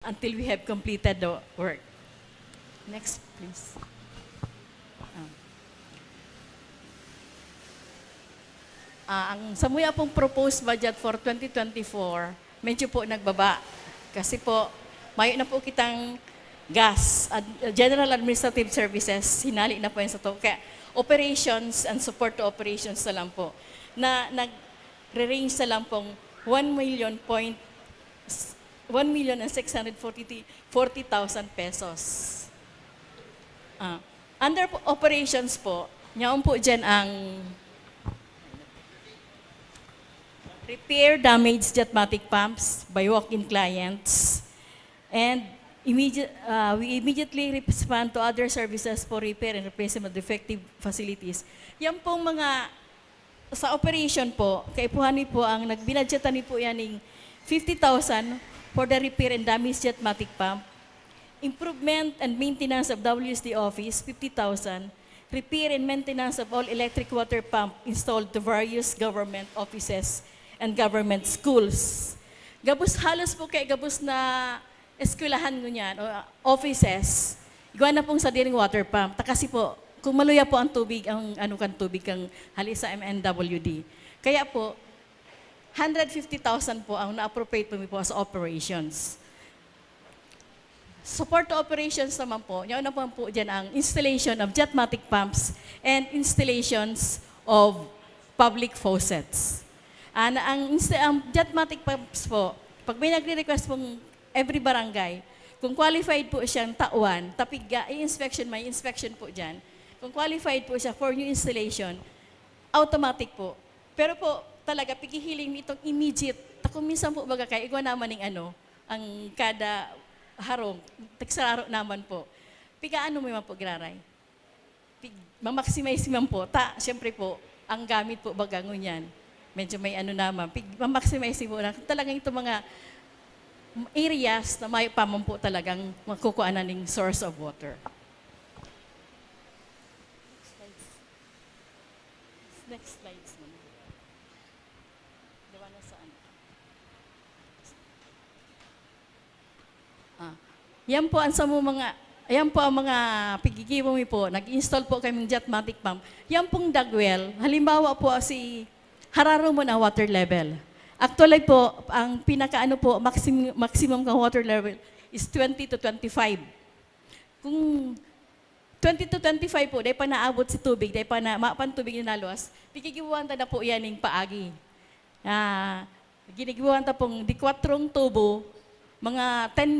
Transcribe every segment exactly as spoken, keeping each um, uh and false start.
until we have completed the work. Next, please. Ah. Ah, ang samuya pong proposed budget for twenty twenty-four, medyo po nagbaba. Kasi po, mayo na po kitang gas, ad-, general administrative services, hinali na po yan sa to. Kaya operations and support to operations na lang po, na nagre-range na lang pong one million point, one million and six hundred forty, forty thousand pesos. Ah, under po, operations po, yaon po dyan ang repair damaged Jetmatic pumps by walk-in clients. And immediate, ah, we immediately respond to other services for repair and replacement of defective facilities. Yan pong mga, sa operation po, kaipuhan mi po ang, nagbinadgetan mi po yan ng fifty thousand for the repair and damaged Jetmatic pump, improvement and maintenance of W S D office, fifty thousand, repair and maintenance of all electric water pump installed to various government offices and government schools. Gabos, halos po kay gabos na eskwelahan ngunyan o, ah, offices, igwa na pong sadiring water pump. Ta kasi po, kung maluya po ang tubig, ang ano kan tubig kang hali sa M N W D. Kaya po, hundred fifty thousand po ang na-appropriate po mi po sa operations. Support to operations naman po, yaon na po, po dyan ang installation of Jetmatic pumps and installations of public faucets. Ah, na ang insta-, ang Jetmatic pumps po, pag may nagre-request pong every barangay, kung qualified po siyang tauan, tapig, ah, i-inspection, may inspection po dyan. Kung qualified po siya for new installation, automatic po. Pero po, talaga, pighihiling mi itong immediate. Ta kung minsan po, baga kay, igwa naman ning ano, ang kada harong, tagsararo naman po. Pigaano mo man po, giraray? Pig-, ma-maximize man po. Ta, siyempre po, ang gamit po, baga ngunyan, medyo may ano naman. Pig-, ma-maximize po na talagang itong mga areas na may pa man po talagang makukuha na ning source of water. Next slides. Next slides naman. Gawa na sa ano. Ah. Yan po ang samo mga, yan po ang mga pigigibo mi po. Nag-install po kaming Jetmatic pump. Yan pong dug well, halimbawa po si hararumon ang water level. Actually po, ang pinakaano po, maxim-, maximum kang water level is twenty to twenty-five. Kung twenty to twenty-five po, dai pa naabot si tubig, dai pa na, mapan tubig na naluwas, pigigibuhan ta na po yan ning paagi. Ah, ginigibuhan ta pong di kwatrong tubo, mga ten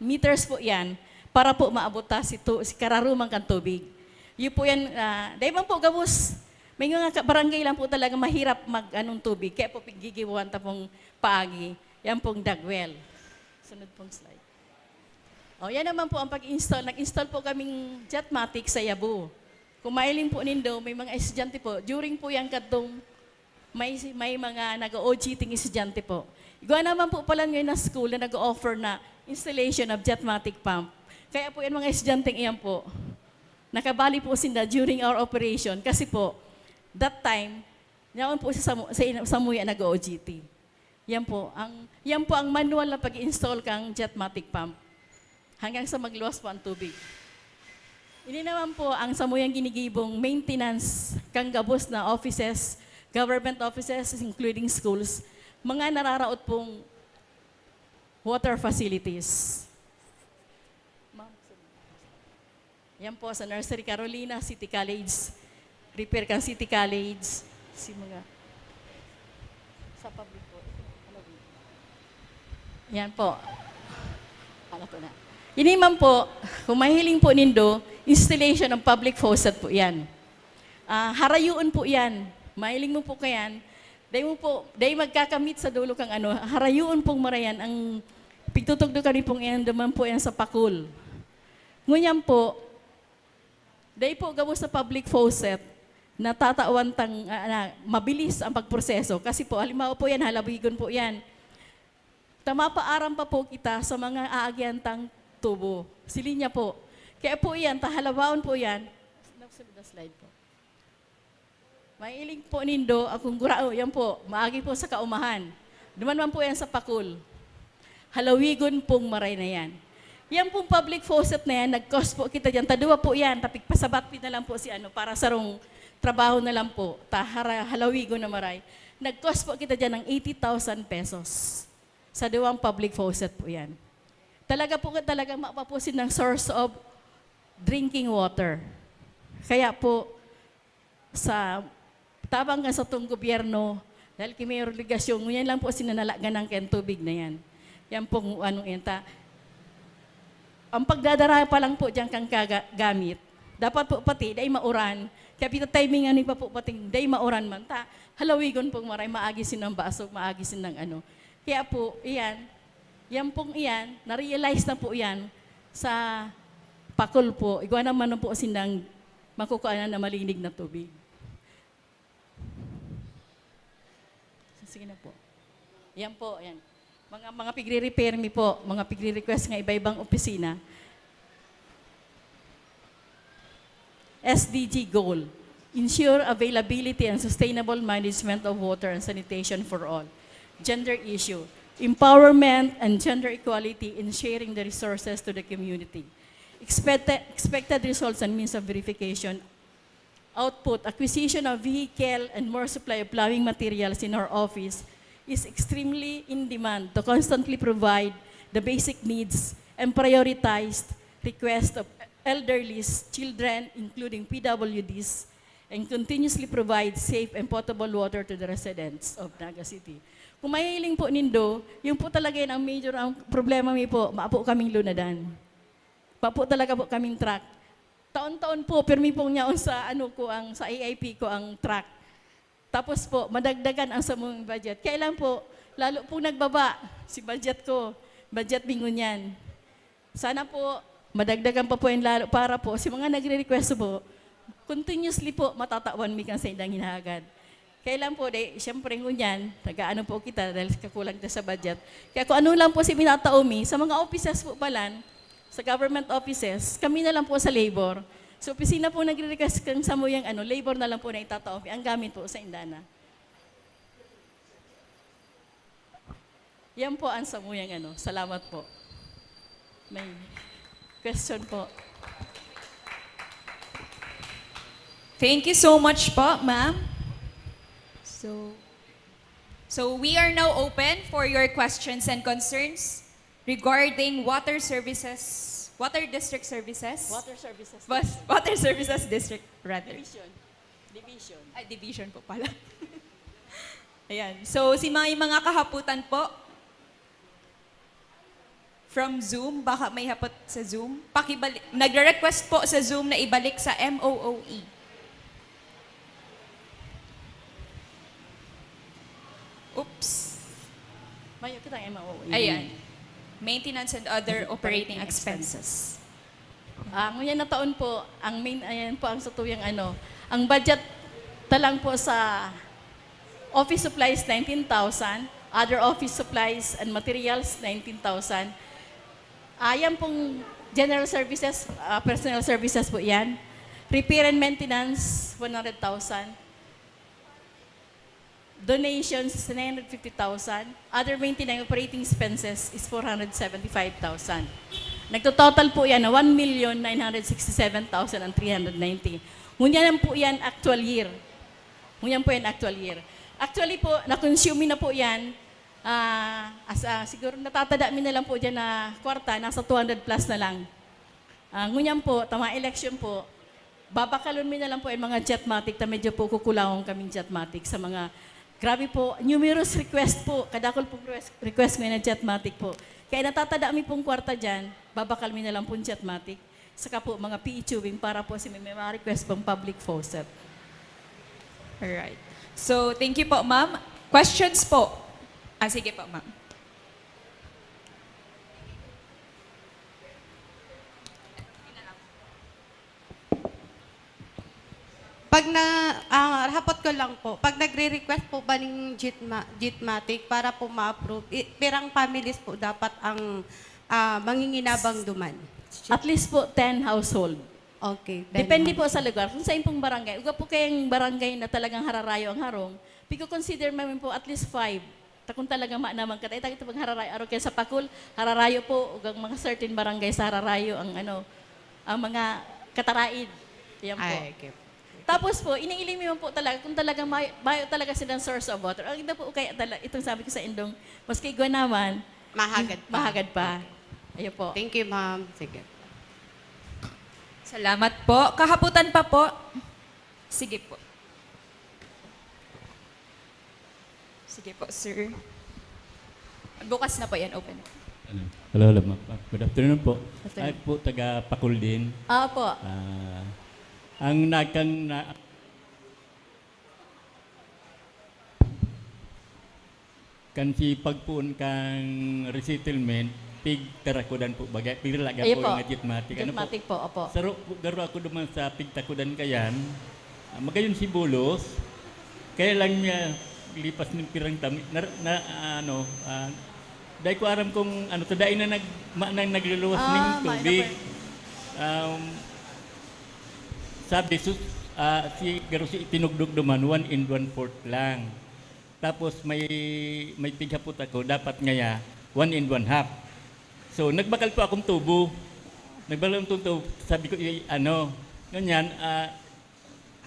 meters po yan, para po maabot ta si tu-, si kararumang kan tubig. Yun po yan, ah, dai man po gabos. May mga ka-, barangay lang po talaga mahirap mag, anong tubig. Kaya po, gigibuhan ta pong paagi. Yan pong dug well. Sunod pong slide. O, yan naman po ang pag-install. Nag-install po kaming Jetmatic sa Yabo. Kung mahiling po nindo, may mga estudyante po. During po yan kadtong may, may mga nag-O J T estudyante po. Igwa naman po pala ngayon na school na nag-o-offer na installation of Jetmatic pump. Kaya po yan mga estudyanteng iyan po, nakabali po sinda during our operation. Kasi po, that time, yaon po sa, samu-, sa ina-, samuya nag-O J T. Yan po, ang, yan po ang manual na pag-install kang Jetmatic pump. Hanggang sa magluwas po ang tubig. Ini naman po ang samuyang ginigibong maintenance kang gabos na offices, government offices, including schools, mga nararaot pong water facilities. Ma'am, yan po sa Nursery Carolina, City College, repair kan City College, si mga sa public po. Ano po? Yan po. Ano po na? Ini man po, kung mahiling po nindo, installation ng public faucet po yan. Ah, harayuon po yan. Mahiling mo po kayan, dai mo po, dai magkakamit sa dulo kang ano, harayuon pong marayan ang pigtutugdo kami pong yan, duman po yan sa Pakul. Ngunyan po, dai po gabos sa public faucet, natatawan tang, ah, na mabilis ang pagproseso. Kasi po, halimbawa po yan, halabigon po yan. Ta mapaaram pa po kita sa mga aagihan tang tubo. Silinya po. Kaya po yan, ta halawaon po yan. Sunod na slide po. Mahiling po nindo, akong gurao, yan po, maagi po sa kaumahan. Duman man po yan sa Pakul. Halawigon pong maray na yan. Yan pong public faucet na yan, nag-cost po kita dyan. Taduwa po yan, tapigpasabat na lang po si ano, para sarong trabaho na lang po. Ta, hara-, halawigon na maray. Nag-cost po kita dyan ng eighty thousand pesos. Sa duwang public faucet po yan. Talaga po, talaga mapapusin ng source of drinking water. Kaya po, sa tabang kan satong gobyerno, dahil ki may obligasyon, ngunyan lang po sinanalagan ng kayang tubig na yan. Yan pong ano yan, ta, ang pagdadara pa lang po dyan kang kaga-, gamit, dapat po pati, dai mauran. Kaya pita-timing ano pa po pating, dai mauran man, ta, halawigon pong maray, maagi sinang basog, maagi sinang ano. Kaya po, iyan, yan pong iyan, na-realize na po yan sa pakol po. Igwa naman po sinang makukuha na malinig na tubig. Sige na po. Yan po, yan. Mga, mga pigre-repair mi po, mga pigre-request nga iba-ibang opisina. S D G goal, ensure availability and sustainable management of water and sanitation for all. Gender issue, empowerment and gender equality in sharing the resources to the community. Expected, expected results and means of verification. Output, acquisition of vehicle and more supply of plowing materials in our office is extremely in demand to constantly provide the basic needs and prioritized request of elderlies, children, including P W Ds, and continuously provide safe and potable water to the residents of Naga City. Kung mahihiling po nindo, yun po talaga yun ang major, ang problema mi po, mapo kaming lunadan. Mapo talaga po kaming truck. Taon-taon po, pirmi pong yaon sa ano ko, ang, sa A I P ko ang truck. Tapos po, madagdagan ang samong budget. Kaya lang po, lalo pong nagbaba si budget ko, budget mi ngunyan. Sana po, madagdagan pa po yan lalo para po sa mga nagre-request po, continuously po matatawan mi kan saindang hinahagad. Kaya lang po, dahil, siyempre, ngunyan, nag-aano po kita dahil kakulang kita sa budget. Kaya kung ano lang po si minatao mi, sa mga offices po palan, sa government offices, kami na lang po sa labor. Sa opisina po nagre-request kang samuyang ano, labor na lang po na itatao mi. Ang gamit po sa indana. Yan po ang samuyang ano. Salamat po. May question po. Thank you so much po, ma'am. So, so we are now open for your questions and concerns regarding water services, water district services, Water services. Bas- water services district, rather. Division. Division. Ay, division po pala. Ayan. So, si may mga kahaputan po from Zoom, baka may hapot sa Zoom. Pakibalik, nagre-request po sa Zoom na ibalik sa M O O E. Oops. Mayo kitang M O O E. Ayan. Maintenance and other operating expenses. Ah, ngunyan na taon po, ang main, ayan po ang satuyang ano, ang budget ta lang po sa office supplies, nineteen thousand, other office supplies and materials, nineteen thousand. Ah, yan pong general services, ah, personnel services po yan. Repair and maintenance, one hundred thousand. Donations, nine hundred fifty thousand. Other maintenance operating expenses is four hundred seventy-five thousand. Nagtototal po yan na one million nine hundred sixty-seven thousand and three hundred ninety. Ngunyan lang po yan actual year. Ngunyan po yan actual year. Actually po, na-consume na po yan. Ah, as, ah, siguro natatada mi na lang po dyan na kwarta, nasa two hundred plus na lang. Ah, ngunyan po, tama election po, babakalon mi na lang po yung mga Jetmatic ta medyo po kukulangon kaming Jetmatic sa mga, grabe po, numerous request po, kadakol pong request, request ngayon na Jetmatic po. Kaya natatada mi pong kwarta dyan, babakal mi na lang pong Jetmatic. Saka po mga P E tubing para po si may, may mga request pong public faucet. Alright. So, thank you po, ma'am. Questions po? Ah, sige po, ma'am. Pag na, ah, hapot ko lang po, pag nagre-request po ba ning Jetma-, Jetmatic para po ma-approve, i-, pirang families po dapat ang, ah, manginginabang duman? At least po ten household. Okay. Depende po sa lugar. Kung sa impong barangay, uga po kayong barangay na talagang hararayo ang harong, piko-consider namin po at least five. Ta kung talaga ma-, naman katay, tayo pag hararayo, arog kayo sa Pacol, hararayo po, ug ang mga certain barangay sa hararayo, ang ano, ang mga kataraid. Yan po. Ay, okay. Tapos po, iniiling mo po talaga kung talagang may, may talaga silang source of water. Ang iba po, kaya tala-, itong sabi ko sa indong, maski igwa naman, Mahagad pa. mahagad pa. Okay. Ayun po. Thank you, ma'am. Sige. Salamat po. Kahaputan pa po. Sige po. Sige po, sir. Bukas na po yan, open. Hello, hello, ma'am. Ah, good afternoon po. Afternoon. Ako po, taga Pacol din. Opo. Ah, ang nagkang na-, kan si pagpoon kan resettlement, pig Tarakudan po bagay. Pig Laga Ayo po po. Ang Jetmatic. Ano po? Jetmatic po, opo. Saro po, garo ako duman sa pig Takudan kayan. Ah, magayon si Bulos. Kaya lang niya lipas ng pirang tami-, na, na, ano, ah, dai ko aram kung ano to, dai na nag-, ma-, nang nagluluwas Ah, ning mayo na tubig. po. Um, sabi, sus-, ah, si, garo si itinugdog duman, one and one fourth lang. Tapos may, may pighapot ako, dapat ngaya, one and one half. So, nagbakal po akong tubo. Nagbakal akong tubo, sabi ko, "I-, ano, ngunyan, ah,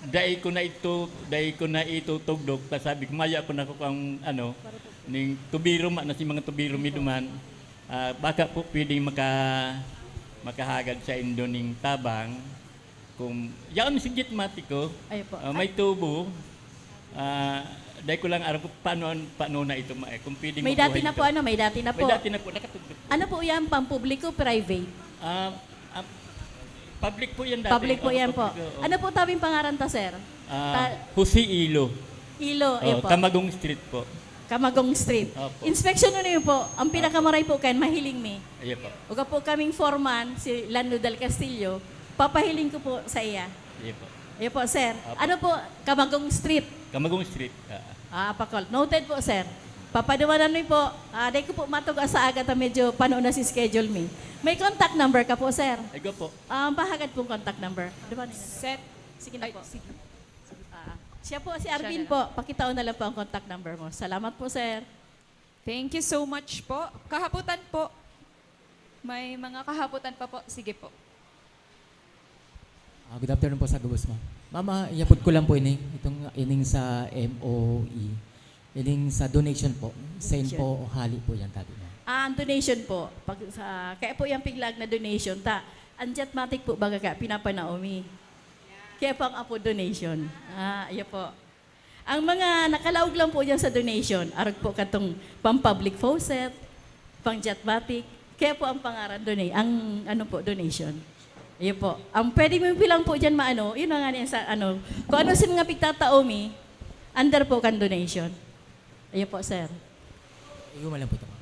dai ko na ito, dai ko na itutugdok." Ta sabi ko, "Maya ako na kung ano, ning tubiro, ma-, na si mga tubiro mi duman, ah, baka po pwedeng maka-, makahagad sa indo ning tabang." Kung yaon si Jetmatic ko, Ay po. ah, may tubo, ah, dai ko lang aram kung paano, paano na ito ma-, eh, kung pwedeng May dati mabuhay na po, ito. ano, may dati na May po. dati na po, nakatugdok po. Ano po yan, pampubliko, private? Ah, ah, public po yan dati. Public po Oo, yan po. public, oo. Ano po tabing pangaran ta, sir? Ah, Ta- Jose Ilo. Ilo, Oo, eh po. Camagong Street po. Camagong Street. Opo. Inspection na niyo po. Ang Opo. pinakamaray po kan mahiling mi. Ayo po. Uga po kaming foreman, si Lando Del Castillo, papahiling ko po sa iya. Ayo po. Ayo po, sir. Opo. Ano po? Camagong Street. Camagong Street. Ah. Ah, Pacol. Noted po, sir. Papadumanan mi po. Ah, dai ko po matuga sa aga ta medyo pano na si schedule mi. May contact number ka po, sir? Ay, go po. Ah, pahagad pong contact number. Dumanan na, sir. Set. Sige na Ay, po. sige. Ah, siya po, si Siya Arvin na po. lang. Pakitaon na lang po ang contact number mo. Salamat po, sir. Thank you so much po. Kahaputan po. May mga kahaputan pa po. Sige po. Ah, good afternoon po sa gabos, ma'am. Mama, iyapod ko lang po ini, itong ining sa M O E. Ining sa donation po. Send Donation. po o hali po yan, tabi, ma'am. Ah, ang donation po, pag sa, kaya po yung piglag na donation, ta, ang Jetmatic po baga kaya pinapanaomi. Kaya po ang apo donation. Ah, iyo po. Ang mga nakalaog lang po dyan sa donation, arog po katong pang-public faucet, pang-Jetmatic, kaya po ang pangaran dona-, ang ano po, donation. Ayun po. Ang pwede mo bilang po dyan maano, yun na nga niya sa ano, kung ano sin nga pigtatao mi, under po kan donation. Ayun po, sir. Igo man lang po ito, ma'am.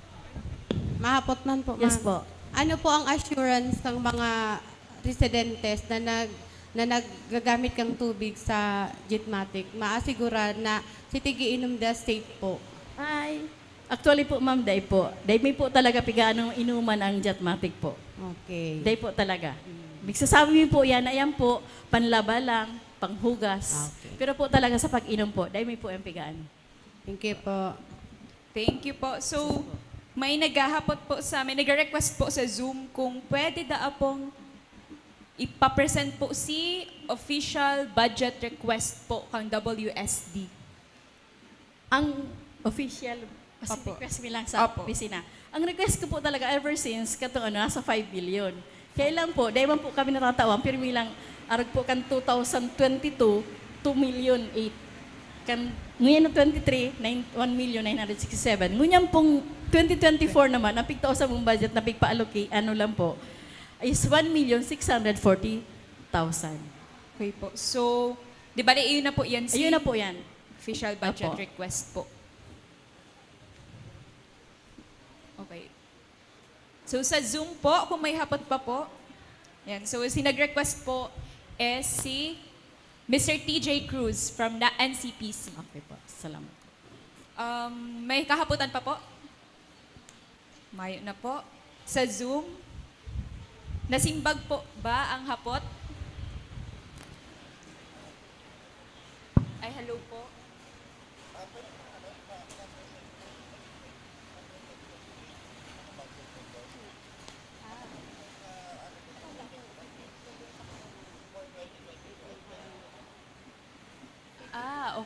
Mahapot man po, Yes ma'am. po. Ano po ang assurance ng mga residentes na nag-, na naggagamit kang tubig sa Jetmatic? Maasigura na si tigiinom da safe po. Ay, actually po, ma'am, dai po. Dai mi po talaga pigaanong inuman ang Jetmatic po. Okay. Dai po talaga. Migsasabi mi po yan, ayan po, panlaba lang, panghugas. Okay. Pero po talaga sa pag-inom po, dai mi po yan pigaan. Thank you po. Thank you po. So, may naghahapot po sa, may nagre-request po sa Zoom kung pwede daa pong ipapresent po si official budget request po kang W S D. Ang official, kasi Opo. request mi lang sa Opo. opisina. Ang request ko po talaga ever since, katong ano, nasa five billion. Kaya lang po, dahil man po kami natatawan, pirmi lang, arog po kan two thousand twenty-two, two million eight. Kan, ngayon na twenty-three, nine, one million nine hundred sixty-seven. Ngunyan pong twenty twenty-four naman, ang pigtao sa mong budget na pigpa-allocate, ano lang po, is one million six hundred forty thousand. Okay po. So, di bale, iyon na po yan, si Ayun na po yan. official budget Opo. request po. Okay. So, sa Zoom po, kung may hapot pa po. Yan. So, si nag-request po is si Mister T J Cruz from the N C P C. Okay po. Salamat. Um, may kahapotan pa po? Mayo na po. Sa Zoom, nasimbag po ba ang hapot? Ay, hello po.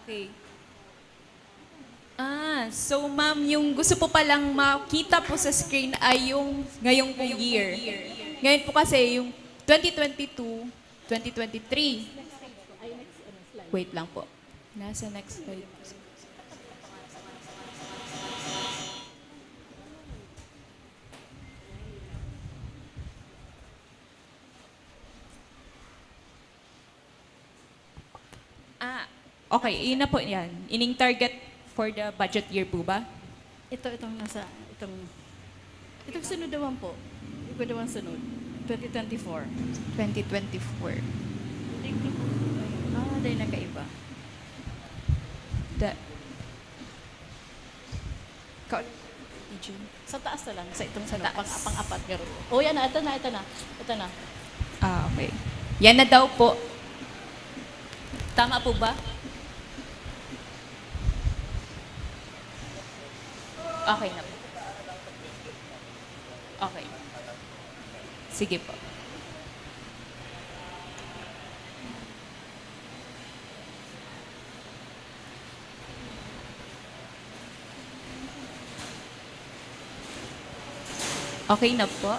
Okay. Ah, so ma'am, yung gusto po palang makita po sa screen ay yung ngayong pong year. Ngayon po kasi yung twenty twenty-two, twenty twenty-three. Wait lang po. Nasa next slide. Ah, okay. Yun na po yan. Ining target for the budget year po ba? Ito, itong nasa, itong, itong sunod naman po. Ito naman sunod. Twenty twenty-four. Twenty twenty-four. Hindi ko po. Ah, dahil nagkaiba. The, ka, Eugene? Sa taas na lang, sa itong Sa ano, taas. pang, pang-apat, garo. Oh, yan na, ito na, ito na. Ito na. Ah, okay. Yan na daw po. Tama po ba? Okay na po. Okay. Sige po. Okay na po.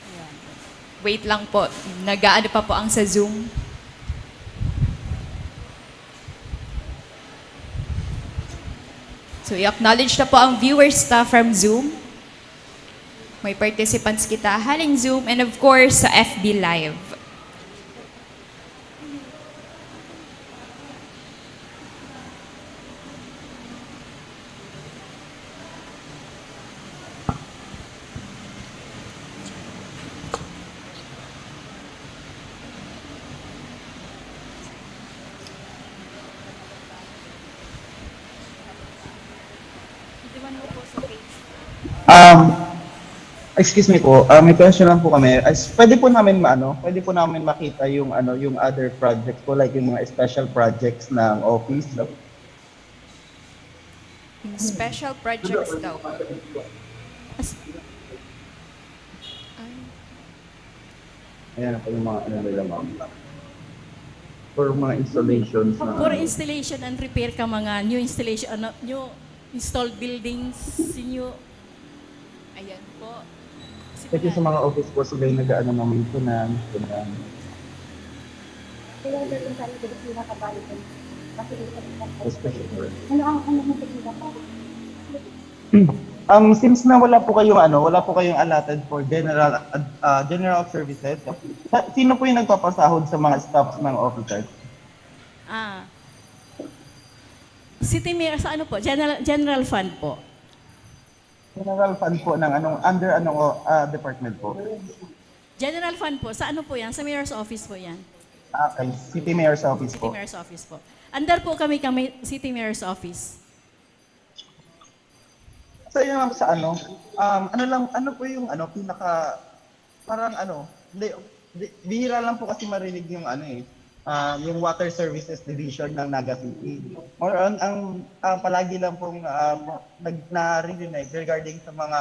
Ayan. Wait lang po. Nag-aano pa po ang sa Zoom. So, i-acknowledge na po ang viewers ta from Zoom. May participants kita haling Zoom and of course sa F B Live. Hindi man mo po sa page. Um, excuse me po, ah, may question lang po kami. As, pwede po namin maano, pwede po namin makita yung ano, yung other projects po, like yung mga special projects ng office. Yung special projects daw. As-, ay. Ayan po yung mga ano nila, ma'am. For mga installations na For ano. installation and repair ka, mga new installation, ano, new installed buildings, new, ayan po. Kasi Kasi mga sa mga office po, sila yung nag-aano ng maintenance, ganyan. Kaya dating tayo dito, pinakabalik ko. Kasi ito, Especially for ano ang, ano ang pinaka- Um, since na wala po kayong ano, wala po kayong allotted for general ad-, ah, general services, sa, sino po yung nagpapasahod sa mga staffs ng officers? Ah. City Mayor, sa ano po? General, general fund po. General fund po ng anong, under anong, ah, department po? General fund po. Sa ano po yan? Sa Mayor's Office po yan. Ah, okay, City Mayor's Office City po. Mayor's Office po. Under po kami, kami City Mayor's Office. So, yun lang sa ano, um, ano lang, ano po yung ano, pinaka, parang ano, hindi, di, bihira lang po kasi marinig yung ano eh, ah, yung Water Services Division ng Naga City. More on, ang ah, palagi lang pong ah, nag, naririnig regarding sa mga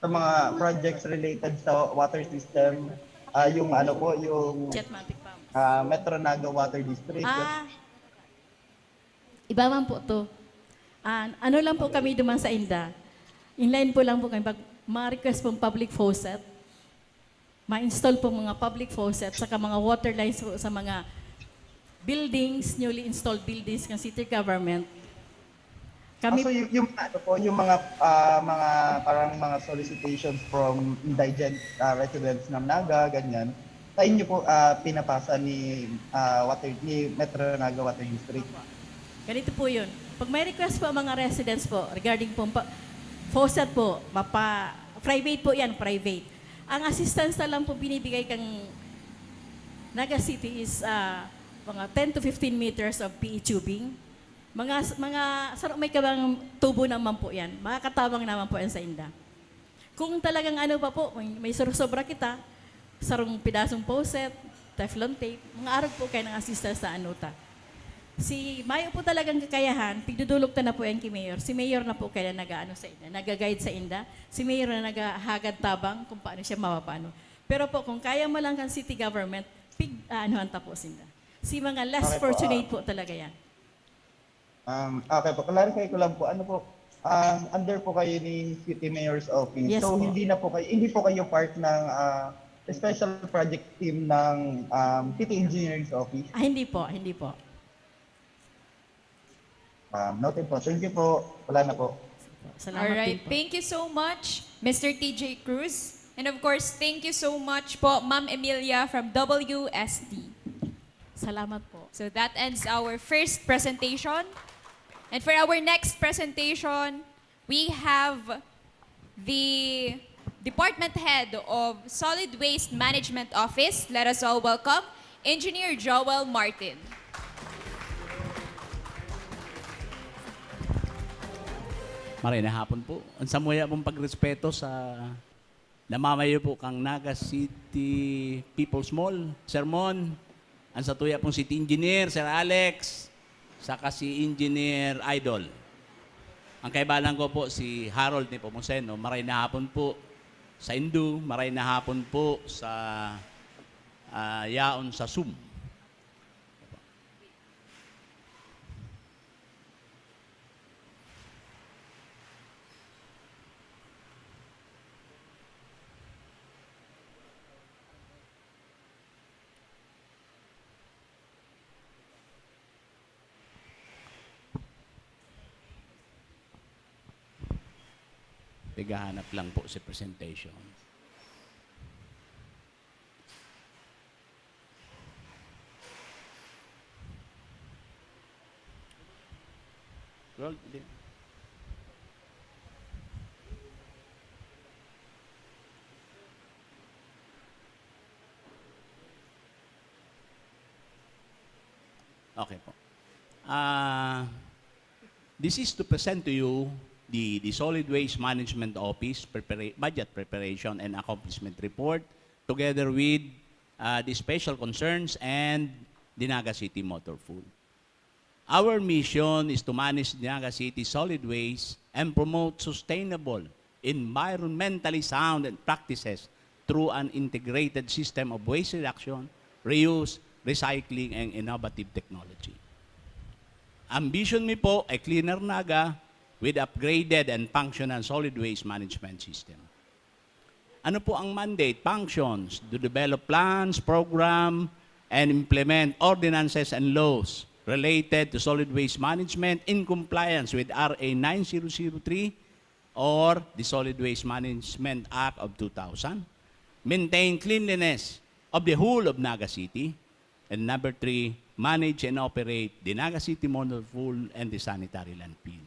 sa mga projects related sa water system, ah, yung ano po, yung Jetmatic pumps. ah, Metro Naga Water District. Ah, Iba man po to. Ah, ano lang po kami duman sa inda. Inline po lang po kami. Pag mga request pong public faucet, ma-install po mga public faucet, saka mga water lines po sa mga buildings, newly installed buildings ng city government. Kami Ah, so yung, yung ano po, yung mga ah, mga parang mga solicitations from indigent ah, residents ng Naga, ganyan. Sa inyo po ah, pinapasa ni ah, water ni Metro Naga Water District. Ganito po yun. Pag may request po ang mga residents po regarding po pa, faucet po, mapa, private po yan, private. Ang assistance na lang po binibigay kang Naga City is ah, mga ten to fifteen meters of P E tubing. Mga, mga saro may kabang tubo naman po yan. Makakatabang naman po yan sa inda. Kung talagang ano pa po, may, may sursobra kita, sarong pidasong faucet, Teflon tape, mga arog po kayo ng assistance sa ano ta. Si mayo po talagang kakayahan, pigdudulog ta na po yan ki Mayor. Si Mayor na po kaya nag-aano sa inda, naga-guide sa inda. Si Mayor na naghahagad tabang kung paano siya mapapaano. Pero po, kung kaya mo lang kan city government, pig-aanuhan ta po sinda. Si mga less Okay po, fortunate ah. po talaga yan. Um, okay po, clarify ko lang po. Ano po, um, under po kayo ni City Mayor's Office. Yes So, po. hindi na po kayo, hindi po kayo part ng, ah, special project team ng, um, City Engineer's Office? Ah, hindi po, hindi po. Um, noted po. Thank you po. Wala na po. Salamat Alright. din po. Thank you so much, Mister T J Cruz. And of course, thank you so much po, Ma'am Emilia from W S T. Salamat po. So that ends our first presentation. And for our next presentation, we have the Department Head of Solid Waste Management Office. Let us all welcome Engineer Joel Martin. Maray na hapon po. Ang samuya pong pagrespeto sa namamayo po kang Naga City People's Mall. Sermon, ang satuya pong City Engineer, Sir Alex, saka si Engineer Idol. Ang kaibalan ko po si Harold Nepomuceno. Maray na hapon po sa Indu, maray na hapon po sa, ah, yaon sa Zoom. Naghahanap lang po sa presentation. Well, di- Okay po. Ah, this is to present to you the, the Solid Waste Management Office prepara-, budget preparation and accomplishment report, together with, ah, the special concerns and the Naga City Motor Pool. Our mission is to manage Naga City solid waste and promote sustainable, environmentally sound and practices through an integrated system of waste reduction, reuse, recycling, and innovative technology. Ambition mi po ay cleaner Naga with upgraded and functional solid waste management system. Ano po ang mandate, functions? To develop plans, program, and implement ordinances and laws related to solid waste management in compliance with R A nine zero zero three or the Solid Waste Management Act of two thousand. Maintain cleanliness of the whole of Naga City. And number three, manage and operate the Naga City Motor Pool and the sanitary landfill.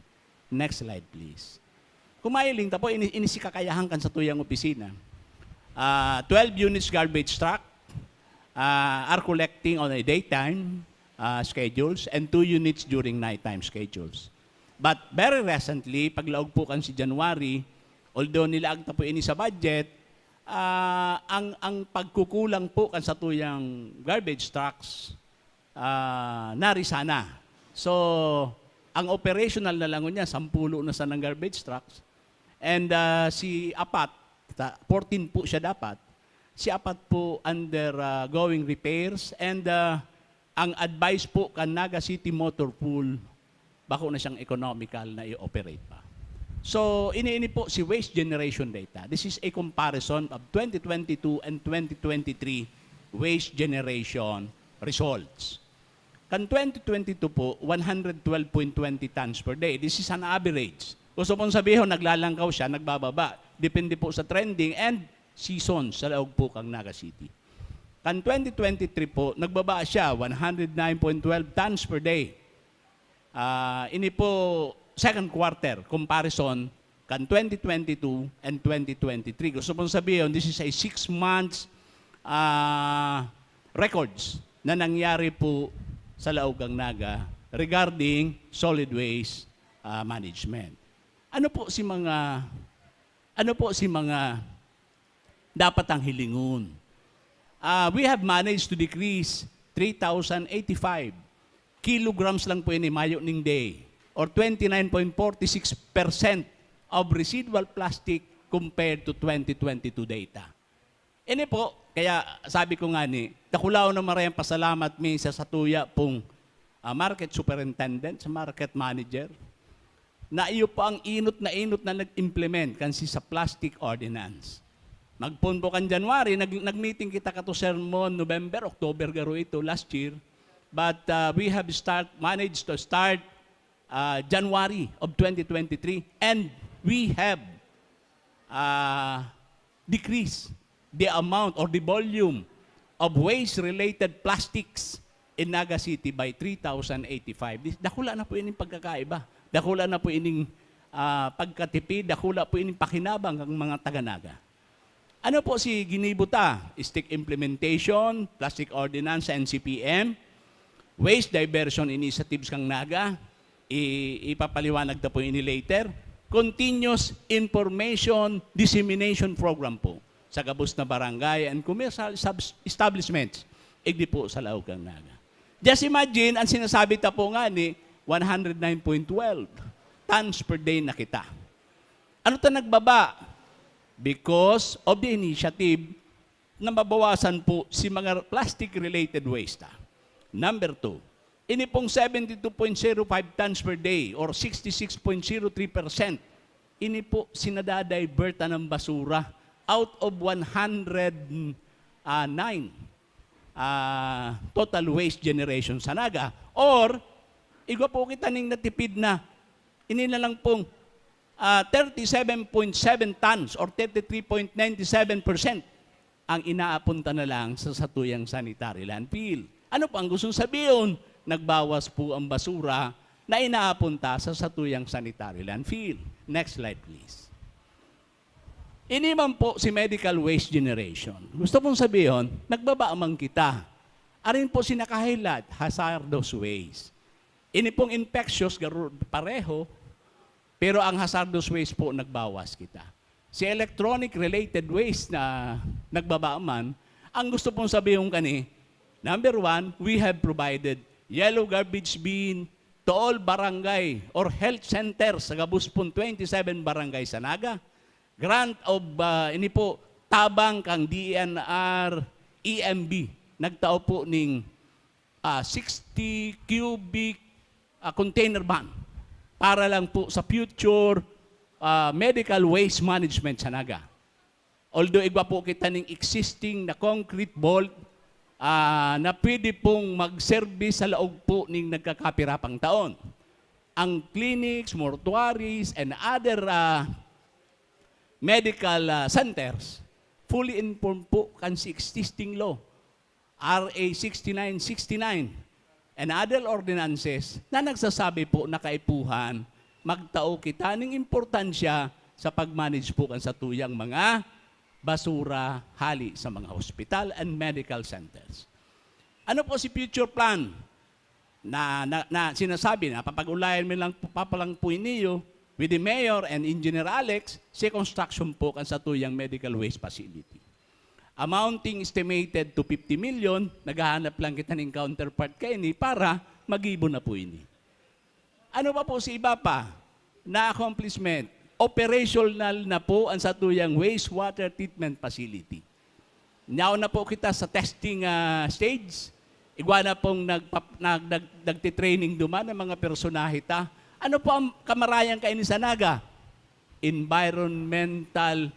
Next slide, please. Kung mahiling ta po, ini, ini si kakayahan kan satuyang opisina. Ah, twelve units garbage truck, ah, are collecting on a daytime, ah, schedules and two units during nighttime schedules. But very recently, paglaog po kan si January, although nilaag ta po ini sa budget, ah, ang, ang pagkukulang po kan satuyang garbage trucks, ah, nari sana. So, ang operational na lang niya, sampulo na sanang garbage trucks. And, ah, si apat, ta-, fourteen po siya dapat. Si apat po under, ah, going repairs. And, ah, ang advice po kan Naga City Motor Pool, bako na siyang economical na i-operate pa. So, ini, ini po si waste generation data. This is a comparison of twenty twenty-two and twenty twenty-three waste generation results. Kan twenty twenty-two po, one hundred twelve point twenty tons per day. This is an average. Gusto kong sabihon, naglalangkaw siya, nagbababa. Depende po sa trending and season sa laog po kang Naga City. Kan twenty twenty-three po, nagbaba siya, one hundred nine point twelve tons per day. Ah, ini po, second quarter, comparison kan twenty twenty-two and twenty twenty-three. Gusto kong sabihin, this is a six months, ah, records na nangyari po sa Laog kang Naga regarding solid waste, ah, management. Ano po si mga, ano po si mga dapat ang hilingon? Ah, we have managed to decrease three thousand eighty-five kilograms lang po ini mayo ning day, or twenty nine point forty six percent of residual plastic compared to twenty twenty-two data. Ini po, kaya sabi ko nga ni, dakulaw na marayang pasalamat mi sa satuya pong, ah, market superintendent, sa market manager, na iyo po ang inot na inot na nag-implement kan si sa plastic ordinance. Magpoon po kan January, nag-, nag-meeting kita kato sermon, November, October garo ito last year. But, uh, we have start, managed to start, uh, January of twenty twenty-three, and we have, uh, decreased the amount or the volume of waste-related plastics in Naga City by three thousand eighty-five. Dis-, dakula na po ining pagkakaiba. Dakula na po ining, ah, pagkatipid, dakula po ining pakinabang kan mga taga-Naga. Ano po si ginibo ta? Strict implementation, plastic ordinance sa N C P M, waste diversion initiatives kan Naga, i-, ipapaliwanag ta po ini later. Continuous information dissemination program po sa gabos na barangay and commercial subs-, establishments, igdi po sa laog kan Naga. Just imagine, ang sinasabi ta po nga ni one hundred nine point twelve tons per day na kita. Ano ta nagbaba? Because of the initiative na mabawasan po si mga plastic-related waste ta. Number two, ini pong seventy two point zero five tons per day or sixty six point zero three percent, ini po sinadadivert ng basura out of one hundred, ah, nine, ah, total waste generation sa Naga. Or, igwa po kita ning natipid na, ini na lang pong, ah, thirty seven point seven tons or thirty three point nine seven percent ang inaapon ta na lang sa satuyang sanitary landfill. Ano po ang gustong sabihon? Nagbawas po ang basura na inaapon ta sa satuyang sanitary landfill. Next slide, please. Ini man po si medical waste generation. Gusto kong sabihon, nagbaba man kita. Arin po si naka-highlight, hazardous waste. Ini pong infectious, garo-, pareho, pero ang hazardous waste po, nagbawas kita. Si electronic related waste na nagbaba man, ang gusto pong sabihon kani, number one, we have provided yellow garbage bin to all barangay or health center sa gabos pong twenty-seven barangay sa Naga. Grant of, ah, ini po, tabang kang D E N R E M B. Nagtao po ning, ah, sixty cubic, ah, container van para lang po sa future, ah, medical waste management sa Naga. Although igwa po kita ning existing na concrete vault, ah, na pwede pong mag-service sa laog po ning nagkakapirapang taon. Ang clinics, mortuaries, and other, ah, medical, ah, centers, fully informed po kan si existing law, R A sixty-nine sixty-nine, and other ordinances na nagsasabi po na kaipuhan, magtao kita ning importansya sa pag-manage po kan satuyang mga basura hali sa mga hospital and medical centers. Ano po si future plan? Na, na, na sinasabi na papag-ulayan mi lang, papalang po niyo with the mayor and Engineer Alex, si construction po kan satuyang medical waste facility. Amounting estimated to fifty million, naghahanap lang kita ning counterpart kaini para magibo na po ini. Ano pa po si iba pa na accomplishment? Operational na po ang satuyang wastewater treatment facility. Nyaon na po kita sa testing, ah, stage. Igwa na pong nagpa-, nag-, nag-, nagtitraining duman ang mga personahe ta. Ano po ang kamarayan kaini sa Naga? Environmental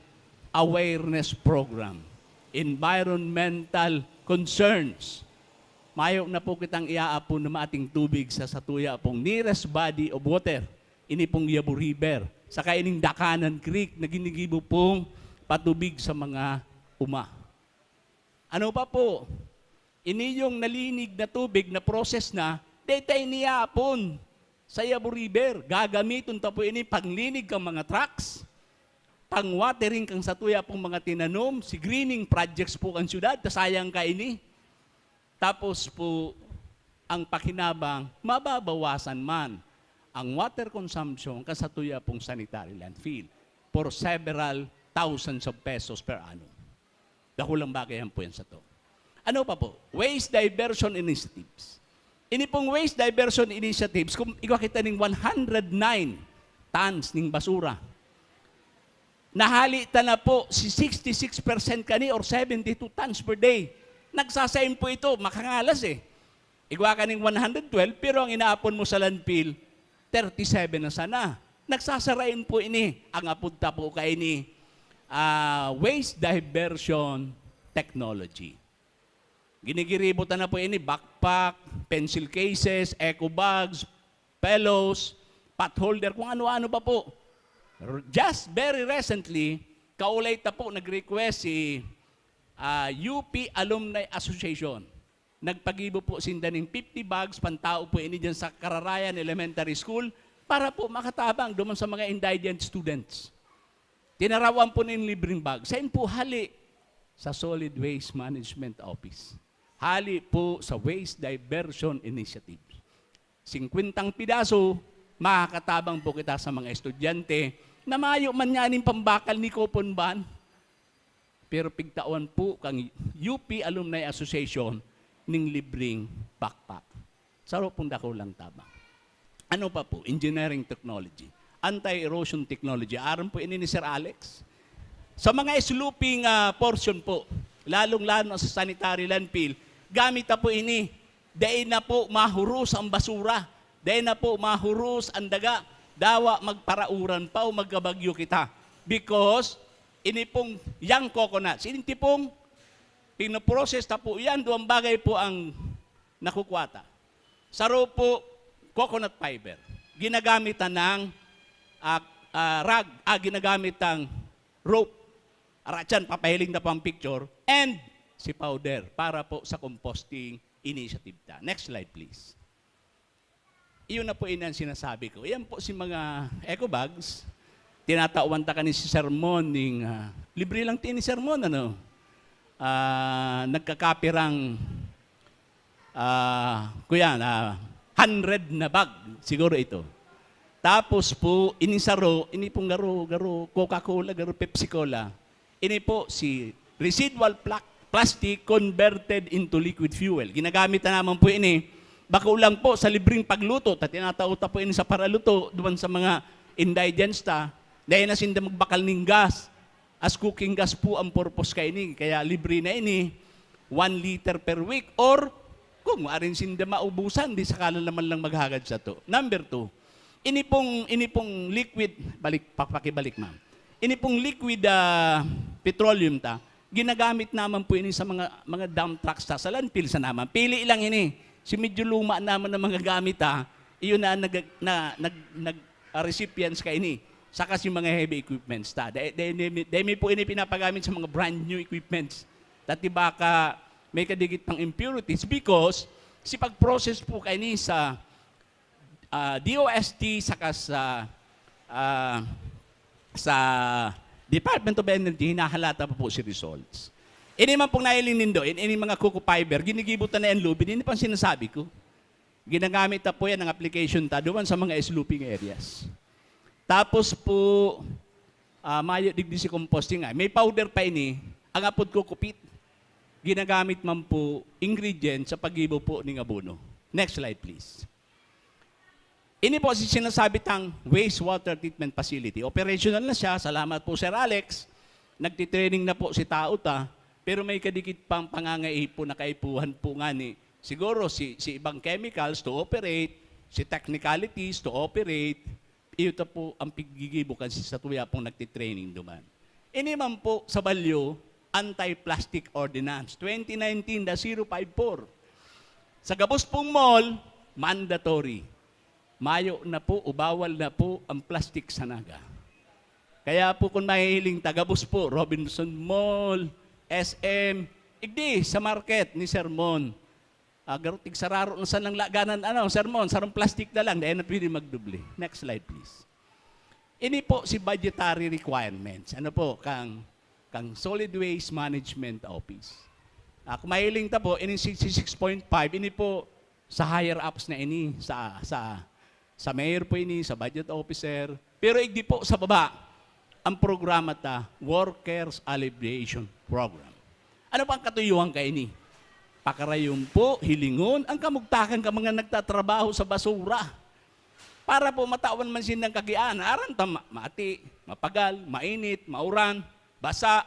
awareness program, environmental concerns. Mayo na po kitang iaapon na maating tubig sa satuya pong nearest body of water, ini pong Yabo River, saka ining Dakanan Creek na ginigibo pong patubig sa mga uma. Ano pa po? Ini yung nalinig na tubig na process na, deta iniapon sa Yabo River. Gagamiton ta po ini panglinig kang mga trucks, pang-watering kang satuya pong mga tinanom, si greening projects po kan syudad, ta sayang kaini. Tapos po, ang pakinabang, mababawasan man ang water consumption kan satuya pong sanitary landfill for several thousands of pesos per annum. Dakulang bagay yan po yan sa to. Ano pa po? Waste diversion initiatives. Ini pong waste diversion initiatives, kung igwa kita ning one hundred nine tons ning basura, nahali ta na po si sixty-six percent kani or seventy-two tons per day. Nagsasain po ito, makangalas eh. Igwa ka ning one hundred twelve, pero ang inaapon mo sa landfill, thirty-seven na sana. Nagsasarain po ini. Ang apod ta po kaini, ah, waste diversion technology. Ginigiribo ta na po ini, backpack, pencil cases, eco bags, pillows, pot holder, kung ano-ano pa po. R-, just very recently, kaulay ta po nag-request si, ah, U P Alumni Association. Nagpagibo po sinda ning fifty bags, pantao po ini dyan sa Kararayan Elementary School, para po makatabang duman sa mga indigent students. Tinarawan po nin libreng bag. Sain po hali? Sa Solid Waste Management Office. Hali po sa Waste Diversion Initiative. Singkwentang pidaso, makakatabang po kita sa mga estudyante na mayo man nga nin pambakal ni coupon van. Pero pigtawan po kan U P Alumni Association ning libreng backpack. Saro pong dakulang tabang. Ano pa po? Engineering technology. Anti-erosion technology. Aram po ini ni Sir Alex. Sa mga sloping, ah, portion po, lalong-lalo na sa sanitary landfill, gamit na po ini. Dai na po mahuros ang basura. Dai na po mahuros ang daga. Dawa magparauran pa o magkabagyo kita. Because ini pong young coconuts, ini tipong pinoprocess ta po yan, duwang bagay po ang nakukuha ta. Saro po, coconut fiber. Ginagamit ta ng, ah, ah, rag, ah, ginagamit ang rope. Aratyan, papahiling na po ang picture. And si powder para po sa composting initiative ta. Next slide, please. Iyon na po ini ang sinasabi ko. Yan po si mga eco bags. Tinatawan ta kani si sermon ning, ah, libre lang ti ni sermon, ano? Ah, nagkakapirang, ah, kuya, na hundred na bag siguro ito. Tapos po, inisaro, ini pong garo, garo, Coca-Cola, garo, Pepsi-Cola. Ini po si residual pla-, plastic converted into liquid fuel. Ginagamit na naman po ini. Bako lang po sa libreng pagluto, ta tinatao ta po ini sa paraluto, duman sa mga indigents ta. Dai na sinda magbakal ning gas. As cooking gas po ang purpose kaini. Kaya libre na ini, one liter per week. Or, kung maarin sinda maubusan, di sakala naman lang maghagad sato. Number two, ini pong, ini pong liquid, balik, papakibalik, ma'am. Ini pong liquid, ah, petroleum ta, ginagamit naman po ini sa mga, mga dump trucks ta, sa landfill sa naman. Pili lang ini. Si medyo luma naman ng mga gamit, ha, iyon na nag-, na, nag-, nag-, ah, recipients kaini. Saka si mga heavy equipments ta. Dai, dai, dai, dai mi po ini pinapagamit sa mga brand new equipments. Dati baka may kadikit pang impurities because si pag-process po kaini sa, ah, D O S T saka sa, ah, sa Department of Energy, hinahalata pa po si results. Ini man pong nahiling nindo, in-, ini mga coco fiber, ginigibo ta na yan lubid, ini pang sinasabi ko. Ginagamit ta po yan, ang application ta, duman sa mga sloping areas. Tapos po, ah, mayo digdi si composting ay. May powder pa ini, ang apod coco peat. Ginagamit man po ingredient sa paggibo po ning abono. Next slide, please. Ini po si sinasabi tang wastewater treatment facility. Operational na siya. Salamat po, Sir Alex. Nagtitraining na po si tao ta, pero may kadikit pang pangangaipo na kaipuhan po ngani. Siguro si, si ibang chemicals to operate, si technicalities to operate, iyo ta po ang piggigibo kan si satuya pong nagtitraining duman. Ini man po sa Balyo, Anti-Plastic Ordinance, twenty nineteen dash zero five four. Sa gabos pong mall, mandatory. Mayo na po o bawal na po ang plastic sa Naga. Kaya po kung mahihiling ta, gabos po, Robinson Mall, S M, igdi sa market ni Sermon. Ah, garo tigsararo na sanang laganan, ano, Sermon, sarong plastic na lang, dahil na pwede magdoble. Next slide, please. Ini po si budgetary requirements. Ano po, kang, kang Solid Waste Management Office. Ah, kung mahiling ta po, ini sixty-six point five, ini po sa higher ups na ini, sa, sa, sa mayor po ini, sa budget officer. Pero igdi po sa baba, ang programa ta, Workers Alleviation Program. Ano pa ang katuyuhan kaini? Pakarayon po, hilingon ang kamugtakan kan mga nagtatrabaho sa basura. Para po matawan man sindang kagian, aram ta ma-, mati, mapagal, mainit, mauran, basa.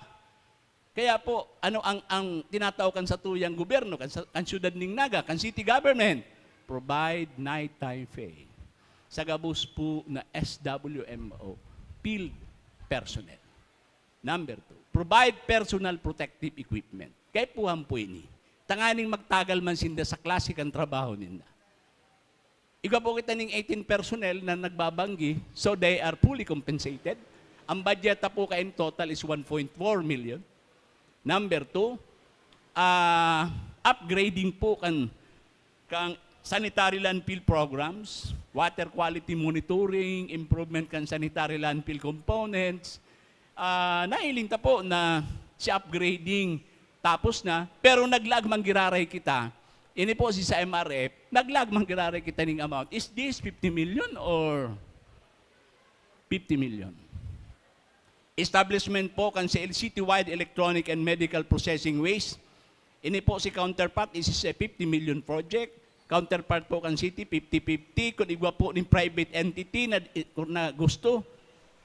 Kaya po, ano ang, ang tinatao kan satuyang gobyerno, kan sa, kan siyudad ning Naga, kan city government? Provide nighttime fare sa gabos po na S W M O, field personnel. Number two, provide personal protective equipment. Kaipuhan po ini. Tanganing magtagal man sinda sa klase kan trabaho ninda. Igwa po kita ning eighteen personnel na nagbabanggi, so they are fully compensated. Ang budget ta po kain total is one point four million. Number two, ah, upgrading po kan, kan sanitary landfill programs, water quality monitoring, improvement kan sanitary landfill components. Ah, nahiling ta po na si upgrading tapos na, pero naglaag man giraray kita. Ini po si sa M R F, naglaag man giraray kita ning amount. Is this fifty million or fifty million? Establishment po kan sa citywide electronic and medical processing waste. Ini po si counterpart, is a fifty million project. Counterpart po kan city, fifty fifty. Kung igwa po ning private entity na, na gusto,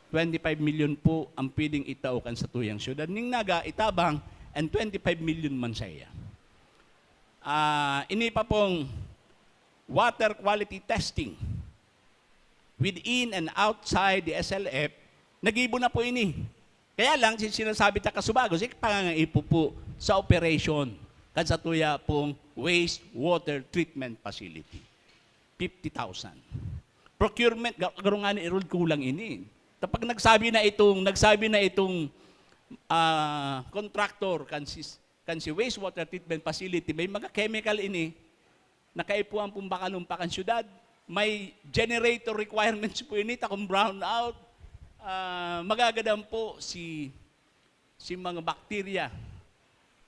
twenty-five million po ang pwedeng itao kan satuyang siyudad ning Naga, itabang, and twenty-five million man sa iya. Ah, ini pa pong water quality testing within and outside the S L F, nagibo na po ini. Kaya lang, si-, sinasabi ta kasubago, si pangangaipo po sa operation kan satuya pong waste water treatment facility. Fifty thousand. Procurement, ga-, garo nga ni Errol, kulang ini. Kapag nagsabi na itong, nagsabi na itong, ah, contractor kan sis-, kan si wastewater treatment facility, may mga chemical ini, nakaipuhan pong bakalon pa kan syudad. May generator requirements po ini, ta kung brownout, ah, magagadan po si, si mga bakterya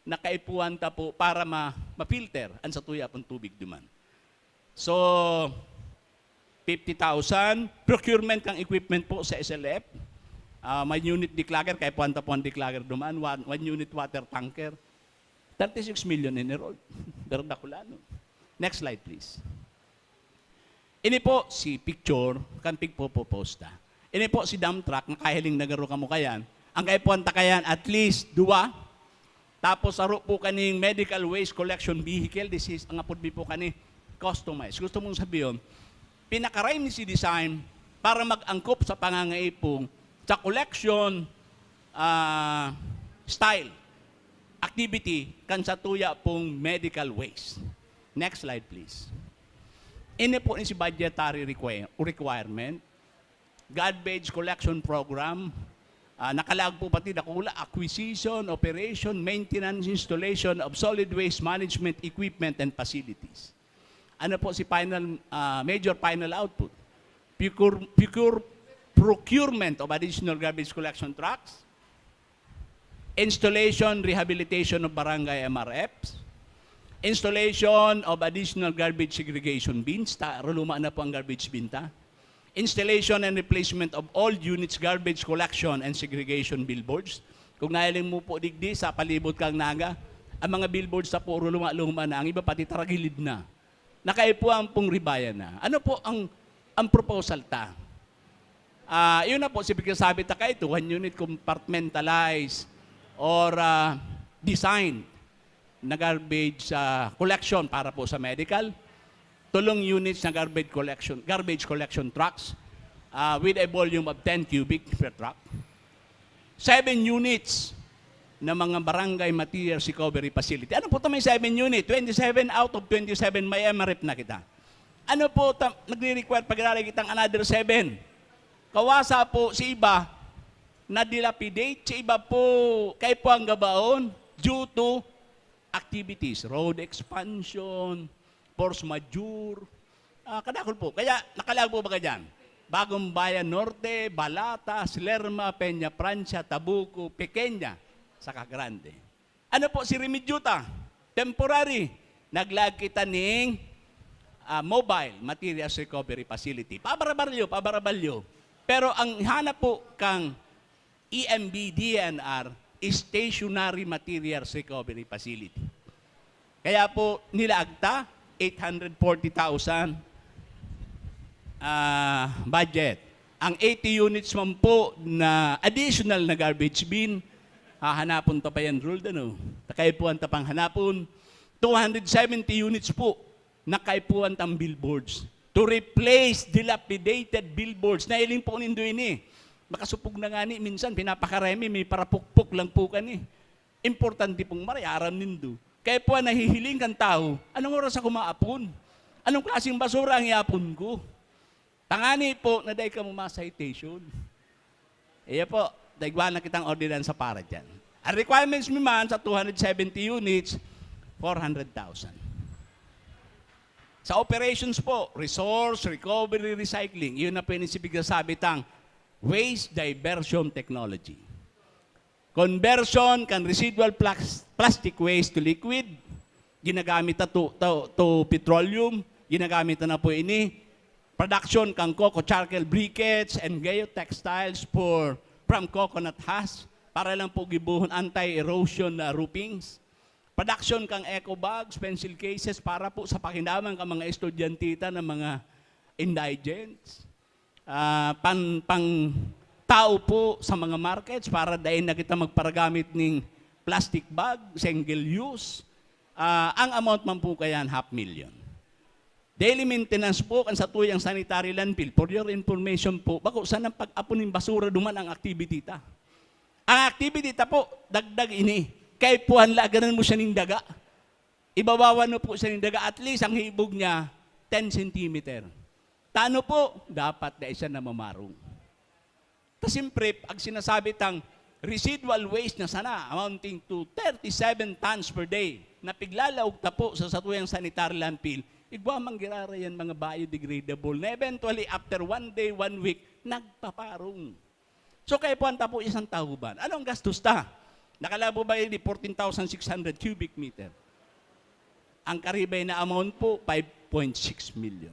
na kaipuhan ta po para ma-, ma-filter ang satuya pong tubig duman. So, fifty thousand, procurement kan equipment po sa S L F. Ah, may unit declogger, kaipuhan ta po ang declogger duman, one, one unit water tanker. Thirty-six million enrolled. Pero dakula, no? Next slide, please. Ini po si picture kan pigpopoposta. Ini po si dump truck, nakahiling na garo kamo kayan. Ang kaipuhan ta kayan, at least duwa. Tapos, aro po kaning medical waste collection vehicle. This is, ang apod mi po kani, customized. Gusto mong sabihin, pinakaray ni si design para mag-angkop sa pangangaipong, sa collection, ah, style, activity, kan satuya pong medical waste. Next slide, please. Ini po ni si budgetary require-, requirement. Garbage collection program. Ah, nakalaag po pati dakula, acquisition, operation, maintenance, installation of solid waste management equipment and facilities. Ano po si final, ah, major final output? Procure-, procure-, procurement of additional garbage collection trucks, installation, rehabilitation of barangay M R Fs, installation of additional garbage segregation bins, ta, ruluma na po ang garbage bin ta. Installation and replacement of old units garbage collection and segregation billboards. Kung nahiling mo po digdi sa palibot kang Naga, ang mga billboards sa puro luma-luma na, ang iba pati taragilid na. Nakaipuhan pong ribayan na. Ano po ang, ang proposal ta? Ah, yun na po, si pagkasabi ta kaito, one unit compartmentalized or, ah, designed na garbage, ah, collection para po sa medical. Tulong units na garbage collection, garbage collection trucks, ah, with a volume of ten cubic per truck. Seven units na mga barangay materials recovery facility. Ano po ta may seven unit? Twenty-seven out of twenty-seven may M R F na kita. Ano po ta, nagre-require pag-iraray kitang another seven? Kawasa po si iba, na-dilapidate, si iba po, kaipuhan gabaon due to activities, road expansion, force majeure. Ah, kadakol po. Kaya, nakalaag po baga dyan? Bagong Bayan Norte, Balatas, Lerma, Peña Francia, Tabuco, Pequeña, saka Grande. Ano po si remedyo ta? Temporary. Naglaag kita ning, ah, mobile materials recovery facility. Pabarabaryo, pabarabaryo. Pero ang hanap po kang E M B D N R, stationary materials recovery facility. Kaya po, nilaag ta, eight hundred forty thousand, ah, budget. Ang eighty units man po na additional na garbage bin, hahanapon ta pa yan, Rold, ano? Kaipuhan ta pang hanapon. Two hundred seventy units po, nakaipuhan tang billboards to replace dilapidated billboards. Nahiling po nindo ini. Makasupog na nga ni, minsan pinapakaremi, may parapukpok lang po kani. Importante pong maray, aram nindo. Kaya po ang nahihiling kan tawo, "Anong oras ako maapon? Anong klaseng basura ang iapon ko?" Tangani po na dai kamo ma-citation. Iya po, daigwa na kitang ordinansa para dyan. Ang requirements mi man sa two hundred seventy units, four hundred thousand. Sa operations po, resource, recovery, recycling, yun na po yung sibig na sabi tang waste diversion technology. Conversion kan residual plas-, plastic waste to liquid, ginagamit na to, to, to petroleum, ginagamit na po ini. Production kan coco charcoal briquettes and geotextiles for, from coconut husk, para lang po gibohon anti-erosion na roofings. Production kan eco bags, pencil cases para po sa pakinabangan kan mga estudyantita ng mga indigents. Ah, pan-, pang tao po sa mga markets para dai na kita magparagamit ning plastic bag, single use. Ah, ang amount man po kayan, half million. Daily maintenance po kan satuyang sanitary landfill. For your information po, bako sanang pag-apon nin basura duman ang activity ta. Ang activity ta po, dagdag ini. Kaipuhan la, ganan mo siya ning daga. Ibabawan mo po siya ning daga, at least ang hibog niya, ten centimeter. Tano po, dapat dai siya namamarong. Ta siyempre, ag sinasabi tang residual waste na sana, amounting to thirty-seven tons per day, na piglalaog ta po sa satuyang sanitary landfill, igwa man giraray yan mga biodegradable, na eventually, after one day, one week, nagpaparong. So, kaipuhan ta po isang tahuban. Ano ang gastos ta? Nakalabo ba ini fourteen thousand six hundred cubic meter? Ang karibay na amount po, five point six million.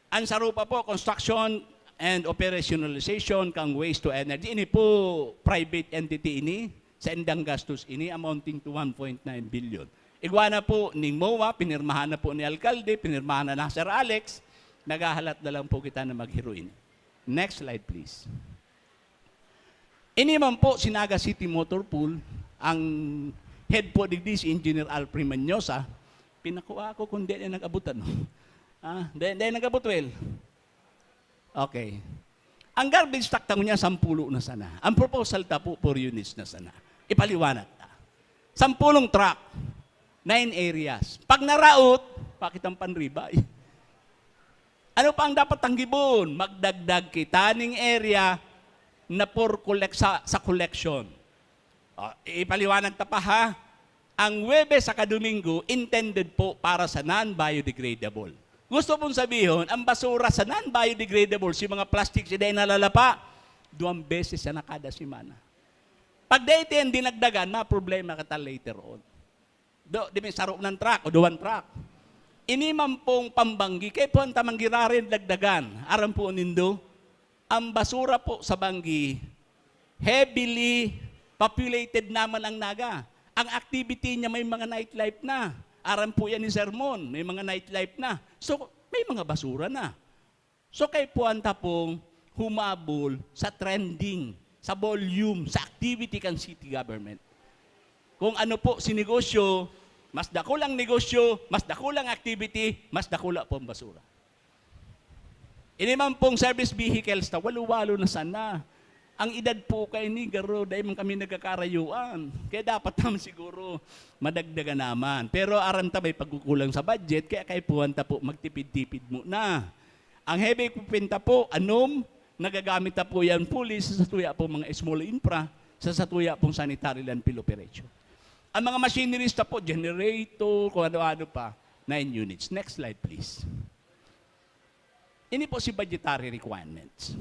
Ang sarupa po, construction and operationalization kan waste to energy. Ini po, private entity ini, saindang gastos ini, amounting to one point nine billion. Igwa na po ning MOA, pinirmahan na po ni alkalde, pinirmahan na na Sir Alex, naghahalat na lang po kita na maghiro ini. Next slide, please. Ini man po, si Naga City Motor Pool, ang head po digdi si Engineer Alfred Manyosa, pinakuha ko kung di na nag-abot, ano? Ah, di, di nag-abot, well. Okay. Ang garbage truck ta ngunyan, sampulo na sana. Ang proposal ta po, four units na sana. Ipaliwanag ta. Sampulong truck, nine areas. Pag naraot, bakit ang panribay? Ano pa ang dapat tanggibon? Magdagdag kita ning area na for collect-, sa, sa collection. O, ipaliwanag ta pa, ha? Ang Huwebes saka Domingo, intended po para sa non-biodegradable. Gusto pong sabihon, ang basura sa non-biodegradable, si mga plastic, si dai nalalapa, duwang beses sana kada semana. Pag dai ta yan dinagdagan, maproblema kita later on. Do, di may saro ng truck o duwang truck. Ini man pong pambanggi, kaipuhan ta man giraray dagdagan. Aram po nindo, ang basura po sa banggi, heavily populated naman ang Naga. Ang activity niya, may mga nightlife na. Aram po yan ni Sermon, may mga nightlife na. So, may mga basura na. So, kaipuhan ta pong humabol sa trending, sa volume, sa activity kan city government. Kung ano po si negosyo, mas dakul ang negosyo, mas dakul ang activity, mas dakula po ang basura. Ini man pong service vehicles ta, walo-walo na sana. Ang edad po kaini, garo, dai man kami nagkakarayuan. Kaya dapat naman siguro madagdagan naman. Pero aram ta may pagkukulang sa budget, kaya kaipuhan ta po magtipid-tipid muna. Ang heavy equipment ta po, anom, nagagamit ta po yan fully sa satuya pong mga small infra, sa satuya pong sanitary landfill operation. Ang mga machineries ta po, generator, kung ano-ano pa, nine units. Next slide, please. Ini po si budgetary requirements.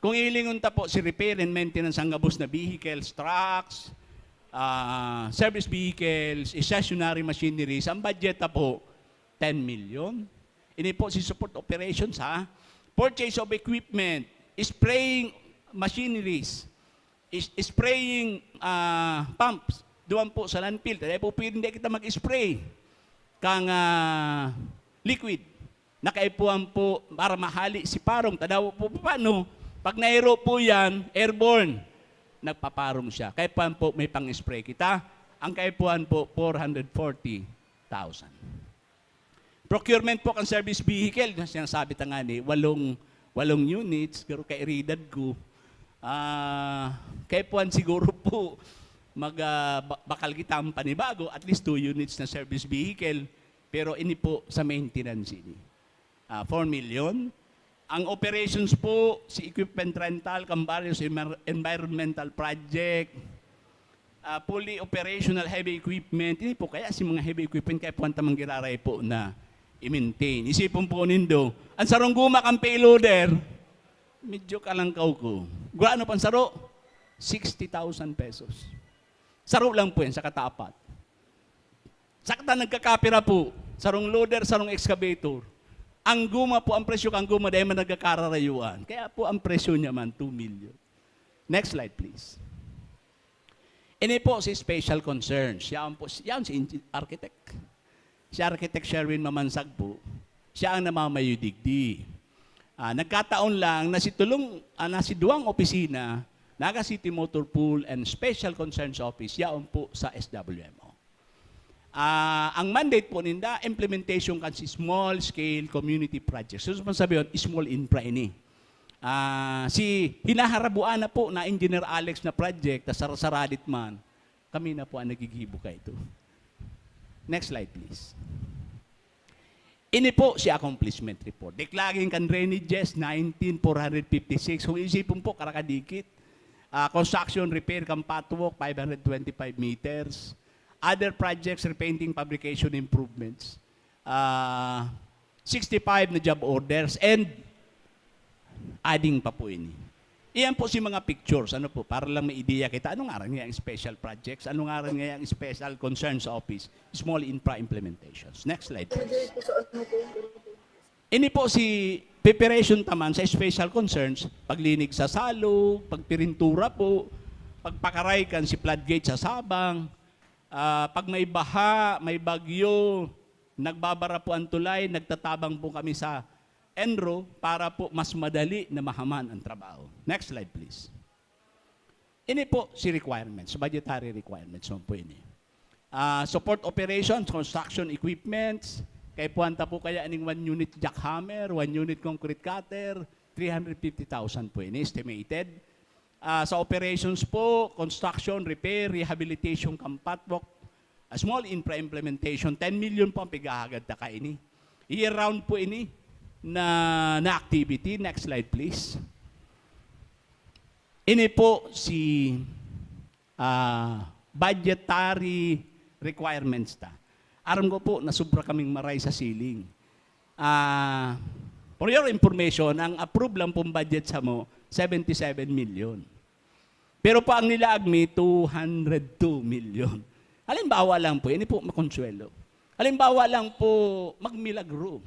Kung hihilingon ta po si repair and maintenance ang gabos na vehicles, trucks, ah, service vehicles, stationary machineries, ang budget ta po, ten million. Ini po si support operations, ha? Purchase of equipment, spraying machineries, is-, spraying, ah, pumps, duman po sa landfill. Kaya po pwede hindi kita mag-spray kang ah, liquid. Nakaipuhan po para mahali si parong. Tadaw po paano, pag nairo po yan, airborne, nagpaparong siya. Kaipuhan po may pang-spray kita. Ang kaipuhan po, four hundred forty thousand. Procurement po kan service vehicle, na sinasabi ta nga ni, walong, walong units, pero kairidan ko, ah, kaipuhan siguro po, mag, ah, ba- bakal kita ang panibago, at least two units na service vehicle, pero ini po sa maintenance ini. Ah, four million. Ang operations po, si equipment rental, kan various envir- environmental project, ah, fully operational heavy equipment. Ini po kaya si mga heavy equipment kaya po ang tamang giraray po na i-maintain. Isipon po nindo, ang sarong guma kan payloader, medyo kalangkaw ko. Gurano pang saro? Sixty thousand pesos. Saro lang po yan sa kataapat. Sakta nagkakapira po, sarong loader, sarong excavator. Ang guma po, ang presyo kan guma, dahil man nagkakararayuan. Kaya po ang presyo niya man, two million. Next slide, please. Ini po si special concerns. Yan po, yan si engi- architect. Si Architect Sherwin Mamansag po, siya ang namamayo digdi. Ah, nagkataon lang na si tulong, ah, na si duwang opisina, Naga City Motor Pool and Special Concerns Office, yaon po sa S W M O. Ah, ang mandate po ninda, implementation kan si small scale community projects. So, sabi yun, small infra ini. Ah, si hinaharabuan na po na Engineer Alex na project, na sarasaradit man, kami na po ang nagigibo ka ito. Next slide, please. Ini po si accomplishment report. Diklagin kan drainages, nineteen four hundred fifty-six. Kung isipon po, karakadikit. Ah, construction, repair kan patwalk, five hundred twenty-five meters. Other projects, repainting, fabrication, improvements. Ah, sixty-five na job orders and adding pa po ini. Iyan po si mga pictures. Ano po, para lang may ideya kita. Ano ngaran nga ang special projects? Ano ngaran nga ang special concerns office? Small infra implementations. Next slide, please. Ini po si preparation taman sa special concerns, paglinig sa salog, pagpirintura po, pagpakaray kan si floodgate sa Sabang, ah, pag may baha, may bagyo, nagbabara po ang tulay, nagtatabang po kami sa ENRO para po mas madali na mahaman ang trabaho. Next slide, please. Ini po si requirements, budgetary requirents man po ini. Ah, support operations, construction equipments, kay puwan ta po kaya ning one unit jackhammer, one unit concrete cutter, three hundred fifty thousand po ini estimated. Ah, sa operations po, construction, repair, rehabilitation kan patwalk, a small infra implementation, ten million po ang pighahagad ta kaini. Year round po ini na, na activity. Next slide, please. Ini po si, ah, budgetary requirements ta. Aram ko po na sobra kaming maray sa ceiling. Ah, for your information, ang approve lang pong budget sa mo, seventy-seven million. Pero po ang nilaag mi, two hundred two million. Halimbawa lang po, ini po makonsuelo. Halimbawa lang po, magmilagro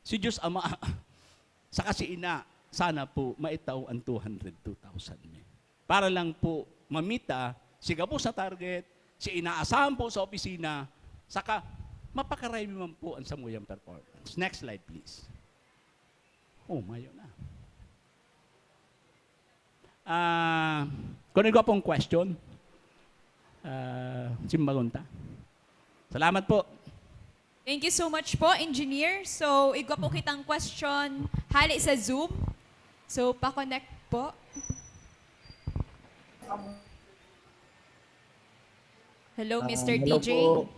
si Diyos Ama, saka si Ina, sana po maitao ang two hundred two thousand mi. Para lang po mamita si gabos na target, si inaasahan po sa opisina, saka mapakaray mi man po ang samuyang performance. Next slide, please. Oh, mayo na. Ah, kung igwa pong question, ah, simbagon ta. Salamat po. Thank you so much po, Engineer. So, igwa po kitang question hali sa Zoom. So, pa-connect po. Hello, Ah, Mister hello D J. Po.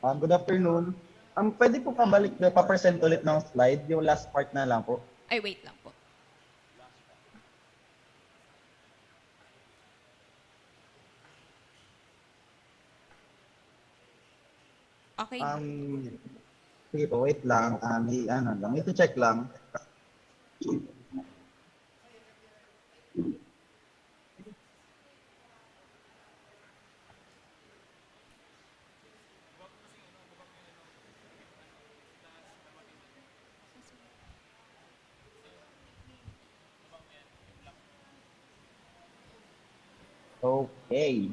Ah, good afternoon. Um, pwede po pabalik, pa-present ulit ng slide, yung last part na lang po. Ay, wait lang po. Okay. Um, sige po, wait lang. Um, i-, ano lang, ito check lang. Okay.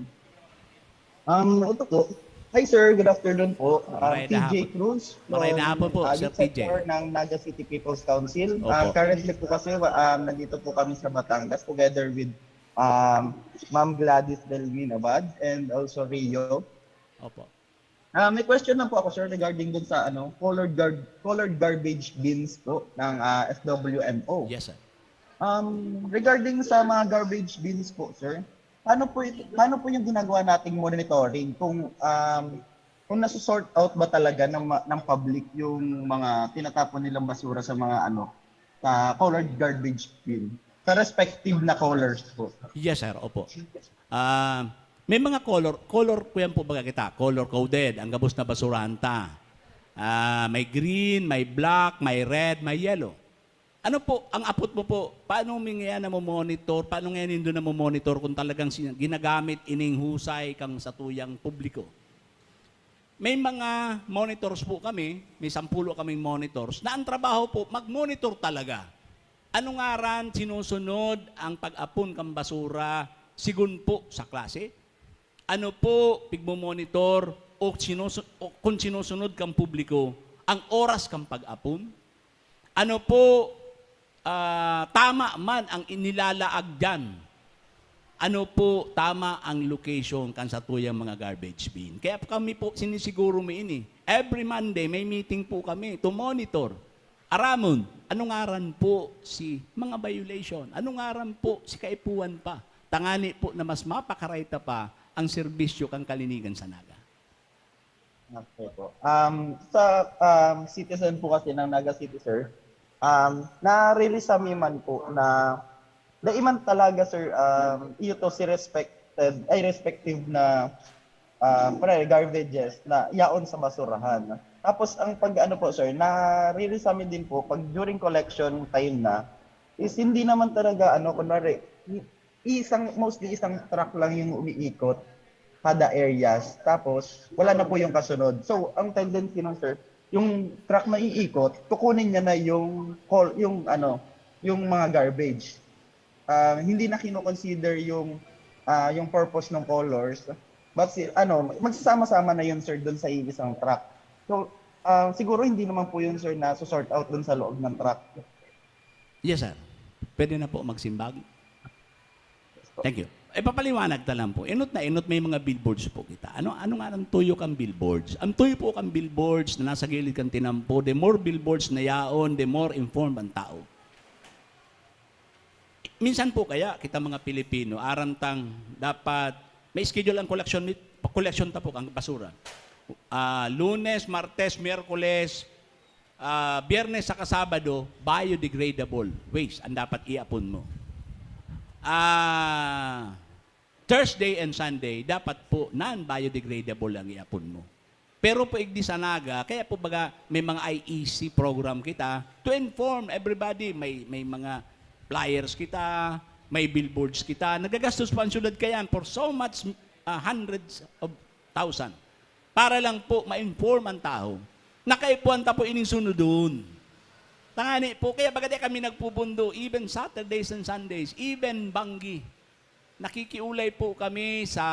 Um, ito po. Hi sir, good afternoon po. Um, Maray na T J hapon. Cruz Maray na from hapon po, Sir Agit T J. Sector ng Naga City People's Council. Opo. Um, currently po kasi um, nandito po kami sa Batangas together with um, Ma'am Gladys Delmina Bad and also Rio. Opo. Ah, may question lang po ako, sir, regarding dun sa ano, colored gar- colored garbage bins po ng ah, S W M O. Yes, sir. Um, regarding sa mga garbage bins po, sir, paano po ito, paano po yung ginagawa nating monitoring kung um, kung nasusort out ba talaga ng ma- ng public yung mga tinatapon nilang basura sa mga ano, sa colored garbage bin, sa respective na colors po? Yes, sir. Opo. Ah, may mga color, color ko yan po baga kita. Color coded. Ang gabos na basurahan ta. Ah, may green, may black, may red, may yellow. Ano po, ang apot mo po, paano mi ngayon na monitor? Paano ngayon nindo na monitor kung talagang sin- ginagamit ining husay kang satuyang publiko? May mga monitors po kami, may sampulo kaming monitors, na ang trabaho po, mag-monitor talaga. Ano ngaran sinusunod ang pag-apon kan basura sigun po sa klase? Ano po pigmo-monitor o, sinusu- o kung sinusunod kan publiko ang oras kan pag-apon? Ano po ah, tama man ang inilalaag diyan? Ano po tama ang location kan satuyang mga garbage bin? Kaya kami po sinisiguro mi ini. Every Monday may meeting po kami to monitor. Aramon, ano ngaran po si mga violation? Ano ngaran po si kaipuhan pa? Tangani po na mas mapakaray ta pa ang serbisyo kan kalinigan sa Naga. Okay po. Um, sa um, citizen po kasi ng Naga City, sir, um, na-release kami man po na dai man talaga, sir, um, iyo to si respected, ay respective na um, kunwari, garbages na yaon sa basurahan. Tapos ang pag ano po, sir, na-release kami din po pag during collection time na is hindi naman talaga ano, kunwari, isang, mostly isang truck lang yung umiikot kada areas. Tapos wala na po yung kasunod. So ang tendency ng, sir, yung truck na iikot, kukunin niya na yung col- yung ano, yung mga garbage. Ah, hindi na kino-consider yung ah, yung purpose ng colors. But si ano, magsasama-sama na yun, sir, doon sa isang truck. So ah, siguro hindi naman po yun, sir, na sort out doon sa loob ng truck. Yes, sir. Pwede na po magsimbag. Thank you. Ipapaliwanag ta lang po. Inot na inot may mga billboards po kita. Ano ano nga ang tuyo kan billboards? Ang tuyo po kan billboards na nasa gilid kan tinampo, the more billboards na yaon, the more informed ang tao. Minsan po kaya kita mga Pilipino, aram tang dapat may schedule ang collection, collection ta po ang basura. Ah, Lunes, Martes, Miyerkules, ah, Biyernes saka Sabado, biodegradable waste ang dapat iapon mo. Ah, Thursday and Sunday, dapat po non-biodegradable ang iapon mo. Pero po igdi sa Naga, kaya po baga may mga I E C program kita to inform everybody. May, may mga flyers kita, may billboards kita. Nagagastos po ang syudad kayan for so much ah, hundreds of thousand. Para lang po ma-inform ang tao na kaipuhan ta po ining sunodon. Tangani po, kaya baga di kami nagpupundo, even Saturdays and Sundays, even banggi. Nakikiulay po kami sa,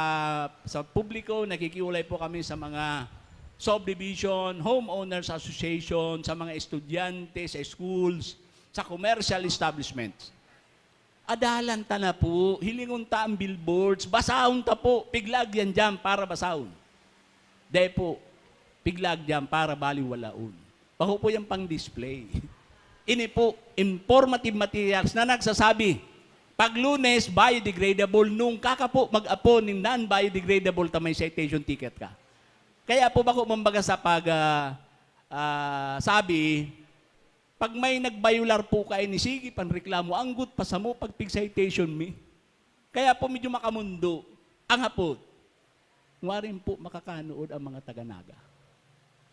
sa publiko, nakikiulay po kami sa mga subdivision, homeowners association, sa mga estudyante, sa schools, sa commercial establishments. Adalan ta na po, hilingon ta ang billboards, basahon ta po, piglag yan dyan para basahon. Dai po, piglag dyan para baliwalaon. Bako po yan pang display. Ini po, informative materials na nagsasabi, pag Lunes, biodegradable, nung kaka po mag-apon ng non-biodegradable ta may citation ticket ka. Kaya po bako mambaga sa pag ah, ah, sabi, pag may nagbayular po kaini, sige pan reklamo, anggot pa samo pag pig-citation mi. Kaya po medyo makamundo ang hapot. Warin po makakanood ang mga taga-Naga.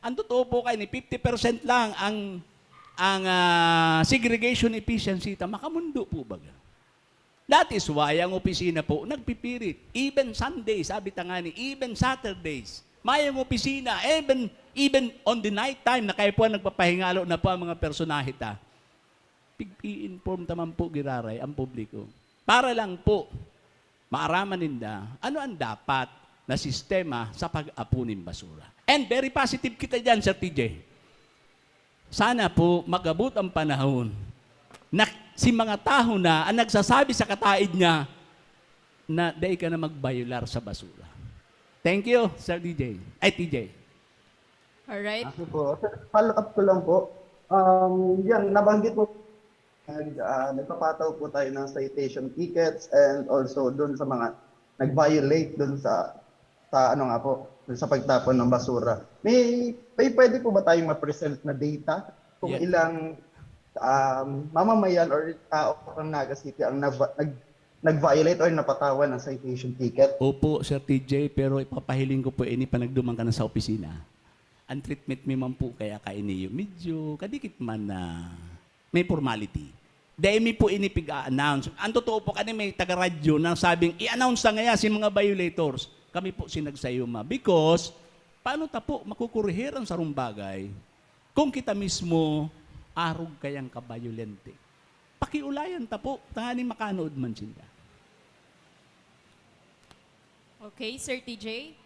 Ang totoo po kaini, fifty percent lang ang ang ah, segregation efficiency ta, makamundo po baga. That is why ang opisina po nagpipirit. Even Sundays, sabi ta nga ni, even Saturdays, mayong opisina, even, even on the night time na kayo po ang nagpapahingalo na po ang mga personahe ta. Pig-i-inform ta man po giraray ang publiko. Para lang po, maaraman ninda, ano ang dapat na sistema sa pag-apon nin basura. And very positive kita diyan, Sir T J. Sana po mag-abot ang panahon na si mga tawo na ang nagsasabi sa kataid niya na dai ka na magbayular sa basura. Thank you, Sir D J. Ay, T J. Alright. Ako po, follow up ko lang po. Um, yan, nabanggit mo, nag, ah, nagpapataw po tayo ng citation tickets and also dun sa mga nag-violate dun sa, sa ano nga po, dun sa pagtapon ng basura. May, may pwede po ba tayong ma-present na data kung Yeah. ilang um, mamamayan or tao ng Naga City ang nag, nag, nag-violate or napatawan ng citation ticket? Opo, Sir T J, pero ipapahiling ko po ini panagduman ka na sa opisina. Ang treatment mi man po kaya kaini, medyo kadikit man na may formality. Dai mi po ini pig-a-announce. Ang totoo po, kani may taga-radyo na sabing, "I-announce na ngaya si mga violators." Kami po sinagsayuma. Because, paano ta po makukurihir ang sarong bagay kung kita mismo arog kayang kabayolente? Pakiulayan ta po, tanganing makanood man sinda. Okay, Sir T J?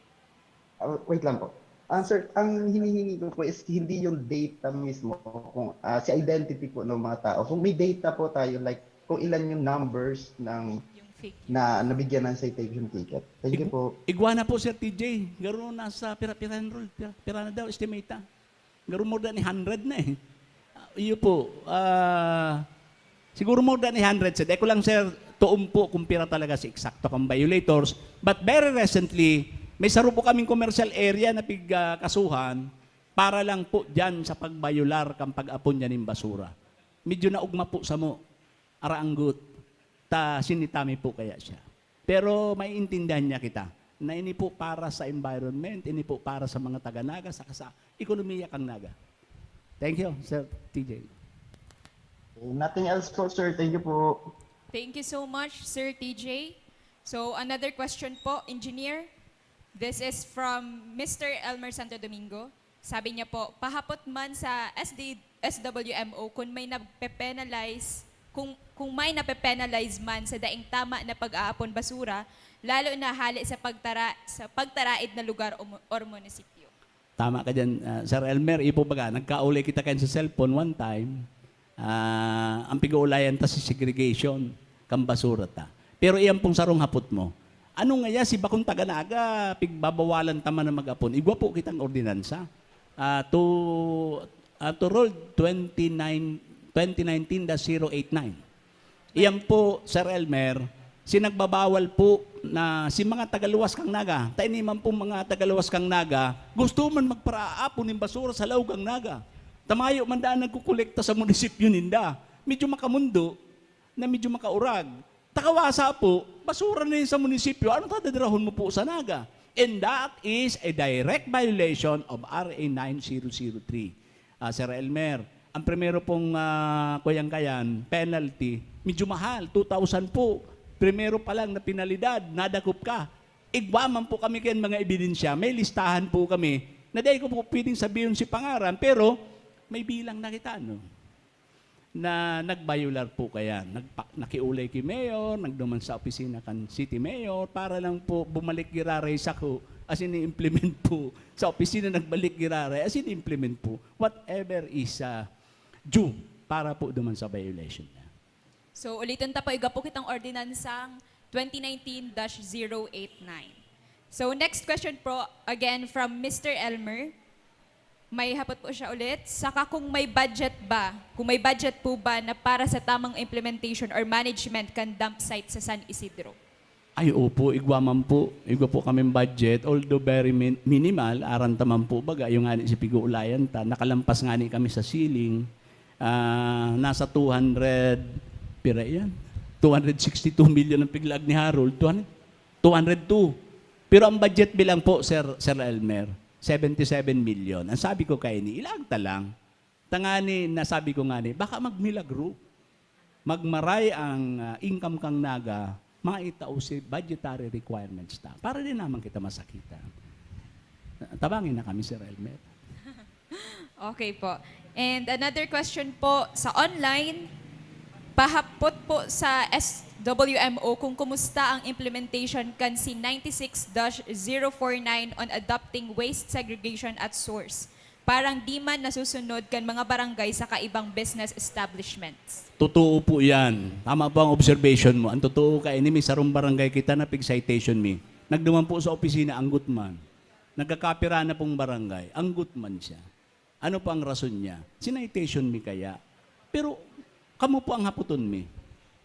Ah, wait lang po. Ah, sir, ang hinihingi ko po is hindi yung data mismo, kung ah, si identity po ng mga tao. Kung may data po tayo, like kung ilan yung numbers ng Yung figure. na nabigyan ng citation ticket. Thank you po. Igwa na po, Sir T J. Garo nasa pira-pira enrolled, pira, pira na daw, estimate, ah. Garo more than a hundred na eh. Ah, iyo po, ah, siguro more than a hundred, sir. Di ko lang, sir, tuon po kung pira talaga si eksakto kang violators. But very recently, may saro po kaming commercial area na pigkasuhan para lang po dyan sa pagbayular kang pag-apon dyan ng basura. Medyo naugma po samo, araanggot, ta sinita mi po kaya siya. Pero maiintindihan niya kita na ini po para sa environment, ini po para sa mga taga-Naga, saka sa ekonomiya kang Naga. Thank you, Sir T J. Nothing else po, sir. Thank you po. Thank you so much, Sir T J. So, another question po, Engineer. This is from Mister Elmer Santo Domingo. Sabi niya po, pahapot man sa S D, S W M O kung may nape-penalize, kung, kung may nape-penalize man sa daing tama na pag-aapon basura, lalo na hali sa pagtara, sa pagtaraid na lugar o mu-, or munisipyo. Tama ka dyan, ah, Sir Elmer. Ipo baga, nagkaulay kita kayan sa cellphone one time. Ah, ang pig-uulayan ta si segregation, kang basura ta. Pero iyan pong sarong hapot mo. Ano ngaya si bakong taga-Naga, pigbabawalan ta man na mag-apon? Igwa po kitang ordinansa. Ah, to, ah, to Rule twenty-nine, twenty nineteen dash zero eight nine. Iyan po, Sir Elmer, si nagbabawal po na si mga tagaluwas kang Naga, ta ini man po mga tagaluwas kang Naga, gusto man magparaapon nin basura sa laog kang Naga. Ta mayo man daan nagkukolekta sa munisipyo ninda. Medyo makamundo, na medyo makaurag. Ta kawasa po, basura na yun sa munisipyo, ano ta dadarahon mo po sa Naga? And that is a direct violation of R A nine zero zero three. Ah, Sir Elmer, ang primero pong, ah, kuyang-kayan, penalty, medyo mahal, two thousand po. Primero pa lang na penalidad, nadakop ka. Igwa man po kami kayan mga ebidensya, may listahan po kami, na dai ko po pwedeng sabihin si pangaran, pero may bilang na kita, no? Na nagbayular po kaya. Nagpa-, nakiulay ki Mayor, nagduman sa opisina kan City Mayor, para lang po bumalik giraray sako, as in i-implement po. Sa opisina nagbalik giraray, as in i-implement po. Whatever is, ah, due para po duman sa violation niya. So, ulitin ta po, igwa po kitang ordinansang twenty nineteen dash zero eight nine. So, next question po, again, from Mister Elmer. May hapot po siya ulit. Saka kung may budget ba, kung may budget po ba na para sa tamang implementation or management kan dump site sa San Isidro? Ay, opo, igwa man po. Igwa po kaming budget, although very min-, minimal, aram ta man po, baga, yung ngani si pig-uulayan ta, nakalampas ngani kami sa ceiling, ah, nasa two hundred, pira yan? Two hundred sixty-two million ang piglaag ni Harold, two hundred, two hundred two. Pero ang budget bilang po, Sir, Sir Elmer, seventy-seven million. Ang sabi ko kaini, ilaag ta lang. Tangani, nasabi ko ngani, baka magmilagro. Magmaray ang, ah, income kang Naga, maitao si budgetary requirements ta. Para din naman kita masakitan. Tabangin na kami, Sir Elmer. Okay po. And another question po sa online, pahapot po sa S-, W M O kung kumusta ang implementation kan C ninety-six dash zero four nine on adopting waste segregation at source. Parang di man nasusunod kan mga barangay sa kaibang business establishments. Totoo po yan. Tama po ang observation mo. Ang totoo, kaini may sarong barangay kita na pig-citation mi. Nagduman po sa opisina, anggot man. Nagkakapira na pong barangay, anggot man siya. Ano po ang rason niya? Sinitation mi kaya? Pero kamo po ang hapoton mi.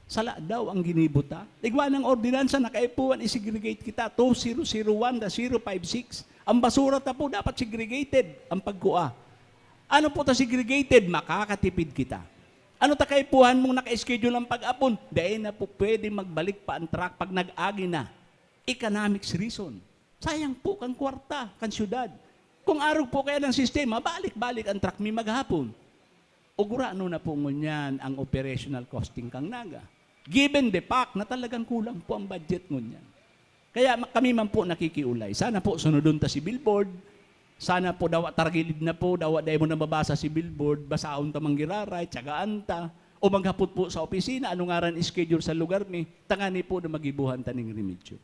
Sala daw ang ginibo ta. Igwa ng ordinansa na kaipuhan i-segregate kita, two zero zero one dash zero five six. Ang basura ta po dapat segregated ang pagkua. Ano po ta segregated? Makakatipid kita. Ano ta kaipuhan mong naka-schedule ang pag-apon? Dai na po pwede magbalik pa ang truck pag nag-agi na. Economics reason. Sayang po kan kwarta, kan syudad. Kung arog po kaya ng sistema, balik-balik ang truck mi maghapon. Ugurano na po ngunyan ang operational costing kang Naga. Given the fact na talagang kulang po ang budget ngunyan. Kaya ma-, kami man po nakikiulay. Sana po sunodon ta si billboard. Sana po dawa targilid na po, dawa dai mo nababasa si billboard, basahon ta man giraray, tiyagaan ta. O maghapot po sa opisina, ano ngaran schedule sa lugar mi, tangani po na magibuhan ta ning remedyo.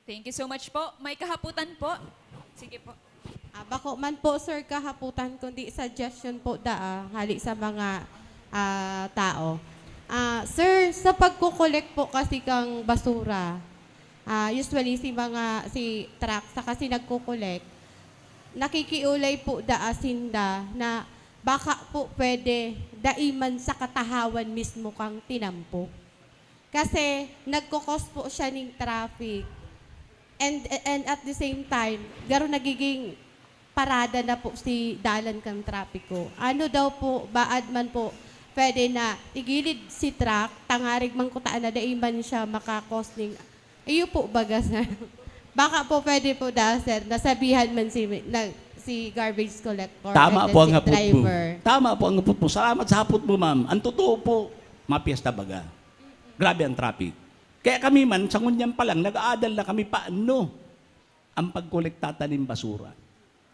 Thank you so much po. May kahaputan po? Sige po. Ah, bako man po, sir, kahaputan, kundi suggestion po daa, hali sa mga, ah, tao. Ah, sir, sa pagko-collect po kasi kang basura, ah, usually si mga, si truck, sa kasi nagko-collect, nakikiulay po daa sinda na baka po pwede dai man sa katahawan mismo kang tinampo. Kasi nagko-cause po siya ning traffic. And, and at the same time, garo nagiging parada na po si dalan kan trapiko. Ano daw po, baad man po, pwede na igilid si truck, tangarig mangkutaan na dai man siya maka-cause ning, iyo po baga, sir. Baka po pwede po da, sir, nasabihan man si, na, si garbage collector Tama and po ang si hapot mo. driver. Tama po ang hapot mo. Salamat sa hapot mo, ma'am. Ang totoo po, mapiyesta baga. Grabe ang traffic. Kaya kami man, sa ngunyan pa lang, nag-aadal na kami paano ang pagkolekta ta nin basura.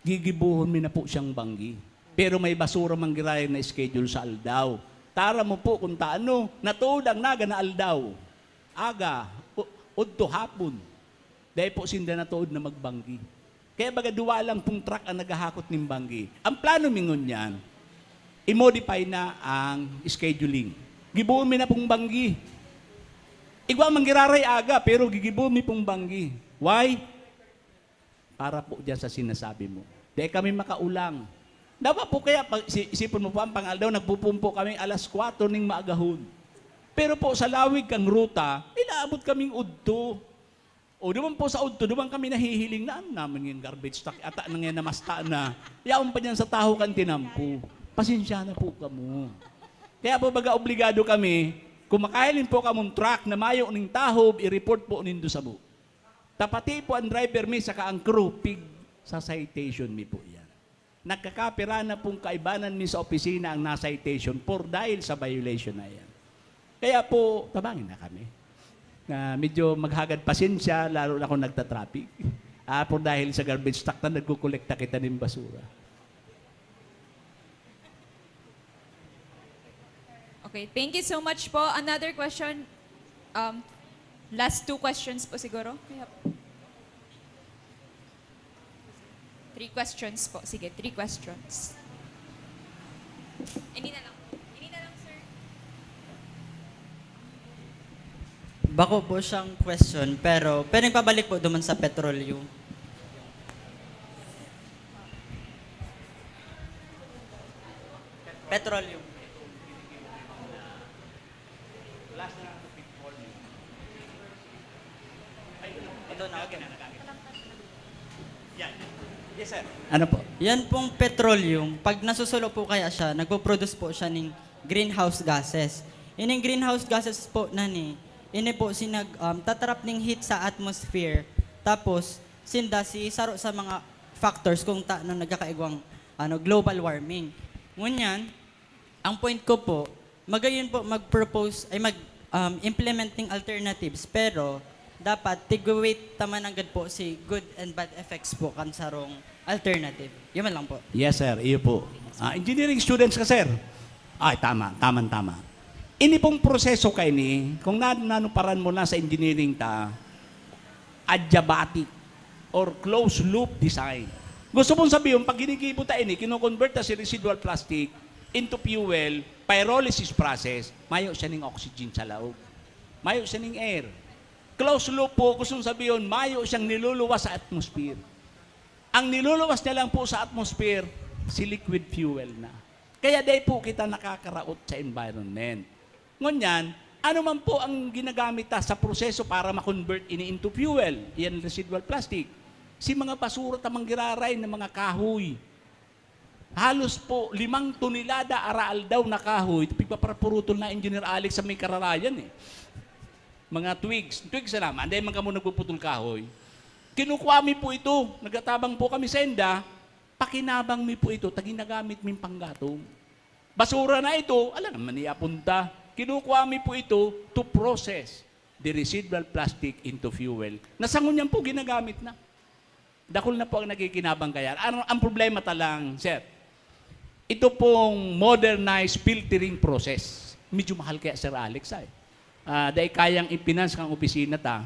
Gigibohon mi na po siyang banggi. Pero may basura man giraray na schedule sa aldaw. Tara mo po kung taano, natuod ang Naga na aldaw. Aga, u-, udto hapon. Dai po sinda natuod na magbanggi. Kaya baga duwa lang pong truck ang naghahakot nin banggi. Ang plano mi ngunyan, i-modify na ang scheduling. Gibohon mi na pong banggi. Igwa man giraray aga, pero gigibohon mi pong banggi. Why? Para po diyan sa sinasabi mo. Dai kami makaulang. Dapat po kaya, pag, si, isipon mo po, ang pang-aldaw, nagpupumpo kami alas kwatro ning maagahon. Pero po, sa lawig kang ruta, inaabot kaming udto. O, duman po sa udto, duman kami nahihiling na, "Ano naman yung garbage truck? Ata na ngayon namasta na." Yaon pa dyan sa taho kan tinampo. Pasensya na po kamo. Kaya po, baga obligado kami, kung makahiling po kamong truck na mayo ning tahob, i-report po nindo samo. Ta pati po ang driver mi saka ang crew, pig sa citation mi po yan. Nagkakapira na pong kaibanan mi sa opisina ang na-citation for dahil sa violation na yan. Kaya po, tabangin na kami. Na medyo maghagad pasensya, lalo na kung nagta-traffic. Ah, por dahil sa garbage truck na nagkukolekta kita nin basura. Okay, thank you so much po. Another question? Um, last two questions po siguro. We have three questions po. Sige, three questions. Hindi na lang po. Hindi na lang, sir. Bako po siyang question, pero pwedeng pabalik po duman sa petroleum. Petroleum. Ito na, okay. Yan. Yes, sir. Ano po? Yan pong petroleum, pag nasusulo po kaya siya, nagpo-produce po siya ning greenhouse gases. Ining greenhouse gases po na ni, ini po sinag, um, tatrap ning heat sa atmosphere. Tapos, sinda si saro sa mga factors kung ta na nagkakaigwang, ano, global warming. Ngunyan, ang point ko po, magayon po mag-propose, ay mag, um, implement ning alternatives, pero dapat tigwe-weight ta man nanggad po si good and bad effects po kan sarong alternative. Yun man lang po. Yes, sir. Iyo po. Ah, engineering students ka, sir? Ay, tama. Tamang-tama. Ini pong proseso kaini, kung na-, nanuparan mo na sa engineering ta, adiabatic or closed loop design. Gusto mong sabihin, pag ginigibo ta ini, kino-convert ta si residual plastic into fuel, pyrolysis process, mayo siya ning oxygen sa laog. Mayo siya ning air. Closed loop po, gusto mong sabihin, mayo siyang niluluwas sa atmosphere. Ang niluluwas niya lang po sa atmosphere, si liquid fuel na. Kaya dai po kita nakakaraot sa environment. Ngunyan, ano man po ang ginagamit ta sa proseso para ma-convert ini into fuel, iyan residual plastic? Si mga basura ta manggiraray na mga kahoy. Halos po limang tonelada araaldaw na kahoy, pigpaparapurutol na Engineer Alex sa may kararayan eh. Mga twigs. Twigs na naman, dahil man kamo nagpuputol kahoy. Kinukuha mi po ito, nagtatabang po kami sa enda, pakinabang mi po ito, ta ginagamit ming panggatong. Basura na ito, ala naman iapunta. Kinukuha mi po ito to process the residual plastic into fuel. Na sa ngunyan po, ginagamit na. Dakul na po ang nakikinabang kaya. Ang, ang problema ta lang, sir, ito pong modernized filtering process. Medyo mahal kaya, Sir Alex, ay. Ah, dai kayang i-finance kang opisina ta.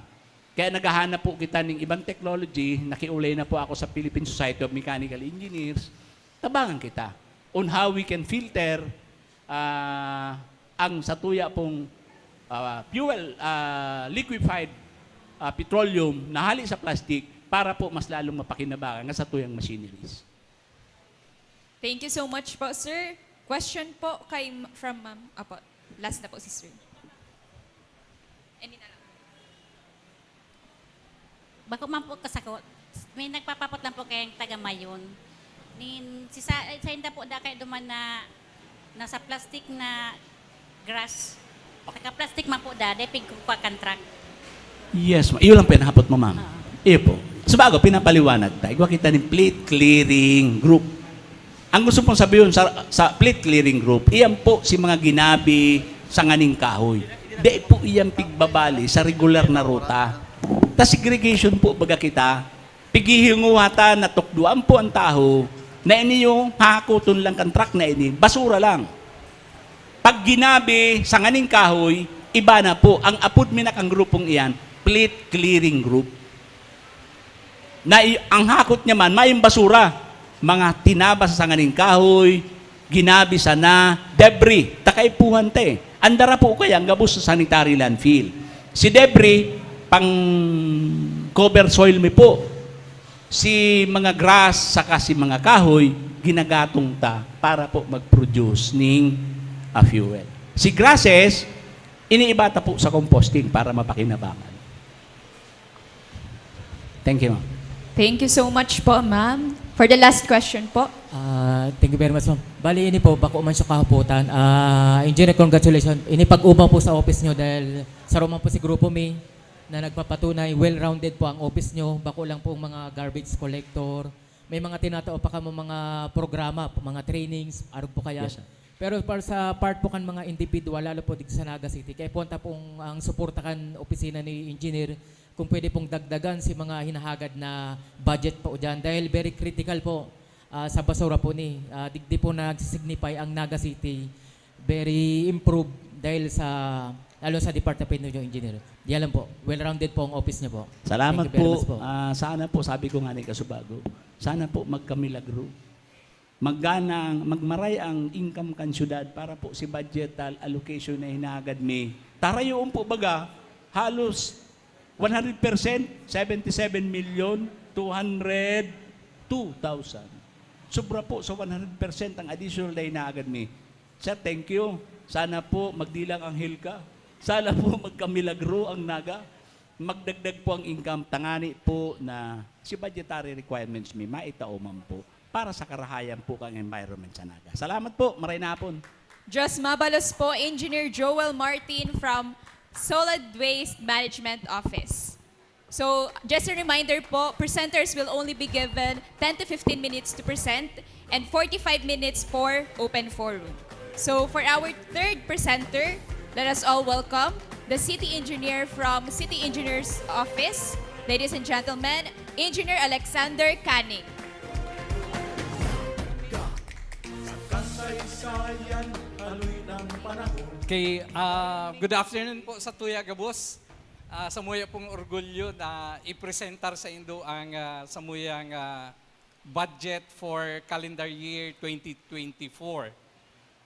Kaya naghahanap po kita ning ibang technology. Nakiulay na po ako sa Philippine Society of Mechanical Engineers. Tabangan kita on how we can filter, ah, ang satuya pong, ah, fuel, ah, liquefied, ah, petroleum na hali sa plastic para po mas lalong mapakinabangan ang satuyang machineries. Thank you so much po, sir. Question po kay, from ma'am. Apo, last na po si sir. Any na lang. Bako man po kasako, may nagpapapot lang po kayang taga Mayon. Nin, si sa, sa inda po da kayo duman na nasa plastic na grass. Saka plastic man po da, dai pigkukuha kan truck. Yes, ma-, iyo lang pinahapot mo, ma'am. Oo. Iyo po. Sa bago, pinapaliwanag ta. Igwa kita ning plate clearing group. Ang gusto pong sabihon sa, sa plate clearing group, iyan po si mga ginabi sa nganing kahoy. Di po iyan pigbabali sa regular na ruta. Ta segregation po, baga kita, pighihinguha ta na tukdoan po ang taho na ini yung hakoton lang kan truck na ini, basura lang. Pag ginabi sa nganing kahoy, iba na po. Ang apod mi na kang grupong iyan, plate clearing group. Na i-, ang hakot niya man, mayong basura. Mga tinaba sa sanganing kahoy, ginabi sana, debris, ta kaipuhan ta eh. Ang dara po kaya, ang gabos sa sanitary landfill. Si debris, pang cover soil mi po. Si mga grass, saka si mga kahoy, ginagatong ta para po mag-produce ning, ah, fuel. Si grasses, iniiba ta po sa composting para mapakinabangan. Thank you, ma'am. Thank you so much po, ma'am. For the last question po. Ah, thank you very much, ma'am. Bali, ini po, bako man siya kahapotan. Ah, Engineer, congratulations. Ini pag-uma po sa office nyo dahil saro man po si grupo mi na nagpapatunay, well-rounded po ang office nyo. Bako lang po ang mga garbage collector. May mga tinatao pa kamo mga programa, mga trainings, arog po kaya. Yes, sir. Pero para sa part po kan mga individual, lalo po digdi sa Naga City, kaya po ang, ang suporta kan opisina ni Engineer, kung pwede pong dagdagan si mga hinahagad na budget po dyan. Dahil very critical po, ah, sa basura po ni, ah, digdi po nagsisignify ang Naga City, very improved dahil sa, lalo sa department ninyo, Engineer. Diyan lang po. Well-rounded po ang office niyo po. Salamat po. Thank you very much po. Ah, sana po, sabi ko nga ni kasubago, sana po magkamilagro. Magganang, magmaray ang income kan syudad para po si budgetal allocation na hinahagad mi. Tarayoon po baga, halos one hundred percent, seventy-seven million two hundred two thousand. Sobra po sa one hundred percent ang additional na hinahagad mi. Sir, thank you. Sana po magdilang anghel ka. Sana po magkamilagro ang Naga. Magdagdag po ang income, tangani po na si budgetary requirements mi maitao man po para sa karahayan po kang environment sa Naga. Salamat po. Maray na hapon. Diyos mabalos po, Engineer Joel Martin from Solid Waste Management Office. So, just a reminder po, presenters will only be given ten to fifteen minutes to present and forty-five minutes for open forum. So, for our third presenter, let us all welcome the city engineer from City Engineer's Office. Ladies and gentlemen, Engineer Alexander Canning. Sa kasaysayan, haloy ng panahon, Okay, ah, good afternoon po sa tuya gabos. Ah, samuya pong orgulyo na ipresentar sa indo ang, ah, samuyang, ah, budget for calendar year twenty twenty-four.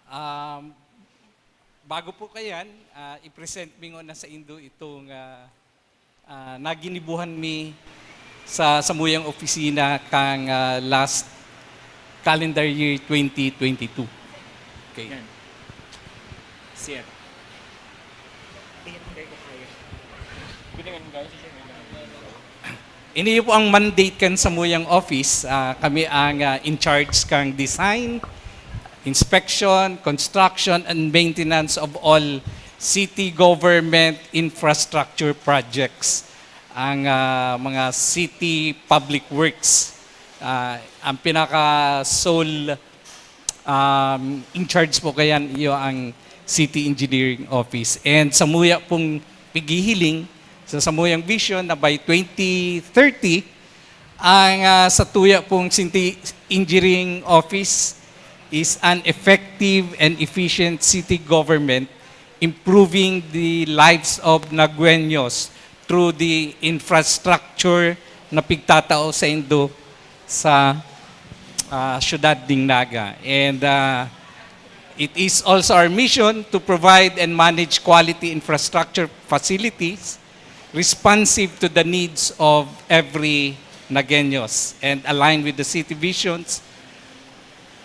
Um, bago po kayan, ah, i-present mi ngona sa indo itong, ah, ah, na ginibohan mi sa samuyang opisina kan, ah, last calendar year twenty twenty-two. Okay. Yan. Sir. Pwede nga, guys. Ini po ang mandate kan samuyang office. Ah, kami ang, ah, in charge kan design, inspection, construction, and maintenance of all city government infrastructure projects. Ang, ah, mga city public works, ah, ang pinaka sole, um, in charge po kayan, iyo ang City Engineering Office. And samuya pong pighihiling, sa samuyang vision na by twenty thirty, ang, ah, satuya pong City Engineering Office is an effective and efficient city government, improving the lives of Nagueños through the infrastructure na pigtatao saindo sa, ah, siyudad ning Naga. And, ah, it is also our mission to provide and manage quality infrastructure facilities responsive to the needs of every Nagueños and aligned with the city visions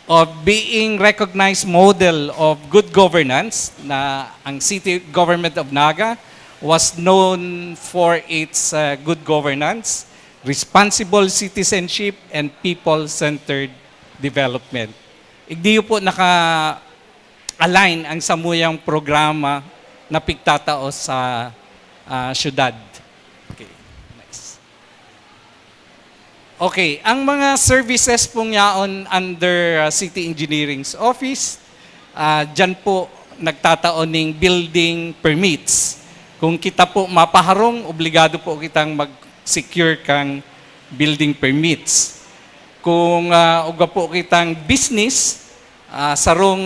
of being recognized model of good governance, na ang City Government of Naga was known for its, uh, good governance, responsible citizenship, and people-centered development. Igdiyo po naka-align ang samuyang programa na pigtatao sa, ah, syudad. Okay, next. Okay, ang mga services pong yaon under, ah, City Engineering's office, ah, diyan po nagtatao ning building permits. Kung kita po mapaharong, obligado po kitang mag-secure kang building permits. Kung, ah, ugwa po kitang business, ah, sarong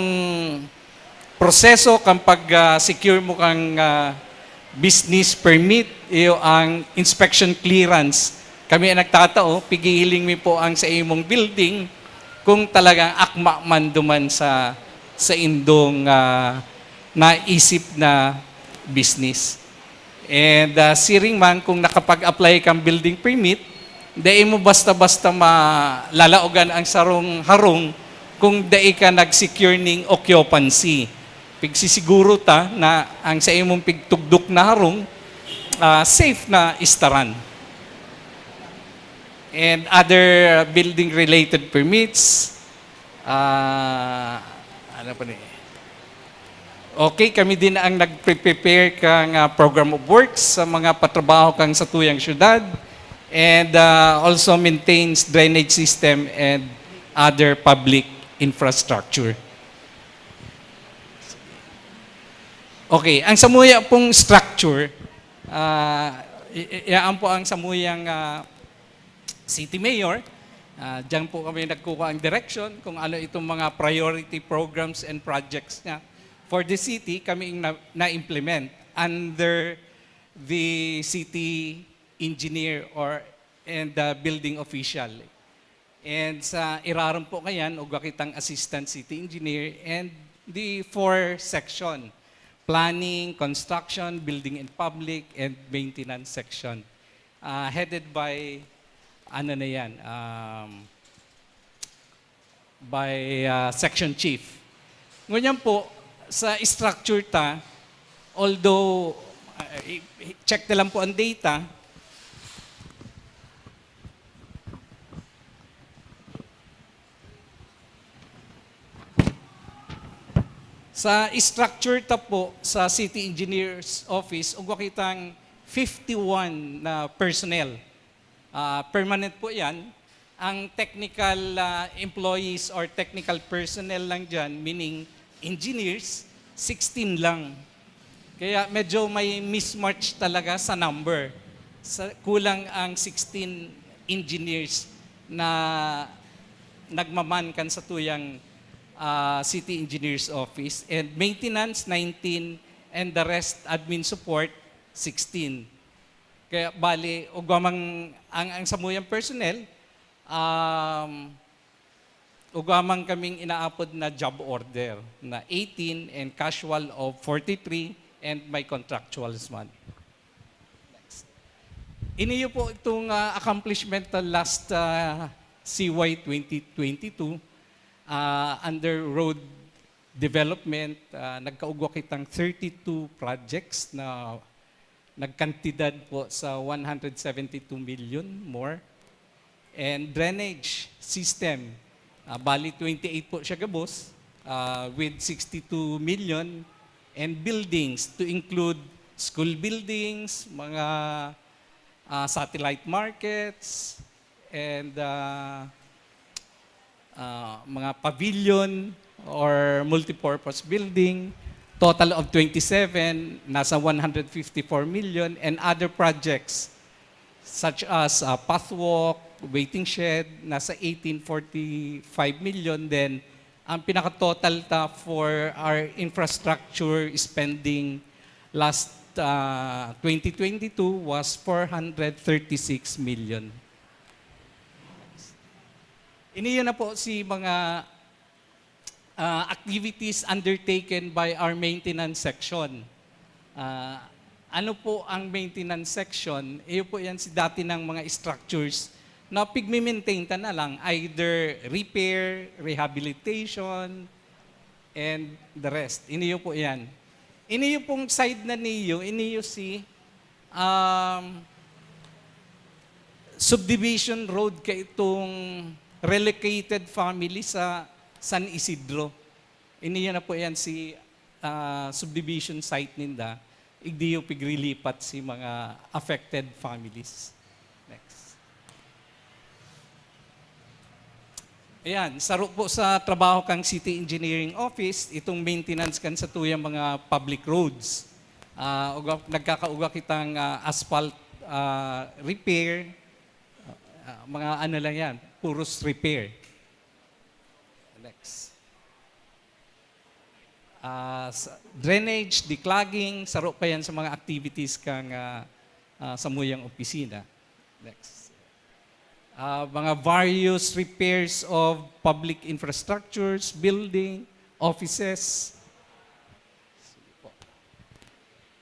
proseso kan pag, ah, secure mo kang, ah, business permit, iyo ang inspection clearance. Kami ang nagtatao, pighihiling mi po ang sa imong building kung talagang akma man duman sa, sa indong, ah, naisip na business. And, ah, siring man, kung nakapag-apply kang building permit, dai mo basta-basta malalaogan ang sarong harong kung dai ka nag-secure ning occupancy. Pigsisiguro ta na ang sa imong pigtugdok na harong, ah, safe na istaran. And other building-related permits, ah, ano pa ni? Okay, kami din ang nagpre-prepare kang, ah, program of works sa mga patrabaho kang satuyang syudad, and, ah, also maintains drainage system and other public infrastructure. Okay, ang samuya pong structure, ah, i-, i-, iyaan po ang samuyang, ah, city mayor. Ah, diyan po kami nagkukuha ang direction kung ano itong mga priority programs and projects niya for the city, kami yung na, na-implement under the city engineer or, and the building official. And sa irarom po kayan, ugwa kitang assistant city engineer and the four section, planning, construction, building and public, and maintenance section. Ah, headed by, ano na yan, um, by, ah, section chief. Ngunyan po, sa structure ta, although, ah, i-, i-, check na lang po ang data, sa structure ta po sa City Engineer's Office, ugwa kitang fifty-one na personnel. Ah, permanent po yan. Ang technical, ah, employees or technical personnel lang dyan, meaning engineers, sixteen lang. Kaya medyo may mismatch talaga sa number. Sa, kulang ang sixteen engineers na nagmaman kan satuyang ah, City Engineer's Office, and maintenance, nineteen, and the rest, admin support, sixteen. Kaya bali, ugwa mang, ang, ang samuyang personnel, um, ugwa man kaming inaapod na job order na eighteen and casual of forty-three and may contractuals man. Next. Iniyo po itong, ah, accomplishment na last, ah, C Y twenty twenty-two, ah, under road development, ah, nagkaugwa kitang thirty-two projects na nagkantidad po sa one hundred seventy-two million more. And drainage system, ah, bali twenty-eight po siya gabos, ah, with sixty-two million. And buildings, to include school buildings, mga, ah, satellite markets, and, ah, ah, mga pavilion or multipurpose building, total of twenty-seven, nasa one hundred fifty-four million, and other projects such as, ah, pathwalk, waiting shed, nasa eighteen forty-five million. Then, ang pinaka-total ta for our infrastructure spending last, ah, twenty twenty-two was four hundred thirty-six million. Ini yun na po si mga, ah, activities undertaken by our maintenance section. Ah, ano po ang maintenance section? Iyo po yan si dati ng mga structures na pigmi-maintain ta na lang, either repair, rehabilitation, and the rest. Iniyo po yan. Iniyo pong side na niyo, iniyo si, um, subdivision road kaitong relocated family sa San Isidro. Iniyo na po yan si, ah, subdivision site ninda. Igdiyo pigrilipat si mga affected families. Next. Ayan, saro po sa trabaho kang City Engineering Office, itong maintenance kan satuyang mga public roads. Ah, uga-, nagkakauga kitang, ah, asphalt, ah, repair, ah, mga ano lang yan, puros repair. Next. Ah, sa, drainage, declogging, saro pa yan sa mga activities kang, ah, ah, samuyang opisina. Next. Ah, mga various repairs of public infrastructures, building, offices.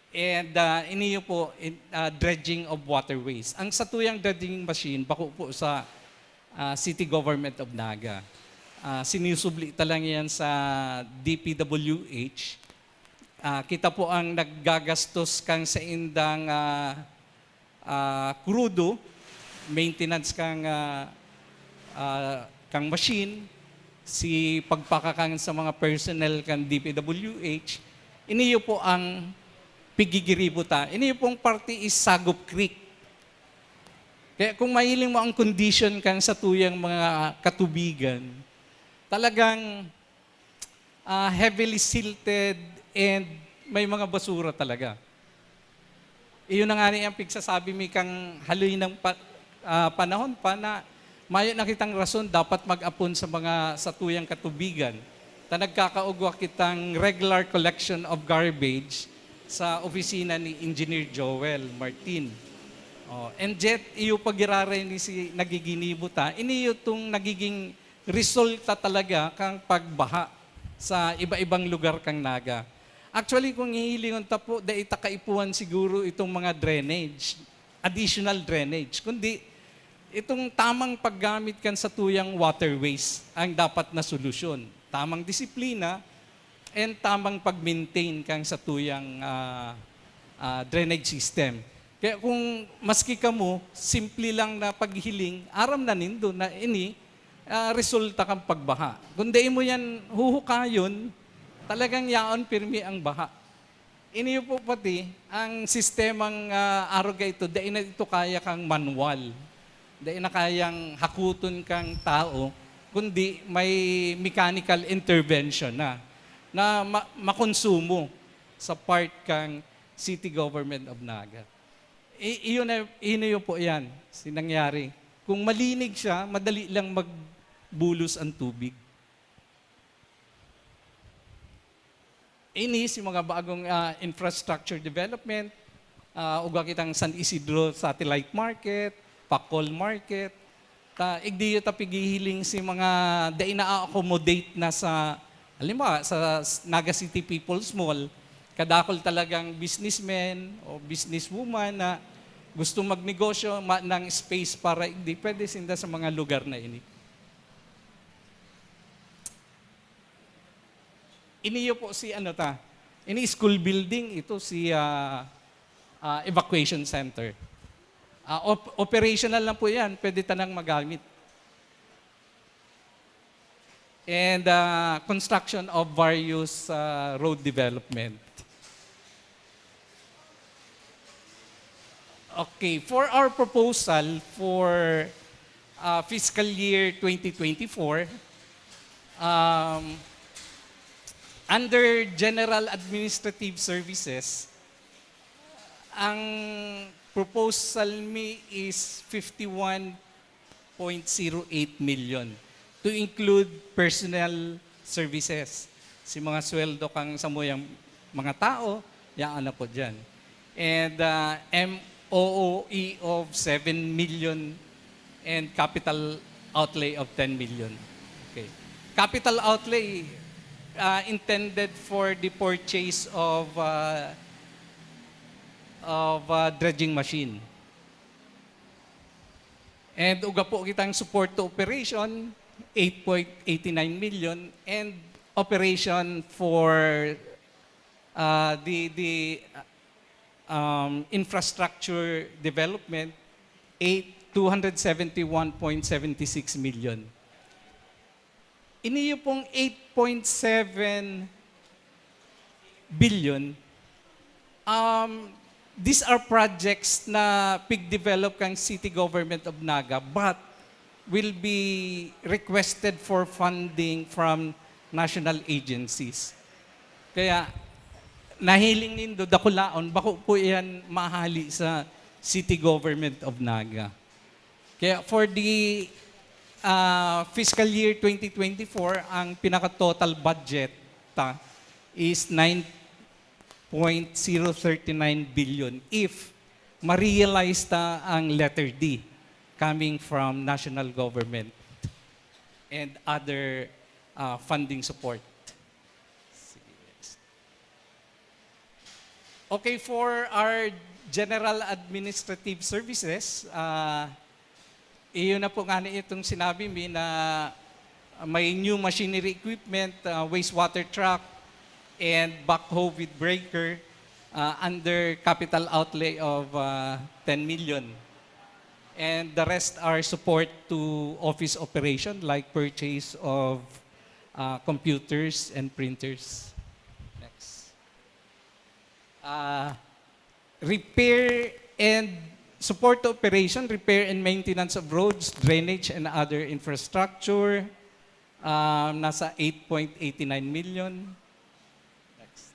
And, ah, iniyo po, in, ah, dredging of waterways. Ang satuyang dredging machine, bako po sa, ah, City Government of Naga. Ah, sinusubli ta lang yan sa D P W H. Ah, kita po ang naggagastos kang saindang, ah, ah, krudo, maintenance kang, ah, ah, kang machine, si pagpakakang sa mga personnel kan D P W H, iniyo po ang pigigiribo ta. Iniyo pong parte is Sagop Creek. Kaya kung mahiling mo ang condition kan satuyang mga katubigan, talagang, ah, heavily silted and may mga basura talaga. Iyon na nga ni ang pigsasabi mi kang haloy ng pa-, ah, panahon pa na mayo na kitang rason dapat mag-apon sa mga satuyang katubigan. Ta nagkakaugwa kitang regular collection of garbage sa opisina ni Engineer Joel Martin. Oh, and yet, iyo pa giraray ni si nagiginibo ta, ini itong nagiging resulta talaga kang pagbaha sa iba-ibang lugar kang Naga. Actually, kung hihilingon ta po, dai ta kaipuhan siguro itong mga drainage, additional drainage, kundi itong tamang paggamit kan satuyang waterways ang dapat na solusyon. Tamang disiplina and tamang pag-maintain kan satuyang, ah, ah, drainage system. Kaya kung maski kamo, simple lang na paghiling, aram na nindo na ini, ah, resulta kan pagbaha. Kung dai mo yan huhukayon, talagang yaon pirmi ang baha. Ini po pati ang sistemang, ah, arog ito, dai na ito kaya kang manual. Dai na kayang hakuton kang tao, kundi may mechanical intervention na, na ma-, makonsumo sa part kang City Government of Naga. I-, iyon na, iyon po yan, si nangyari. Kung malinig siya, madali lang magbulos ang tubig. Ini si mga bagong, ah, infrastructure development, ah, ugwa kitang San Isidro Satellite Market, Pacol Market, ta igdi ta pighihiling si mga dai na-accommodate na sa, halimbawa, sa s-, Naga City People's Mall, kadakul talagang businessmen o businesswoman na gusto magnegosyo, ma-, ng space para igdi, pwede sinda sa mga lugar na ini. Iniyo po si ano ta, ini school building, ito si, ah, ah, evacuation center. Ah, op-, operational lang po yan, pwede tanang magamit. And, ah, construction of various, ah, road development. Okay, for our proposal for, ah, fiscal year twenty twenty-four, um, under General Administrative Services, ang proposal mi is fifty-one point zero eight million, to include personnel services. Si mga sweldo kang samuyang mga tao, yaan na po dyan. And, ah, M O O E of seven million and capital outlay of ten million. Okay. Capital outlay, ah, intended for the purchase of, ah, of, ah, dredging machine. And ugwa po kitang support to operation, eight point eight nine million, and operation for, ah, the, the, um, infrastructure development, eight, two hundred seventy-one point seventy-six million. Iniyo pong eight point seven billion, um, these are projects na pig-develop kang City Government of Naga, but will be requested for funding from national agencies. Kaya, nahiling nindo, dakulaon, bako po yan mahali sa City Government of Naga. Kaya for the, ah, fiscal year twenty twenty-four, ang pinaka-total budget ta is nine point zero thirty nine billion if ma-realize ta ang letter D coming from national government and other, ah, funding support. Sige, next. Okay, for our general administrative services, ah, iyon na po nga ni itong sinabi mi na may new machinery equipment, ah, wastewater truck, and backhoe with breaker, ah, under capital outlay of, ah, ten million. And the rest are support to office operation like purchase of, ah, computers and printers. Next. Ah, repair and support to operation, repair and maintenance of roads, drainage, and other infrastructure, ah, nasa eight point eight nine million. Next.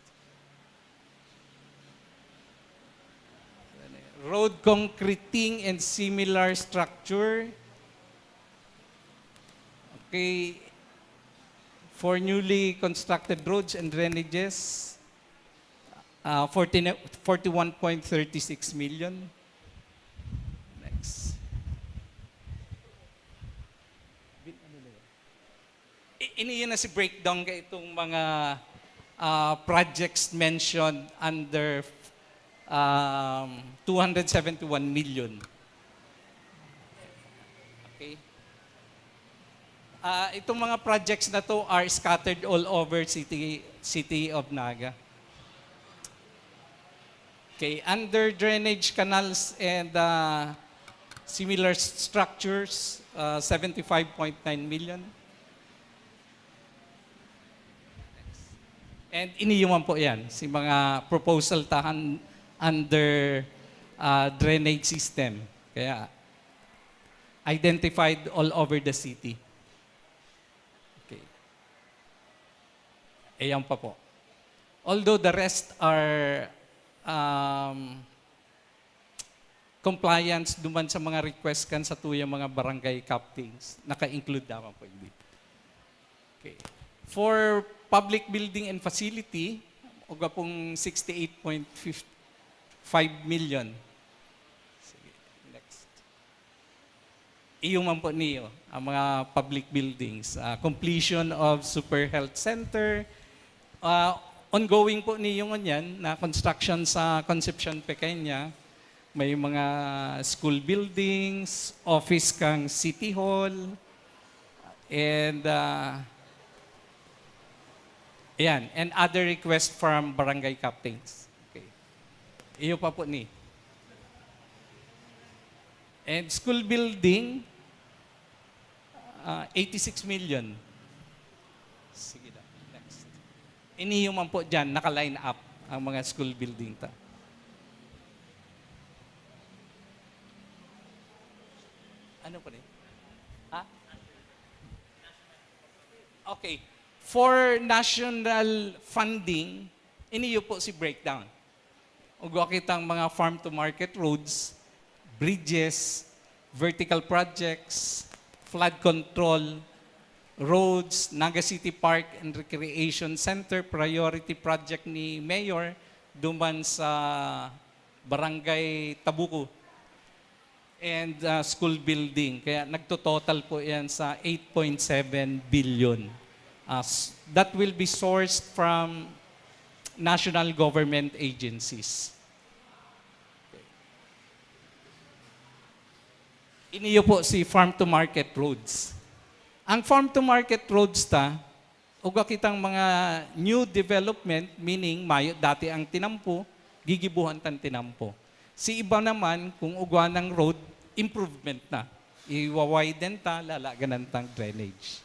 Road concreting and similar structure. Okay. For newly constructed roads and drainages, ah, forty, forty-one point thirty-six million. Next. I-, ini yun na si breakdown ka itong mga, ah, projects mentioned under, um, two hundred seventy-one million. Okay. Ah, itong mga projects na to are scattered all over city, city of Naga. Okay, under drainage canals and, ah, similar s-, structures, ah, seventy-five point nine million. And iniiwan po yan, si mga proposal tahan under, ah, drainage system. Kaya, identified all over the city. Okay. Ayan pa po. Although the rest are, um, compliance duman sa mga request kan satuyang mga barangay captains, naka-include naman po, hindi. Okay. For public building and facility, Ugwa pong sixty-eight point five million. Sige, next. Iyo man po niyo, ang mga public buildings, ah, completion of Super Health Center, ah, ongoing po niyo ngunyan na construction sa Concepcion Pequeña. May mga school buildings, office kang City Hall, and, ah, yan, and other request from barangay captains. Okay. Iyo pa po ni. And school building, ah, eighty-six million. Sige na, next. Iniyo man po dyan, naka-line up ang mga school building ta. Ano po ni? Ha? Okay. For national funding, iniyo po si breakdown. Ugwa kitang mga farm to market roads, bridges, vertical projects, flood control, roads, Naga City Park and Recreation Center, priority project ni Mayor, duman sa Barangay Tabuco, and, ah, school building. Kaya nagtototal po yan sa eight point seven billion. Ah, s-, that will be sourced from national government agencies. Iniyo po si farm to market roads. Ang farm to market roads ta, ugwa kitang mga new development, meaning mayo dati ang tinampo, gigibuhan tan tinampo. Si iba naman, kung ugwa ng road, improvement na. Iwa-widen ta, lalaganan tang drainage.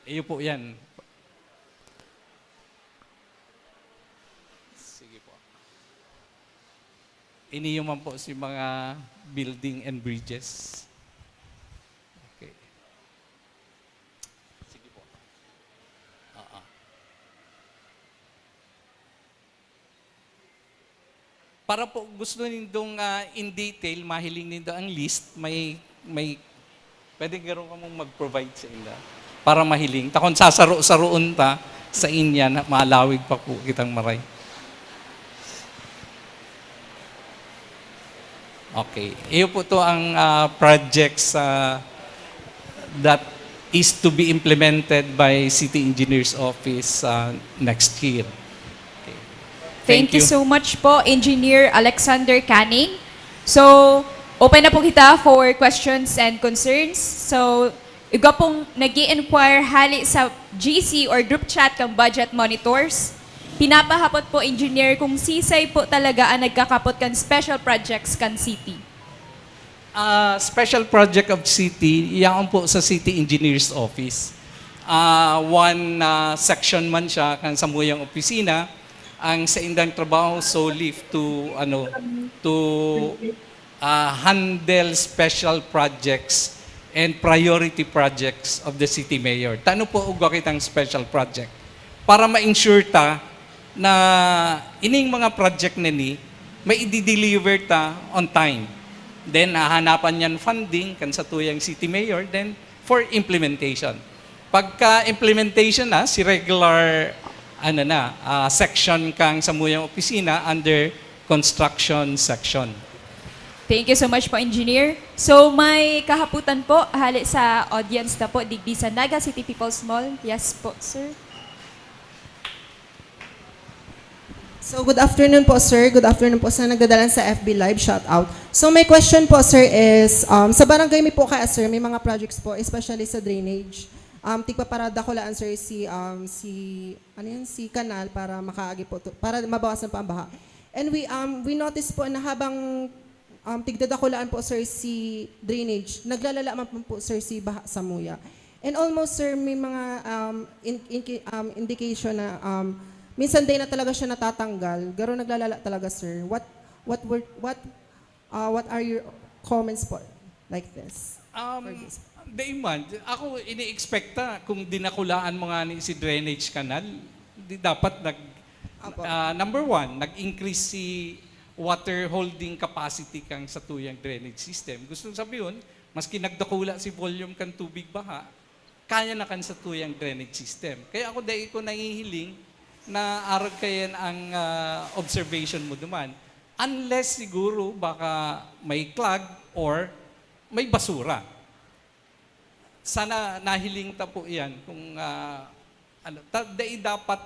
Iyo po yan. Sige po. Iniyo man po si mga building and bridges. Okay. Sige po. Oo. Para po gusto nindong, ah, in detail, mahiling nindo ang list, may, may, pwede garo kamong mag-provide sa inda para mahiling. Ta kun sasaro-saroon ta, sa inyan, malawig pa po kitang maray. Okay. Iyo po to ang, ah, projects, ah, that is to be implemented by City Engineer's Office, ah, next year. Okay. Thank you so much po, Engineer Alexander Canning. So, open na po kita for questions and concerns. So, igwa pong nag inquire hali sa G C or group chat kang budget monitors. Pinapahapot po, Engineer, kung sisay po talaga ang nagkakapot kan special projects kan city. Ah, special project of city, yaon po sa City Engineer's Office. Ah, one, ah, section man siya kan samuyang opisina, ang saindang trabaho solely to, ano, to, ah, handle special projects and priority projects of the city mayor. Ta ano po ugwa kitang special project? Para ma-ensure ta na ining mga project na ni, maidi-deliver ta on time. Then, hahanapan niyan funding kan satuyang city mayor, then for implementation. Pagka implementation na, si regular, ano na, ah, section kang samuyang opisina under construction section. Thank you so much po, Engineer. So, may kahaputan po, hali sa audience na po, digdi sa Naga City People's Mall. Yes po, sir. So, good afternoon po, sir. Good afternoon po sa nagdadalan sa F B Live. Shout out. So, my question po, sir, is, um, sa barangay mi po kaya, sir, may mga projects po, especially sa drainage. Um, tigpaparadakulaan, sir, si, um, si, ano yun, si kanal para makaagi po, to, para mabawasan po ang baha. And we, um, we notice po na habang um, tigdadakulaan po, sir, si drainage. Naglalala man po, sir, si baha samuya. And almost, sir, may mga um, in, in, um, indication na um, minsan day na talaga siya natatanggal. Garo naglalala talaga, sir. What what were, what uh, what are your comments po like this? Um, Daiman, ako ini-expecta kung dinakulaan mo nga ni si drainage canal, di dapat nag Apo. Ah, number one, nag-increase si water holding capacity kang satuyang drainage system. Gusto sabihon, maski nagdakula si volume kan tubig baha, kaya na kan satuyang drainage system. Kaya ako dai ko nahihiling na arog kayan ang, ah, observation mo duman. Unless siguro baka may clog or may basura. Sana nahiling ta po iyan kung, ah, ano, ta dai dapat,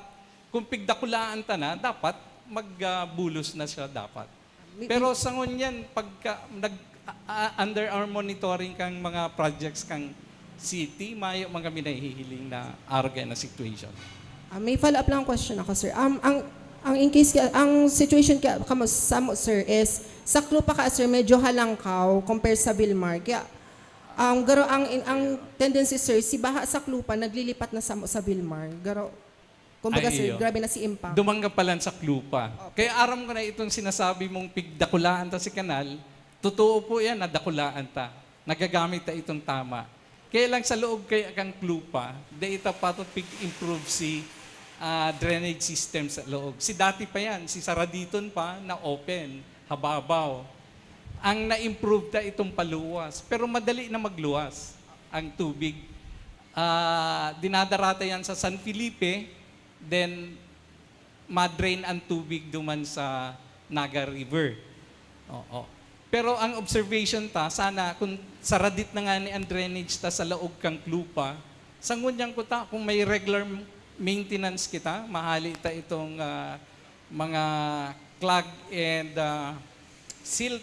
kung pigdakulaan ta na, dapat mag, ah, bulos na siya dapat. Mi Pero sa ngunyan, pagka nag a a under our monitoring kang mga projects kang city, mayo man kami nahihiling na arog na situation. Ah, may follow-up lang question ako, sir. Um, ang ang in case ka ang situation ka kamo samo, sir, is sa Clupa ka, sir, medyo halangkaw compare sa Vilmar. Kaya Ang garo ang in ang tendency, sir, si baha sa Clupa naglilipat na samo sa Vilmar. Garo kumbaga, Ay, sir, iyo. grabe na si impact. Duman ka palan sa Clupa. Opo. Kaya aram ko na itong sinasabi mong pigdakulaan ta si kanal, totoo po yan, nadakulaan ta. Nagagamit ta itong tama. Kaya lang sa loob kaya kang Clupa, dai ta pa to pig-improve si, ah, drainage system sa loob. Si dati pa yan, si Saraditon pa na open, hababaw. Ang na-improve ta itong paluwas, pero madali na magluwas ang tubig. Ah, dinadara ta yan sa San Felipe, then ma-drain ang tubig duman sa Naga River. Oo. Pero ang observation ta, sana kung saradit na nga ni ang drainage ta sa laog kang Clupa, sa ngunyan kuta, kung may regular maintenance kita, mahali ta itong, ah, mga clog and, ah, silt.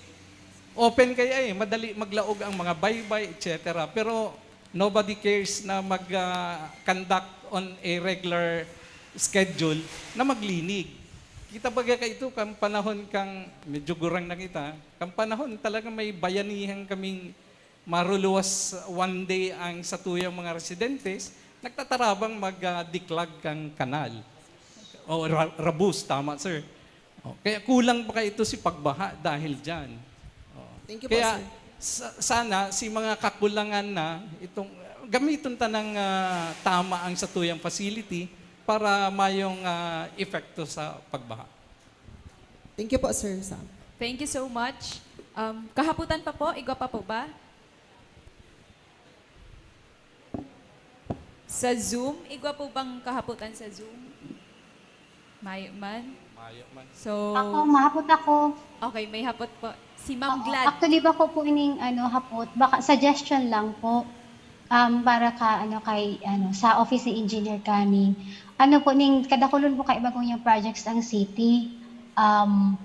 Open kaya eh, madali maglaog ang mga baybay, et cetera. Pero nobody cares na mag, ah, conduct on a regular schedule na maglinig. Kita baga ka ito, kang panahon kang, medyo gurang na kita, kang panahon talaga may bayanihan kaming maruluwas one day ang satuyang mga residentes, nagtatarabang mag, ah, diklag kang kanal. O ra rabus, tama, sir. O, kaya kulang pa kayo ito si pagbaha dahil diyan. O. Thank you po, Kaya sir. sa sana si mga kakulangan na itong, gamiton ta ng, ah, tama ang satuyang facility para mayong, ah, epekto sa pagbaha. Thank you po, Sir Sam. Thank you so much. Um, kahaputan pa po, igwa pa po ba? Sa Zoom, igwa po bang kahaputan sa Zoom? Mayo man. Mayo man. So, Ako, mahapot ako. Okay, may hapot po. Si Ma'am Oo, Glad. Actually, bako po ining, ano, hapot, baka suggestion lang po, um, para ka, ano, kay, ano, sa office ni Engineer Canning. Ano po, ning kadakulon po kaiba ko niyang projects ang city. Um,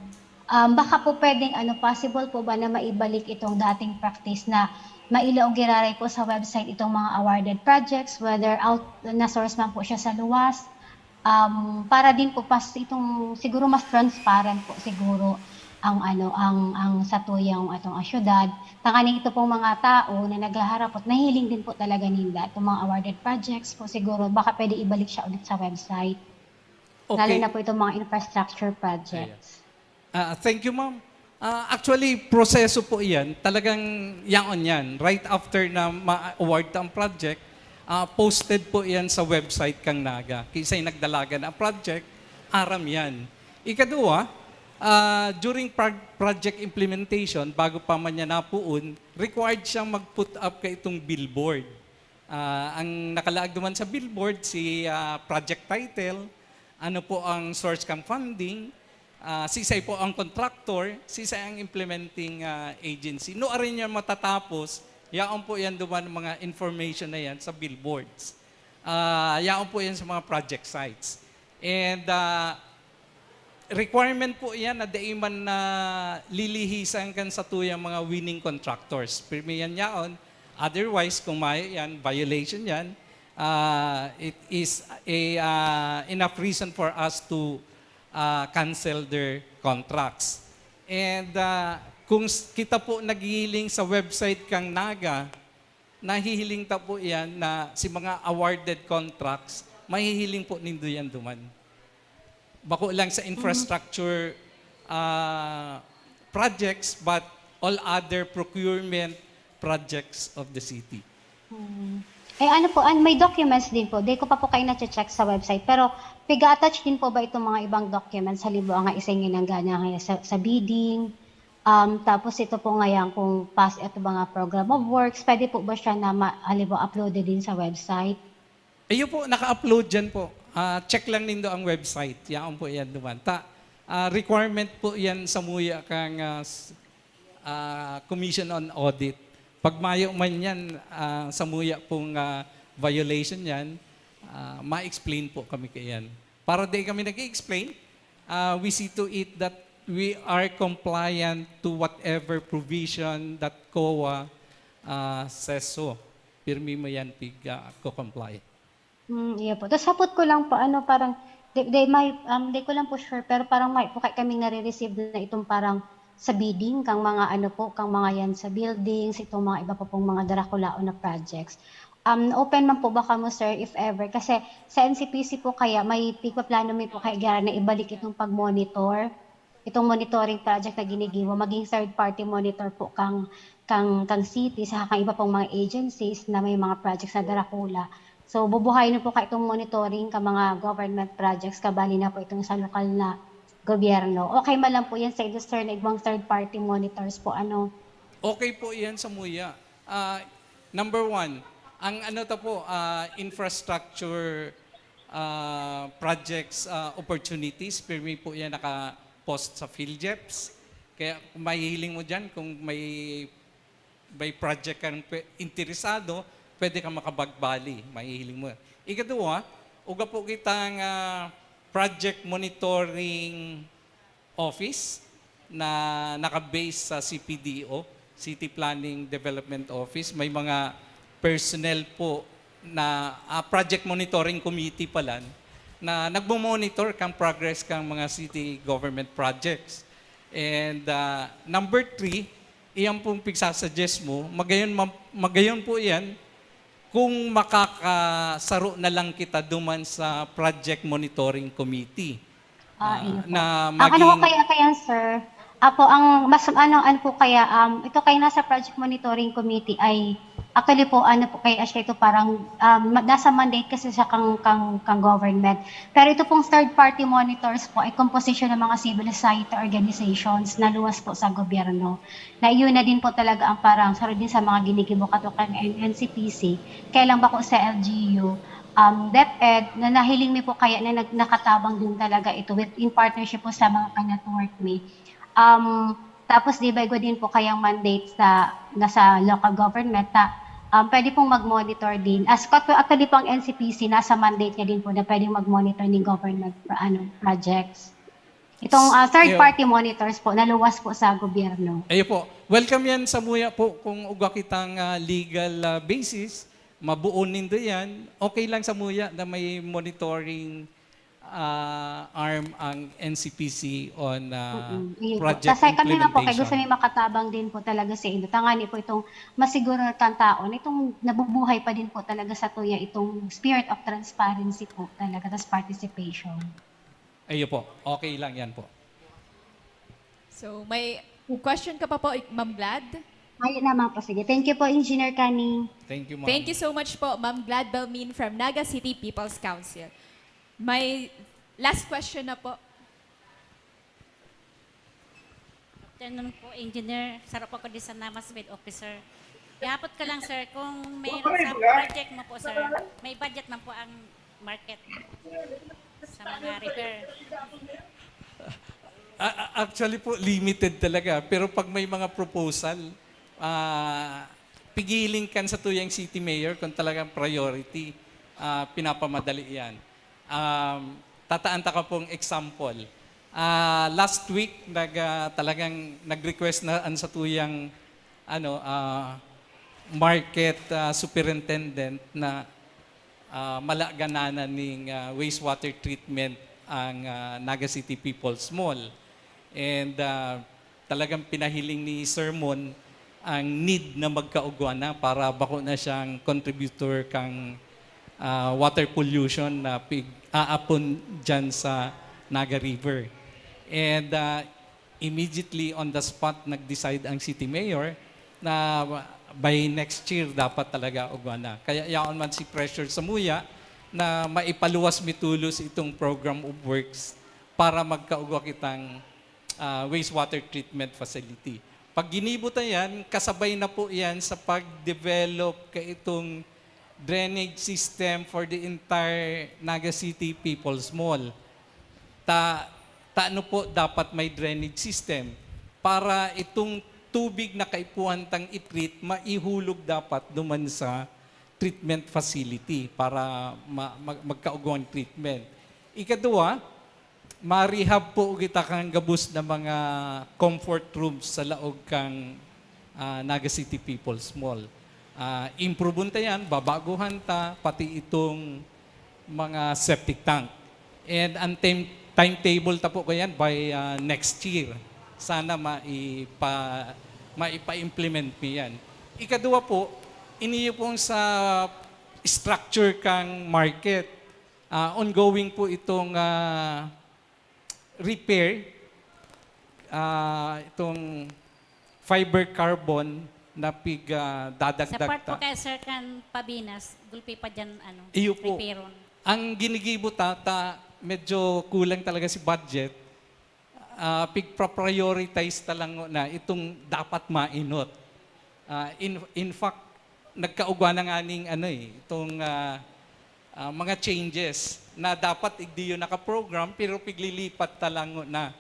um, baka po pwedeng, ano, possible po ba na maibalik itong dating practice na mailaog giraray po sa website itong mga awarded projects, whether out na source man po siya sa luwas, um, para din po pas itong siguro mas transparent po siguro ang ano, ang, ang satuyang atong, ah, syudad. Tanganing ito pong mga tao na naghaharap at nahiling din po talaga ninda itong mga awarded projects po siguro, baka pwede ibalik siya ulit sa website. Lalo Okay. na po itong mga infrastructure projects. Ah, thank you, ma'am. Ah, actually, proseso po iyan. Talagang yaon yan. Right after na ma-award ta ang project, ah, posted po iyan sa website kang Naga. Kisay nagdalagan ang project, aram yan. Ikaduwa, ah, during prog-, project implementation, bago pa man niya napuon, required siyang mag-put up ka itong billboard. Ah, ang nakalaag duman sa billboard, si, ah, project title, ano po ang source kang funding, ah, sisay po ang contractor, sisay ang implementing, ah, agency. Nuarin yan matatapos, yaon po yan duman mga information na yan sa billboards. Ah, yaon po yan sa mga project sites. And, ah, requirement po iyan na dai man na lilihisan kan satuyang mga winning contractors. Pirmi yan yaon. Otherwise, kung mayo yan, violation yan, ah, it is a, ah, enough reason for us to, ah, cancel their contracts. And, ah, kung s-, kita po naghihiling sa website kang Naga, nahihiling ta po iyan na si mga awarded contracts, mahihiling po nindo yan duman. Bako lang sa infrastructure, ah, projects, but all other procurement projects of the city. Hmm. Eh, ano po, an-, may documents din po. Di ko pa po kayo na-check sa website. Pero, piga-attach din po ba itong mga ibang documents? Halimbawa nga, isa yung ginagana nga sa, sa bidding, Um, tapos ito po ngayon kung pas-, ito mga program of works, pwede po ba siya na ma-, halimbawa, uploaded din sa website? Ayun po, naka-upload dyan po. Ah, check lang nindo ang website. Yaon po yan duman. Ta, ah, requirement po yan samuya kang ah, s- ah, Commission on Audit. Pag mayo man yan, ah, samuya pong ah, violation yan, ah, ma-explain po kami kaiyan. Para di kami nag-explain, ah, we see to it that we are compliant to whatever provision that COA ah, says so. Pirmi mo yan, pig ah, co-comply. Hmm, iya po. Tapos hapot ko lang po, ano, parang, di, di, may, um, di ko lang po sure, pero parang may po kay kami nare-receive na itong parang sa bidding, kang mga ano po, kang mga yan sa buildings, itong mga iba pa pong mga darakulaon na projects. Um, open man po ba kamo, sir, if ever? Kasi sa N C P C po kaya, may pigpaplano mi po kaya gyara na ibalik itong pag-monitor, itong monitoring project na ginigiwa, maging third-party monitor po kang, kang, kang city, sa kang iba pong mga agencies na may mga projects na darakula. So, bubuhayin po ka itong monitoring ka mga government projects, kabali na po itong sa lokal na gobyerno. Okay man lang po yan sa inyo, sir, na ibang third-party monitors po, ano? Okay po yan samuya. Ah, number one, ang ano ta po, ah, infrastructure ah, projects ah, opportunities, pirmi po yan naka-post sa PhilGEPS. Kaya kung mahihiling mo dyan, kung may, may project kang pwe- interesado, pwede kang makabagbali, mahihiling mo. Ikadua, uga po kitang ah, project monitoring office na naka-base sa C P D O, City Planning Development Office. May mga personnel po na ah, project monitoring committee pala na nagmo-monitor kang progress kang mga city government projects. And ah, number three, iyan pong pigsasuggest mo, magayon, ma- magayon po iyan kung makakasaro na lang kita duman sa project monitoring committee. Ah, iyo po. Na Ang ano ko maging kaya, kaya, sir? Apo, ang mas ano, ano po kaya, um, ito kaya nasa project monitoring committee ay, actually po, ano po kaya siya ito, parang um, ma- nasa mandate kasi siya kang, kang, kang government. Pero ito pong third party monitors po ay composition ng mga civil society organizations na luwas po sa gobyerno. Na iyon na din po talaga ang parang sarod din sa mga ginigibo kato kan N C P C, kaya lang bako sa L G U, um, DepEd, na nahiling mi po kaya na nag-, nakatabang din talaga ito with, in partnership po sa mga ka-network mi. Um, tapos di ba igwa din po kayang mandate sa, na sa local government na um, pwede pong mag-monitor din. As actually po ang N C P C, nasa mandate niya din po na pwedeng mag-monitor ng government pro- ano, projects. Itong ah, third Iyo. party monitors po, naluwas po sa gobyerno. Ayo po. Welcome yan samuya po kung ugwa kitang ah, legal ah, basis. Mabuo nindo yan. Okay lang samuya na may monitoring ah, arm ang N C P C on ah, Mm, iyo po. project Kasi kami nga po, kaya gusto implementation. may makatabang din po talaga sa inyo. Tangani po itong masiguro kan taon, itong nabubuhay pa din po talaga sa tuya, itong spirit of transparency po talaga, tas participation. Ayo po. Okay lang yan po. So, may question ka pa po, Ma'am Glad? Ayun naman po, sige. Thank you po, Engineer Kani. Thank you, ma'am. Thank you so much po, Ma'am Glad Belmin from Naga City People's Council. May last question na po. Afternoon po, Engineer. Saro po ako di sa Namas Med Officer. Ihapot ko lang, sir, kung may sa project mo po, sir, may budget man po ang market sa mga repair. A- a- Actually po, limited talaga. Pero pag may mga proposal, ah, pigiling kan sa tuyang city mayor kung talagang priority, ah, pinapamadali yan. Um, tataan ta ka pong example. Ah, last week, nag, ah, talagang nag-request na ang sa tuyang ano, ah, market ah, superintendent na ah, malagananan ning ah, wastewater treatment ang ah, Naga City People's Mall. And ah, talagang pinahiling ni Sir Mon ang need na magkaugwa na para bako na siyang contributor kang ah, water pollution na pig-aapon dyan sa Naga River. And ah, immediately on the spot nag-decide ang city mayor na by next year dapat talaga ugwa na. Kaya yaon man si pressure samuya na maipaluwas mi tolos itong program of works para magkaugwa kitang ah, wastewater treatment facility. Pag ginibo ta yan, kasabay na po yan sa pag-develop kaitong drainage system for the entire Naga City People's Mall. Ta, taano po dapat may drainage system para itong tubig na kaipuhan tang i-treat, maihulog dapat duman sa treatment facility para ma, mag, magkaugwang treatment. Ikadua, ma-rehab po kita kan gabos na mga comfort rooms sa laog kan, ah, Naga City People's Mall. Ah, improveon ta yan, babaguhan ta, pati itong mga septic tank. And ang time, timetable ta po kayan by, ah, next year. Sana maipa, maipa-implement mi yan. Ikadua po, iniyo pong sa structure kang market. Ah, ongoing po itong, ah, repair, ah, itong fiber carbon na pig, ah, dadagdag. Sa part po ta- kaya, sir, kan Pabinas, gulpi pa dyan, ano, Iyo po. Repairon. Ang ginigibo ta, ta, medyo kulang talaga si budget. Ah, pigpa-prioritize ta lang na itong dapat mainot. Ah, in, in fact, nagkaugwa na nga ning ano eh, itong, ah, ah, mga changes na dapat igdiyo nakaprogram pero piglilipat ta lang na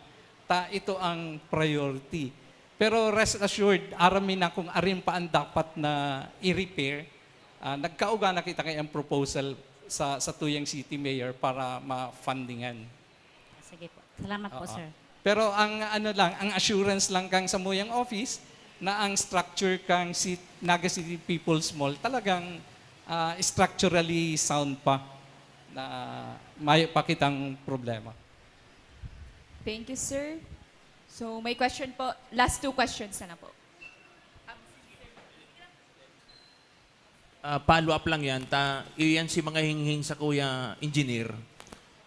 ta ito ang priority. Pero rest assured, arami na kung arin pa ang dapat na i-repair. Ah, nagkaugwa na kita kay ang proposal sa, sa tuyang city mayor para ma-fundingan. Sige po. Salamat po, Oo. sir. Pero ang ano lang, ang assurance lang kang samuyang office na ang structure kang Cit-, Naga City People's Mall talagang, ah, structurally sound pa, na mayo pa kitang problema. Thank you, sir. So, may question po. Last two questions na, na po. Ah, follow up lang yan. Ta, iyan si mga hinghing sa kuya engineer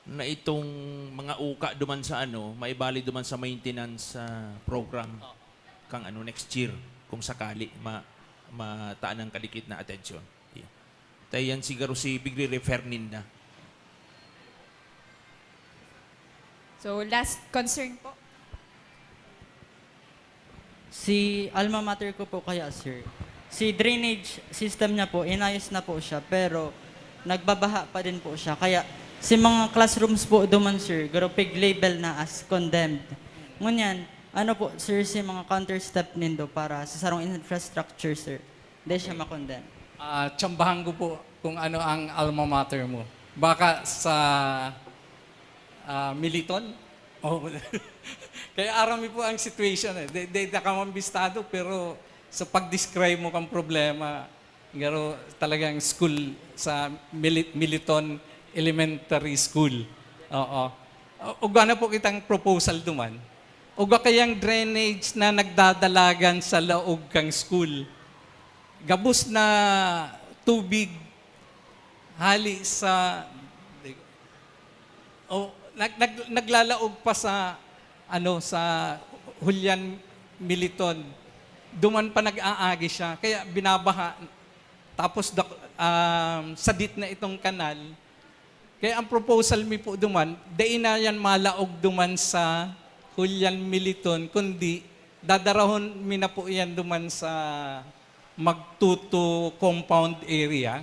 na itong mga uka duman sa ano, maibali duman sa maintenance ah, program kang ano next year kung sakali ma mataan ng kadikit na atensyon. Yeah. Ta iyan siguro si bigre-refer ninda. So, last concern po. Si alma mater ko po kaya, sir, si drainage system niya po, inayos na po siya, pero nagbabaha pa din po siya. Kaya si mga classrooms po duman, sir, garo pig-label na as condemned. Ngunyan, ano po, sir, si mga counter step nindo para sa sarong infrastructure, sir? Di siya ma-condemn. Ah, tsambahan ko po kung ano ang alma mater mo. Baka sa ah, Militon? Oh. Kaya aram mi po ang situation eh. Di, di, di ka mambistado, pero sa pag-describe mo kang problema, garo talagang school sa Mili- Militon Elementary School. Oo. Ugwa na po kitang proposal duman. Ugwa kayang drainage na nagdadalagan sa laog kang school. Gabos na tubig hali sa, oh, nag, nag, naglalaog pa sa ano, sa Julian Militon. Duman pa nag-aagi siya, kaya binabaha. Tapos dak- um, sadit na itong kanal. Kaya ang proposal mi po duman, dai na yan malaog duman sa Julian Militon, kundi dadarahon mi na po yan duman sa Magtuto compound area.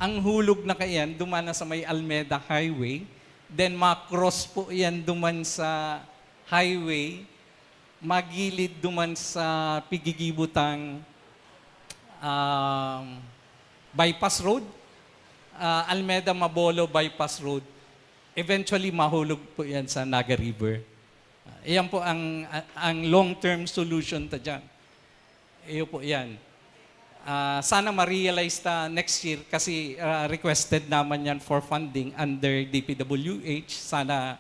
Ang hulog na kaiyan, duman na sa may Almeda Highway. Then, ma-cross po yan duman sa highway, magilid duman sa pigigibutang um, bypass road, ah, Almeda Mabolo bypass road. Eventually, mahulog po yan sa Naga River. Ah, iyan po ang, ang long-term solution ta dyan. Iyo po yan. Ah, sana ma-realize ta next year kasi ah, requested naman yan for funding under D P W H. Sana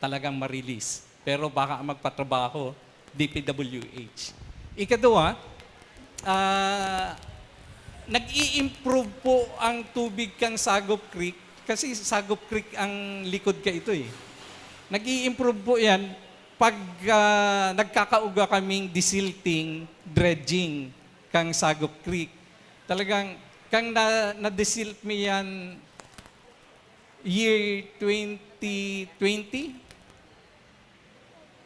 talagang ma-release. Pero baka ang magpatrabaho, D P W H. Ikadua, ah, nag-i-improve po ang tubig kang Sagop Creek kasi Sagop Creek ang likod ka ito eh. Nag-i-improve po yan pag ah, nagkakauga kaming desilting, dredging kang Sagop Creek. Talagang, kang na, na-desilt mi yan year twenty twenty,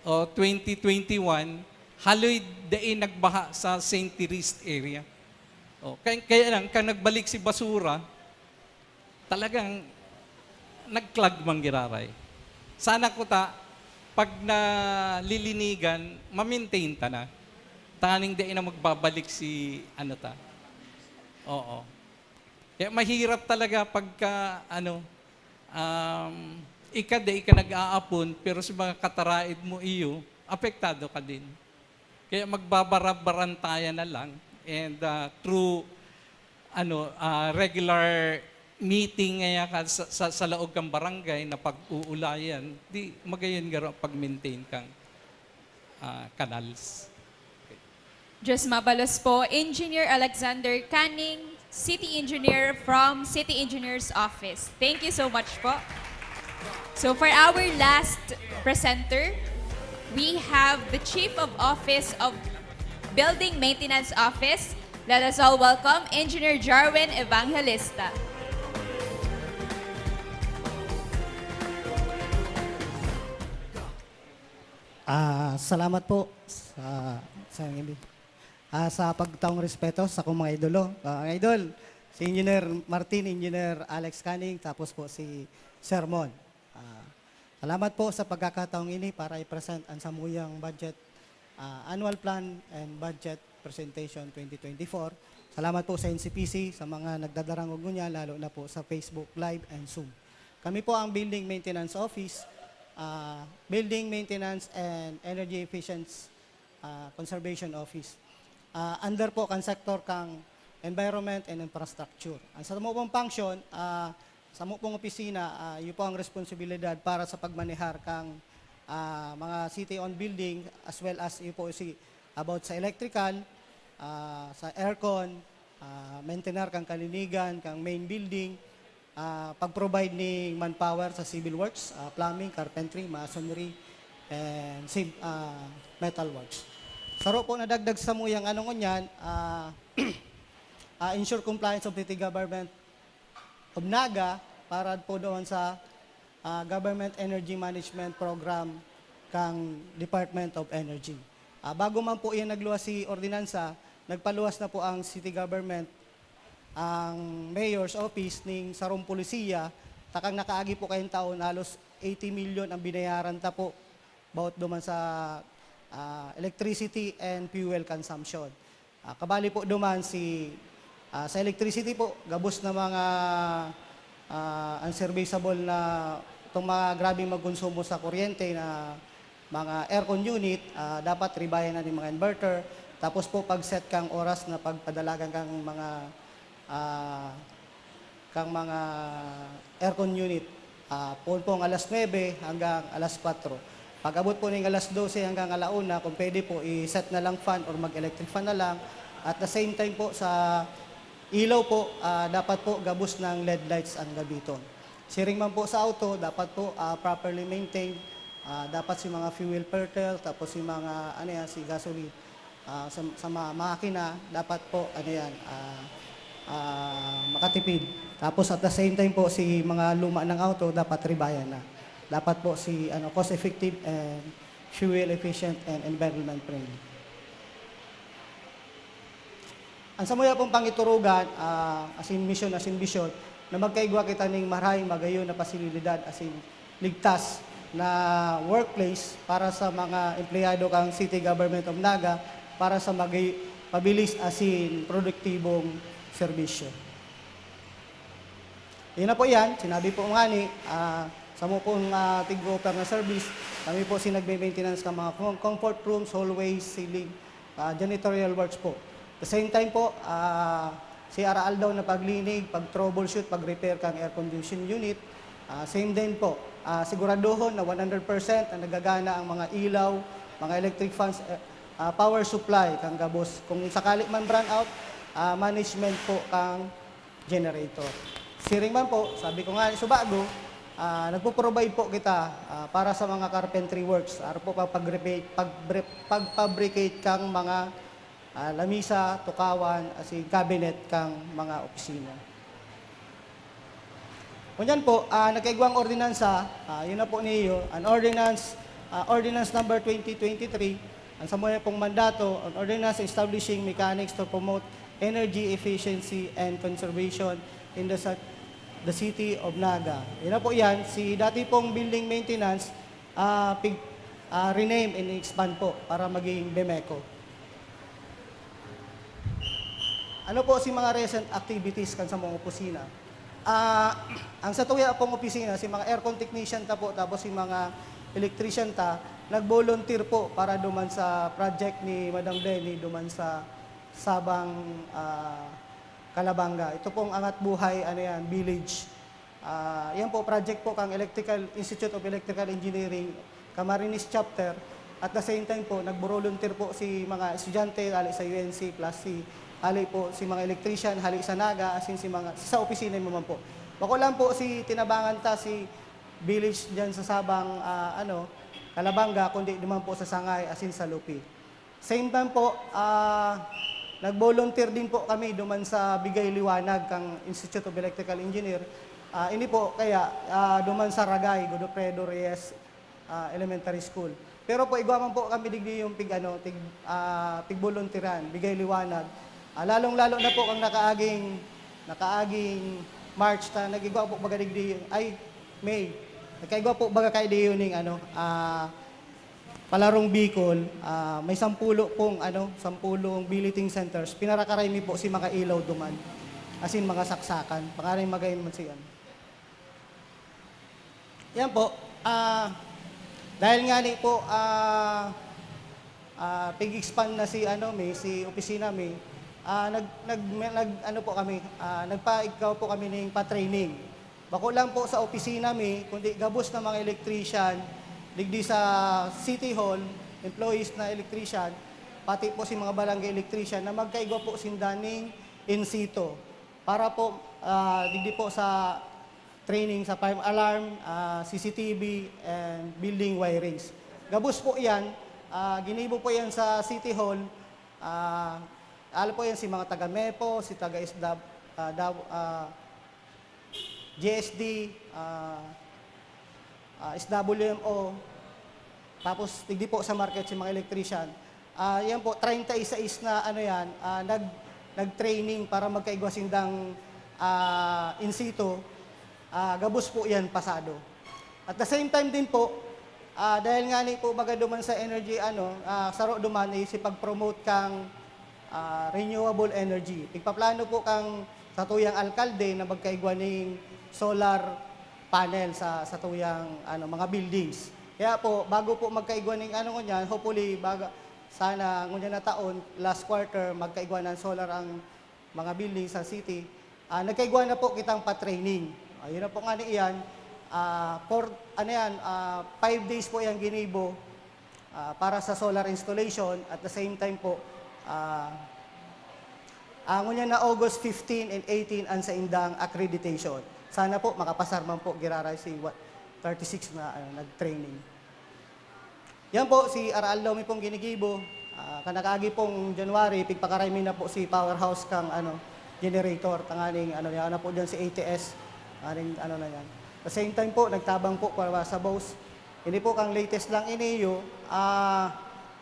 o twenty twenty-one, haloy dai nagbaha sa Saint Therese area. O, kaya, kaya lang, kan nagbalik si basura, talagang nagklag man giraray. Sana kuta, pag nalilinigan, ma-maintain ta na. Tanganing dai na magbabalik si, ano ta. Oo. Kaya mahirap talaga pagka, ano, um, ika dai ka nag-aapon, pero sa mga kataraid mo iyo, apektado ka din. Kaya magbabarabarantayan na lang, and, ah, through, ano, ah, regular meeting ngaya ka sa, sa, sa laog kang barangay na pag-uulayan, di magayon garo pag-maintain kang, ah, canals. Diyos mabalos po, Engineer Alexander Canning, City Engineer from City Engineer's Office. Thank you so much po. So for our last presenter, we have the Chief of Office of Building Maintenance Office. Let us all welcome Engineer Jarwin Evangelista. Ah, salamat po sa, sa, ah, sa pagtaong respeto sa akong mga idolo. Ah, ang idol, si Engineer Martin, Engineer Alex Canning, tapos po si Sir Mon. Ah, salamat po sa pagkakataong ini para i-present ang samuyang budget, ah, annual plan and budget presentation twenty twenty-four. Salamat po sa N C P C, sa mga nagdadarangog ngunyan, lalo na po sa Facebook Live and Zoom. Kami po ang Building Maintenance Office, ah, Building Maintenance and Energy Efficiency, ah, Conservation Office. Ah, under po kan sektor kang environment and infrastructure. Ang samo pong function, ah, samo pong opisina, ah, iyo po ang responsibilidad para sa pagmanehar kang, ah, mga city-owned building, as well as iyo po si about sa electrical, ah, sa aircon, ah, maintainer kang kalinigan, kang main building, ah, pag-provide ning manpower sa civil works, ah, plumbing, carpentry, masonry, and sim-, ah, metal works. Saro po nadagdag sa samuyang ano ngunyan, ah, ah, ensure compliance of city government of Naga para po doon sa, ah, Government Energy Management Program kang Department of Energy. Ah, bago man po iyan nagluwas si ordinansa, nagpaluwas na po ang city government, ang mayor's office ning sarong polisiya, takang nakaagi po kayong taon, halos eighty million ang binayaran ta po, about duman sa, ah, electricity and fuel consumption. Ah, kabali po duman si, ah, sa electricity po, gabos na mga, ah, unserviceable na itong mga grabeng magkonsumo sa kuryente na mga aircon unit, ah, dapat ribayan na ning mga inverter. Tapos po, pag-set kang oras na pagpadalagan kang mga, ah, kang mga aircon unit, ah, poon pong alas nuebe hanggang alas kwatro. Pag-abot po ning alas dose hanggang ala una, kung pwede po, i-set na lang fan or mag-electric fan na lang. At the same time po, sa ilaw po, ah, dapat po gabos ng L E D lights ang gamiton. Siring man po sa auto, dapat po, ah, properly maintained. Ah, dapat si mga fuel filter, tapos si mga, ano yan, si gasoline, ah, sa, sa mga makina, dapat po, ano yan, ah, ah, makatipid. Tapos at the same time po, si mga luma ng auto, dapat ribayan na. Dapat po si, ano, cost effective and fuel efficient and environment friendly. Ang samuya pong pangiturugan, ah, asin misyon, asin bisyon, na magkaigwa kita ning marahay, magayon na pasilidad, asin ligtas na workplace para sa mga empleyado kang City Government of Naga para sa magi-, mabilis asin produktibong serbisyo. Yun na po yan. Sinabi po nga ni, ah, samo pong, ah, tig-offer na service, kami po si nagme-maintenance ng mga com-, comfort rooms, hallways, ceiling, ah, janitorial works po. The same time po, ah, si araaldaw na paglinig, pag-troubleshoot, pag-repair kang air condition unit, ah, same din po. Ah, siguraduhon na one hundred percent na nagagana ang mga ilaw, mga electric fans, eh, ah, power supply kang gabos. Kung sakali man brownout, ah, management po kang generator. Siring man po, sabi ko nga, subago, ah, nagpo-provide po kita, ah, para sa mga carpentry works. Aro po, pag-, pag-, pag-fabricate kang mga, ah, lamisa, tukawan, asin cabinet kang mga opisina. Ngunyan po, ah, nagkaigwang ordinansa, ah, yun na po niyo, an ordinance Ah, Ordinance Number twenty twenty-three, ang samuya pong mandato, an ordinance establishing mechanics to promote energy efficiency and conservation in the sa-, the city of Naga. Yun na po yan, si dati pong building maintenance, ah, pig-, ah, rename and expand po para maging BEMECO. Ano po si mga recent activities kan samong opisina? Ah, ang satuya pong opisina, si mga aircon technician ta po, tapos si mga electrician ta, nag-volunteer po para duman sa project ni Madam Leni, duman sa Sabang, ah, Calabanga. Ito pong Angat Buhay, ano yan, Village. Ah, yan po, project po kang Electrical, Institute of Electrical Engineering, Camarines Chapter. At the same time po, nag-volunteer po si mga estudyante hali sa U N C, plus si, hali po si mga electrician, hali sa Naga, asin si mga, sa opisina mo man po. Bako lang po si tinabangan ta, si village dyan sa Sabang, ah, ano, Calabanga, kundi naman po sa Sangay, asin sa Lupi. Same time po, ah, nag-volunteer din po kami duman sa Bigay Liwanag kang Institute of Electrical Engineer. Ah, ini po kaya, ah, duman sa Ragay, Godofredo Reyes, ah, Elementary School. Pero po, igwa man po kami digdi yung pig, ano, tig, ah, pigboluntiran, Bigay Liwanag. Ah, lalong-lalo na po kang nakaaging, nakaaging March ta, nag-igwa po baga digdi, ay, May. Nagkaigwa po baga kayo di yun yung, ano, ah, Palarong Bicol, ah, may sampulo pong, ano, sampulong billeting centers. Pinarakaray mi po si mga ilaw duman. As in, mga saksakan. Pangaray magayon man siya. Yan po. Ah, dahil nga ni po, ah, ah, pig-expand na si, ano, mi, si opisina mi, ah, nag, nag, nag, ano po kami, ah, nagpa-, ikaw po kami ning pa-training. Bako lang po sa opisina mi, kundi gabos na mga electrician, digdi sa City Hall, employees na electrician, pati po si mga barangay electrician na magkaigwa po sinda ning in situ. Para po, ah, digdi po sa training sa fire alarm, ah, C C T V, and building wirings. Gabos po yan, ah, ginibo po yan sa City Hall, ah, alam po yan si mga taga mepo, si taga isda, ah, daw, ah, G S D, ah, ah, S W M O, tapos digdi po sa market si mga electrician. Ah, yan po, treinta y seis na ano yan, ah, nag-, nag-training para magkaigwa sindang, ah, in situ. Ah, gabos po yan pasado. At the same time din po, ah, dahil nga ni po baga duman sa energy, ano, ah, saro duman ay si pag-promote kang ah, renewable energy. Pigpaplano po kang satuyang alkalde na magkaigwa ning solar panel sa satuyang, ano, mga buildings. Kaya po, bago po magkaigwa ning ano ngunyan, hopefully, baga, sana ngunyan na taon, last quarter, magkaigwa ng solar ang mga buildings sa city. Ah, nagkaigwa na po kitang pa-training. Ayun na po nga ni iyan. Ah, for, ano yan, ah, five days po yan ginibo. Ah, para sa solar installation, at the same time po, ah, ah, ngunyan na August fifteen and eighteen ang saindang accreditation. Sana po makapasar man po giraray si wa-, thirty-six na, ano, nag-training. Yan po, si aral daw mi pong ginigibo. Ah, kanakagi pong January, pigpakaray mi na po si powerhouse kang, ano, generator. Tanganing, ano, yan na po dyan si A T S. Aning, ano na yan. The same time po, nagtabang po para sa boss. Ini po kang latest lang ini, yo, ah,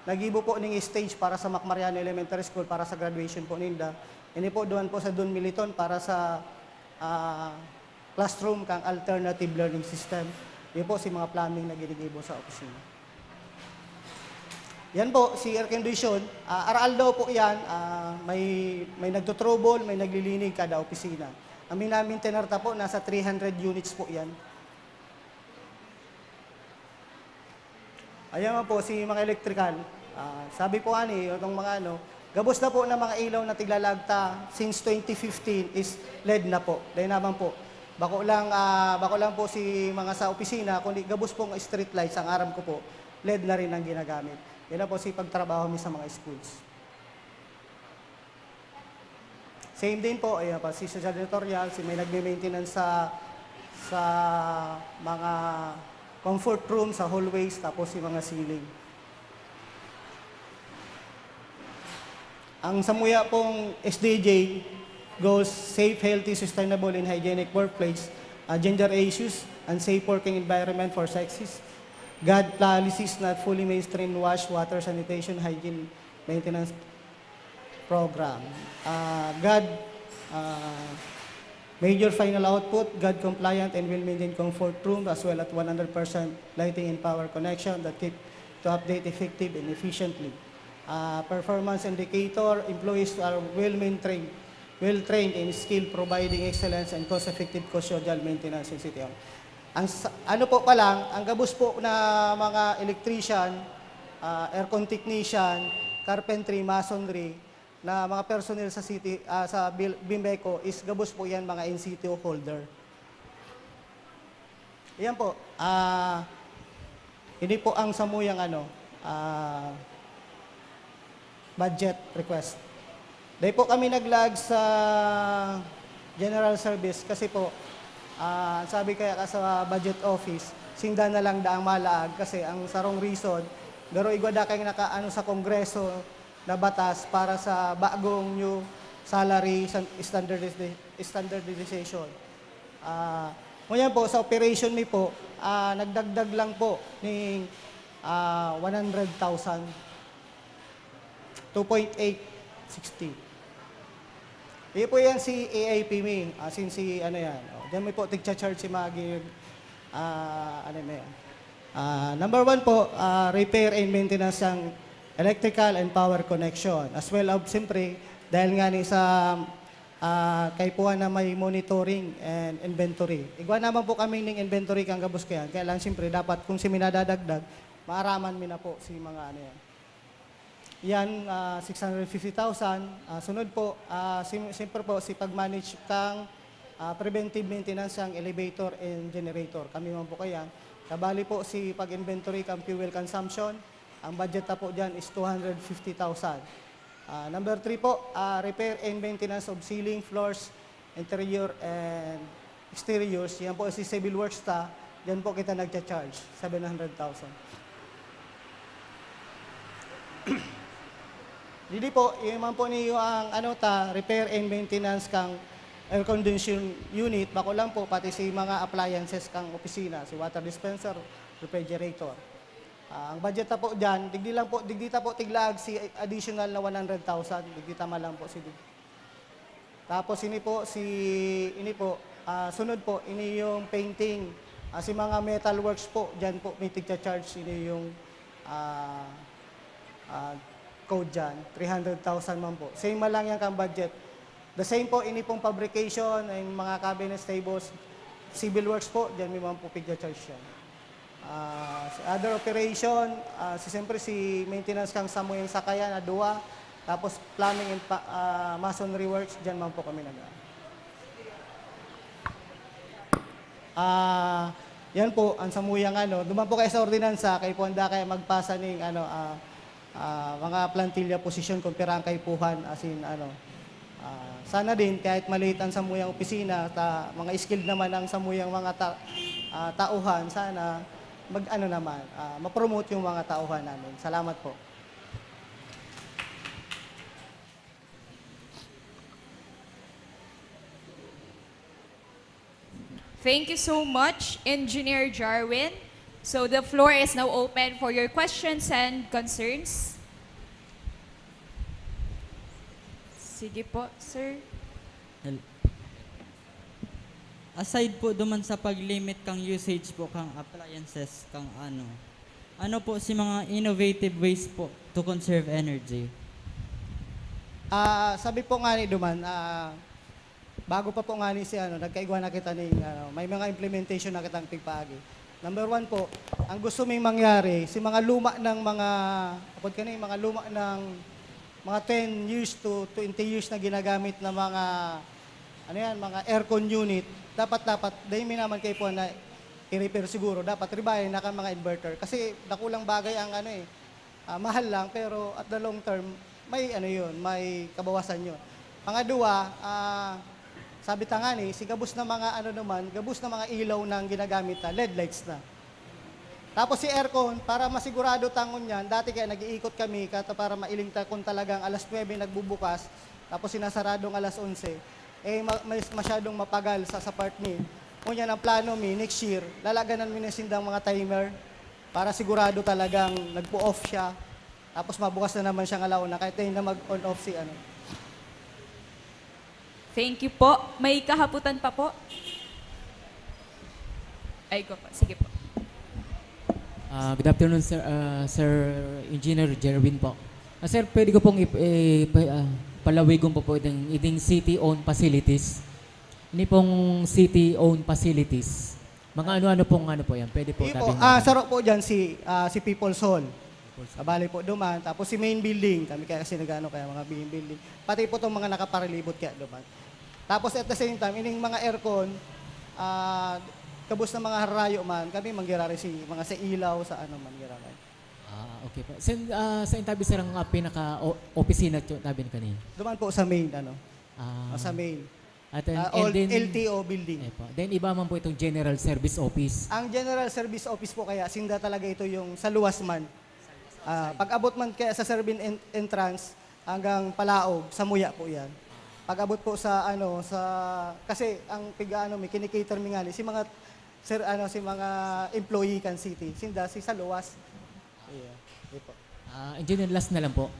nagibo po ning stage para sa Mac Mariano Elementary School para sa graduation po ninda. Ini po, duman po sa Don Militon para sa, ah, classroom kang alternative learning system. Yun po si mga plumbing na ginigibo sa opisina. Yan po, si air condition, ah, aral daw po yan, ah, may, may nagtutrouble, may naglilinig kada opisina. Ang minamaintenar ta po, nasa three hundred units po yan. Ayan man po, si mga electrical. Ah, sabi po ani, itong mga ano, gabos na po na mga ilaw na tiglalagta since twenty fifteen is led na po. Dahil naman po, bako lang, ah, bako lang po si mga sa opisina, kundi gabos pong street lights, ang aram ko po, led na rin ang ginagamit. Yan na po si pagtrabaho mi sa mga schools. Same din po, ayan pa, si, sa janitorial, si may nagme-maintenance sa, sa mga comfort room, sa hallways, tapos si mga ceiling. Ang samuya pong S D G goes safe, healthy, sustainable, and hygienic workplace, ah, gender issues, and safe working environment for sexes, GAD policies not fully mainstream wash, water, sanitation, hygiene, maintenance program. Uh, GAD uh, major final output, GAD compliant and well-maintained comfort room as well as one hundred percent lighting and power connection that keep to update effective and efficiently. Uh, performance indicator, employees are well-maintained, well-trained and skilled, providing excellence and cost-effective custodial maintenance in City Hall. Ang sa- ano po pa lang, ang gabos po na mga electrician, ah, aircon technician, carpentry, masonry, na mga personnel sa city, ah, sa Bil- Bimbeco is gabos po yan mga N C T O holder. Yan po. Ah, ini po ang samuyang ano, ah, budget request. Dahil po kami naglaag sa general service kasi po, ah, sabi kaya ka sa budget office, sinda na lang daang malaag kasi ang sarong reason, garo igwa da kayong nakaano sa Kongreso na batas para sa bagong new salary san- standardiza- standardization. Ah, ngunyan po, sa operation mi po, ah, nagdagdag lang po ning, ah, one hundred thousand. Two point eight sixty. Iyo po yan si A I P mi, as in si ano yan. O, diyan mi po tigcha-charge si mga gig, ah, ano na yan. Ah, number one po, ah, repair and maintenance ng electrical and power connection. As well of, siyempre, dahil nga ni sa, ah, kaipuhan na may monitoring and inventory. Igwa naman po kami ning inventory kan gabos ko yan. Kaya lang, siyempre, dapat kung si minadadagdag, maaraman mi na po si mga ano yan. Yan, ah, six hundred fifty thousand. Ah, sunod po, ah, sim- siyempre po, si pag-manage kang, ah, preventive maintenance ng elevator and generator. Kami man po kaya. Kabali po si pag-inventory kang fuel consumption. Ang budget na po dyan is two hundred fifty thousand. Ah, number three po, ah, repair and maintenance of ceiling, floors, interior and exteriors. Yan po si civil works ta. Diyan po kita nagcha-charge, seven hundred thousand. Didi po, yun man po niyo ang ano ta, repair and maintenance kang air condition unit, bako lang po, pati si mga appliances kang opisina, si water dispenser, refrigerator. Ah, ang budget ta po dyan, digdi lang po, digdi ta po tiglaag si additional na one hundred thousand, digdi ta man lang po si Tapos ini po, si, ini po, ah, sunod po, ini yung painting. Ah, si mga metal works po, dyan po may tigcha-charge, ini yung, ah, ah, code dyan, three hundred thousand man po. Same man lang yan kang budget. The same po, ini pong fabrication, yung mga cabinets, tables, civil works po, dyan may man po pigcha-charge yan. Ah, si other operation, ah, si, siyempre si maintenance kang samuyang sakayan na duwa, tapos plumbing and pa- ah, masonry works, dyan man po kami nag Ah, yan po, ang samuyang ano, duman po kayo sa ordinansa, kayo po handa kayo magpasa ning ano, ah, ah, mga plantilla posisyon kung pira ang kaipuhan, as in, ano, ah, sana din kahit maliit ang samuyang opisina, ta, mga skilled naman ang samuyang mga ta, ah, tauhan, sana mag-ano naman, ah, ma-promote yung mga tauhan namin. Salamat po. Thank you so much, Engineer Jarwin. So the floor is now open for your questions and concerns. Sige po, sir. Hel- Aside po duman sa pag-limit kang usage po kang appliances kang ano, ano po si mga innovative ways po to conserve energy? Ah, sabi po nga ni Duman, ah, bago pa po nga ni si ano, nagkaigwa na kita ning ano, may mga implementation na kitang pigpaagi. Number one po, ang gusto ming mangyari, si mga luma ng mga, apod ka ni, mga luma ng mga ten years to twenty years na ginagamit na mga, ano yan, mga aircon unit, dapat, dapat, dahil may naman kayo po na i-repair siguro, dapat rebuy na kan mga inverter. Kasi dakulang bagay ang ano eh, ah, mahal lang, pero at the long term, may ano yun, may kabawasan yun. Pangadwa, ah, sabi ta nga ni, si gabos na mga ano naman, gabos na mga ilaw nang ginagamit na, L E D lights na. Tapos si aircon, para masigurado tangon yan, dati kaya nag-iikot kami kata para mailing ta kung talagang alas nuebe nagbubukas, tapos sinasaradong alas onse, eh ma- mas- masyadong mapagal sa, sa part mi. Ngunyan ang plano mi, next year, lalaganan mi na sindang mga timer. Para sigurado talagang nagpo-off siya. Tapos mabukas na naman siyang alauna kahit na mag-on-off si ano. Thank you po. May kahaputan pa po? Ay, go po. Sige po. Ah, good afternoon, sir, ah, Sir Engineer Jerwin po. Ah, sir, pwede ko pong ip- eh, pa- ah, palawigon po po itong, itong city-owned facilities. Ini pong city-owned facilities. Mga ano-ano pong ano po yan? Pwede po Iyo po, tabing ah, saro po dyan si, ah, si People's Hall. Kabali po duman. Tapos si main building, kami kaya kasi nag-ano kaya mga main building. Pati po itong mga nakaparalibot kaya duman. Tapos at the same time, ining mga aircon, ah, kabos na mga harayo man, kami manggirari si mga sa ilaw, sa ano man, giraray. Ah, okay po. Sen, ah, sa intabi, sir, ang ah, pinaka o- opisina ito, tabi na kanina. Duman po sa main, ano, Ah, sa main. at then, Ah, and all then, L T O building. Eh po. Then iba man po itong General Service Office. Ang General Service Office po kaya, sinda talaga ito yung sa luwas man. Ah, pag-abot man kaya sa Servin en- entrance hanggang palaog, sa muya po yan. Pag-abot po sa ano, sa kasi ang piga ano, may kinikater mi nga si mga sir ano, si mga employee kan city, sinda si sa luwas. Iya, di po. Ah, engineer, last na lang po.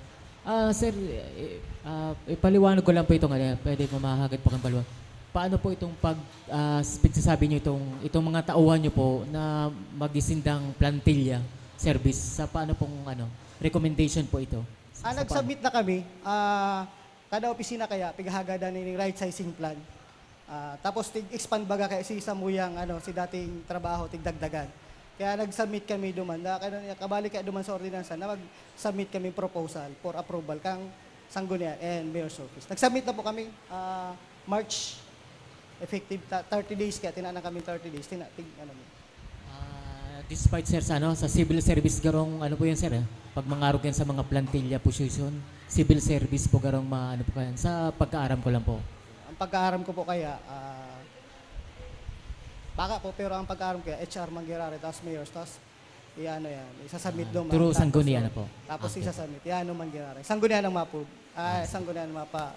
Ah, sir, eh, ah, ipaliwanag ko lang po itong ano, pwede po mahagad po kang balwa. Paano po itong pag ah, s- pagsasabi niyo itong itong mga tauhan niyo po na magisindang plantilla service sa paano pong ano, recommendation po ito? Ah, Sa nag-submit na kami. Ah, kada opisina kaya pighahagadan ning right sizing plan. Ah, tapos tig-expand baga kaya si samuyang ano, si dating trabaho tigdagdagan. Kaya nag-submit kami duman. Na, kaya, kabali kaya duman sa ordinansa na mag-submit kami proposal for approval kang Sanggunian and Mayor's Office. Nag-submit na po kami ah, March effective ta- thirty days kaya tinanang kami thirty days. Tina, tig, ano, mo. Ah, despite, sir, sa ano, sa civil service garong ano po yan, sir, eh? Pag mangarog yan sa mga plantilla position, civil service po garong ma, ano po yan, sa pagkaaram ko lang po. Ang pagkaaram ko po kaya, ah, baka po, pero ang pagkaaram ko kaya, H R manggirari, tapos mayors, tapos iano yan, isasubmit Ah, doon. through Tapos, Sanggunian oh, na po. Tapos Okay. Isasubmit, iano manggirari. Sanggunian ang mapub. Ah, Sanggunian ang mapa.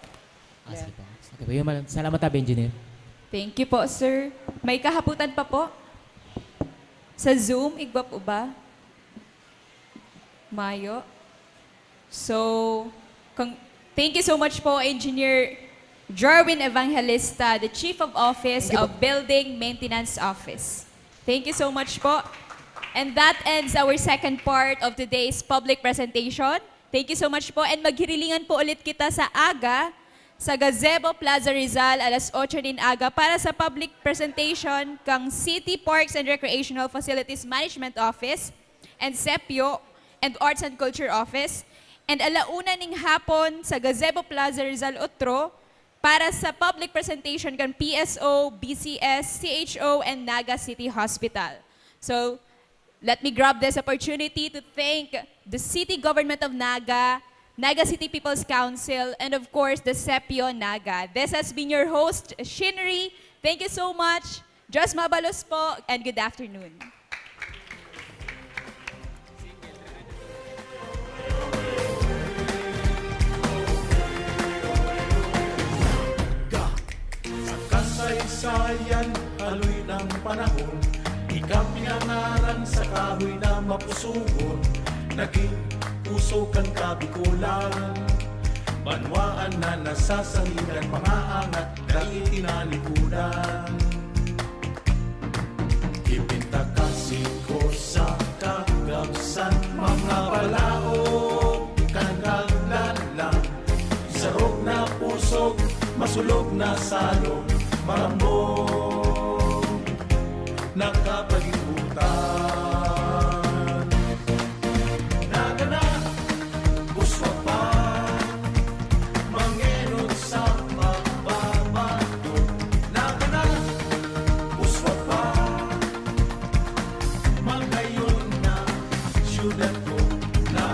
Ah, sige po. Okay po. Yun, mal- salamat, Tabi Engineer. Thank you po, sir. May kahaputan pa po? Sa Zoom, igwa po ba? Mayo. So, con- thank you so much po, Engineer Jarwin Evangelista, the Chief of Office Thank you of Building Maintenance Office. Thank you so much po. And that ends our second part of today's public presentation. Thank you so much po. And maghirilingan po ulit kita sa aga sa Gazebo Plaza Rizal alas otso nin aga para sa public presentation kang City Parks and Recreational Facilities Management Office and SEPIO and Arts and Culture Office, and alauna ning hapon sa Gazebo Plaza Rizal Otro para sa public presentation kan P S O, B C S, C H O, and Naga City Hospital. So, let me grab this opportunity to thank the City Government of Naga, Naga City People's Council, and of course, the SEPIO Naga. This has been your host, Shinri. Thank you so much. Diyos mabalos po, and good afternoon. Sa kasaysayan, haloy ng panahon, ika pinangaran sa kahoy na mapusugon, naging puso kan Kabikolan. Banwaan na nasasanigan, mga angat dai tinalikudan. Ipintakasi ko sa kagabsan, mga palaog kan kaglalang. Sarog na pusog, masulog na salog, marambot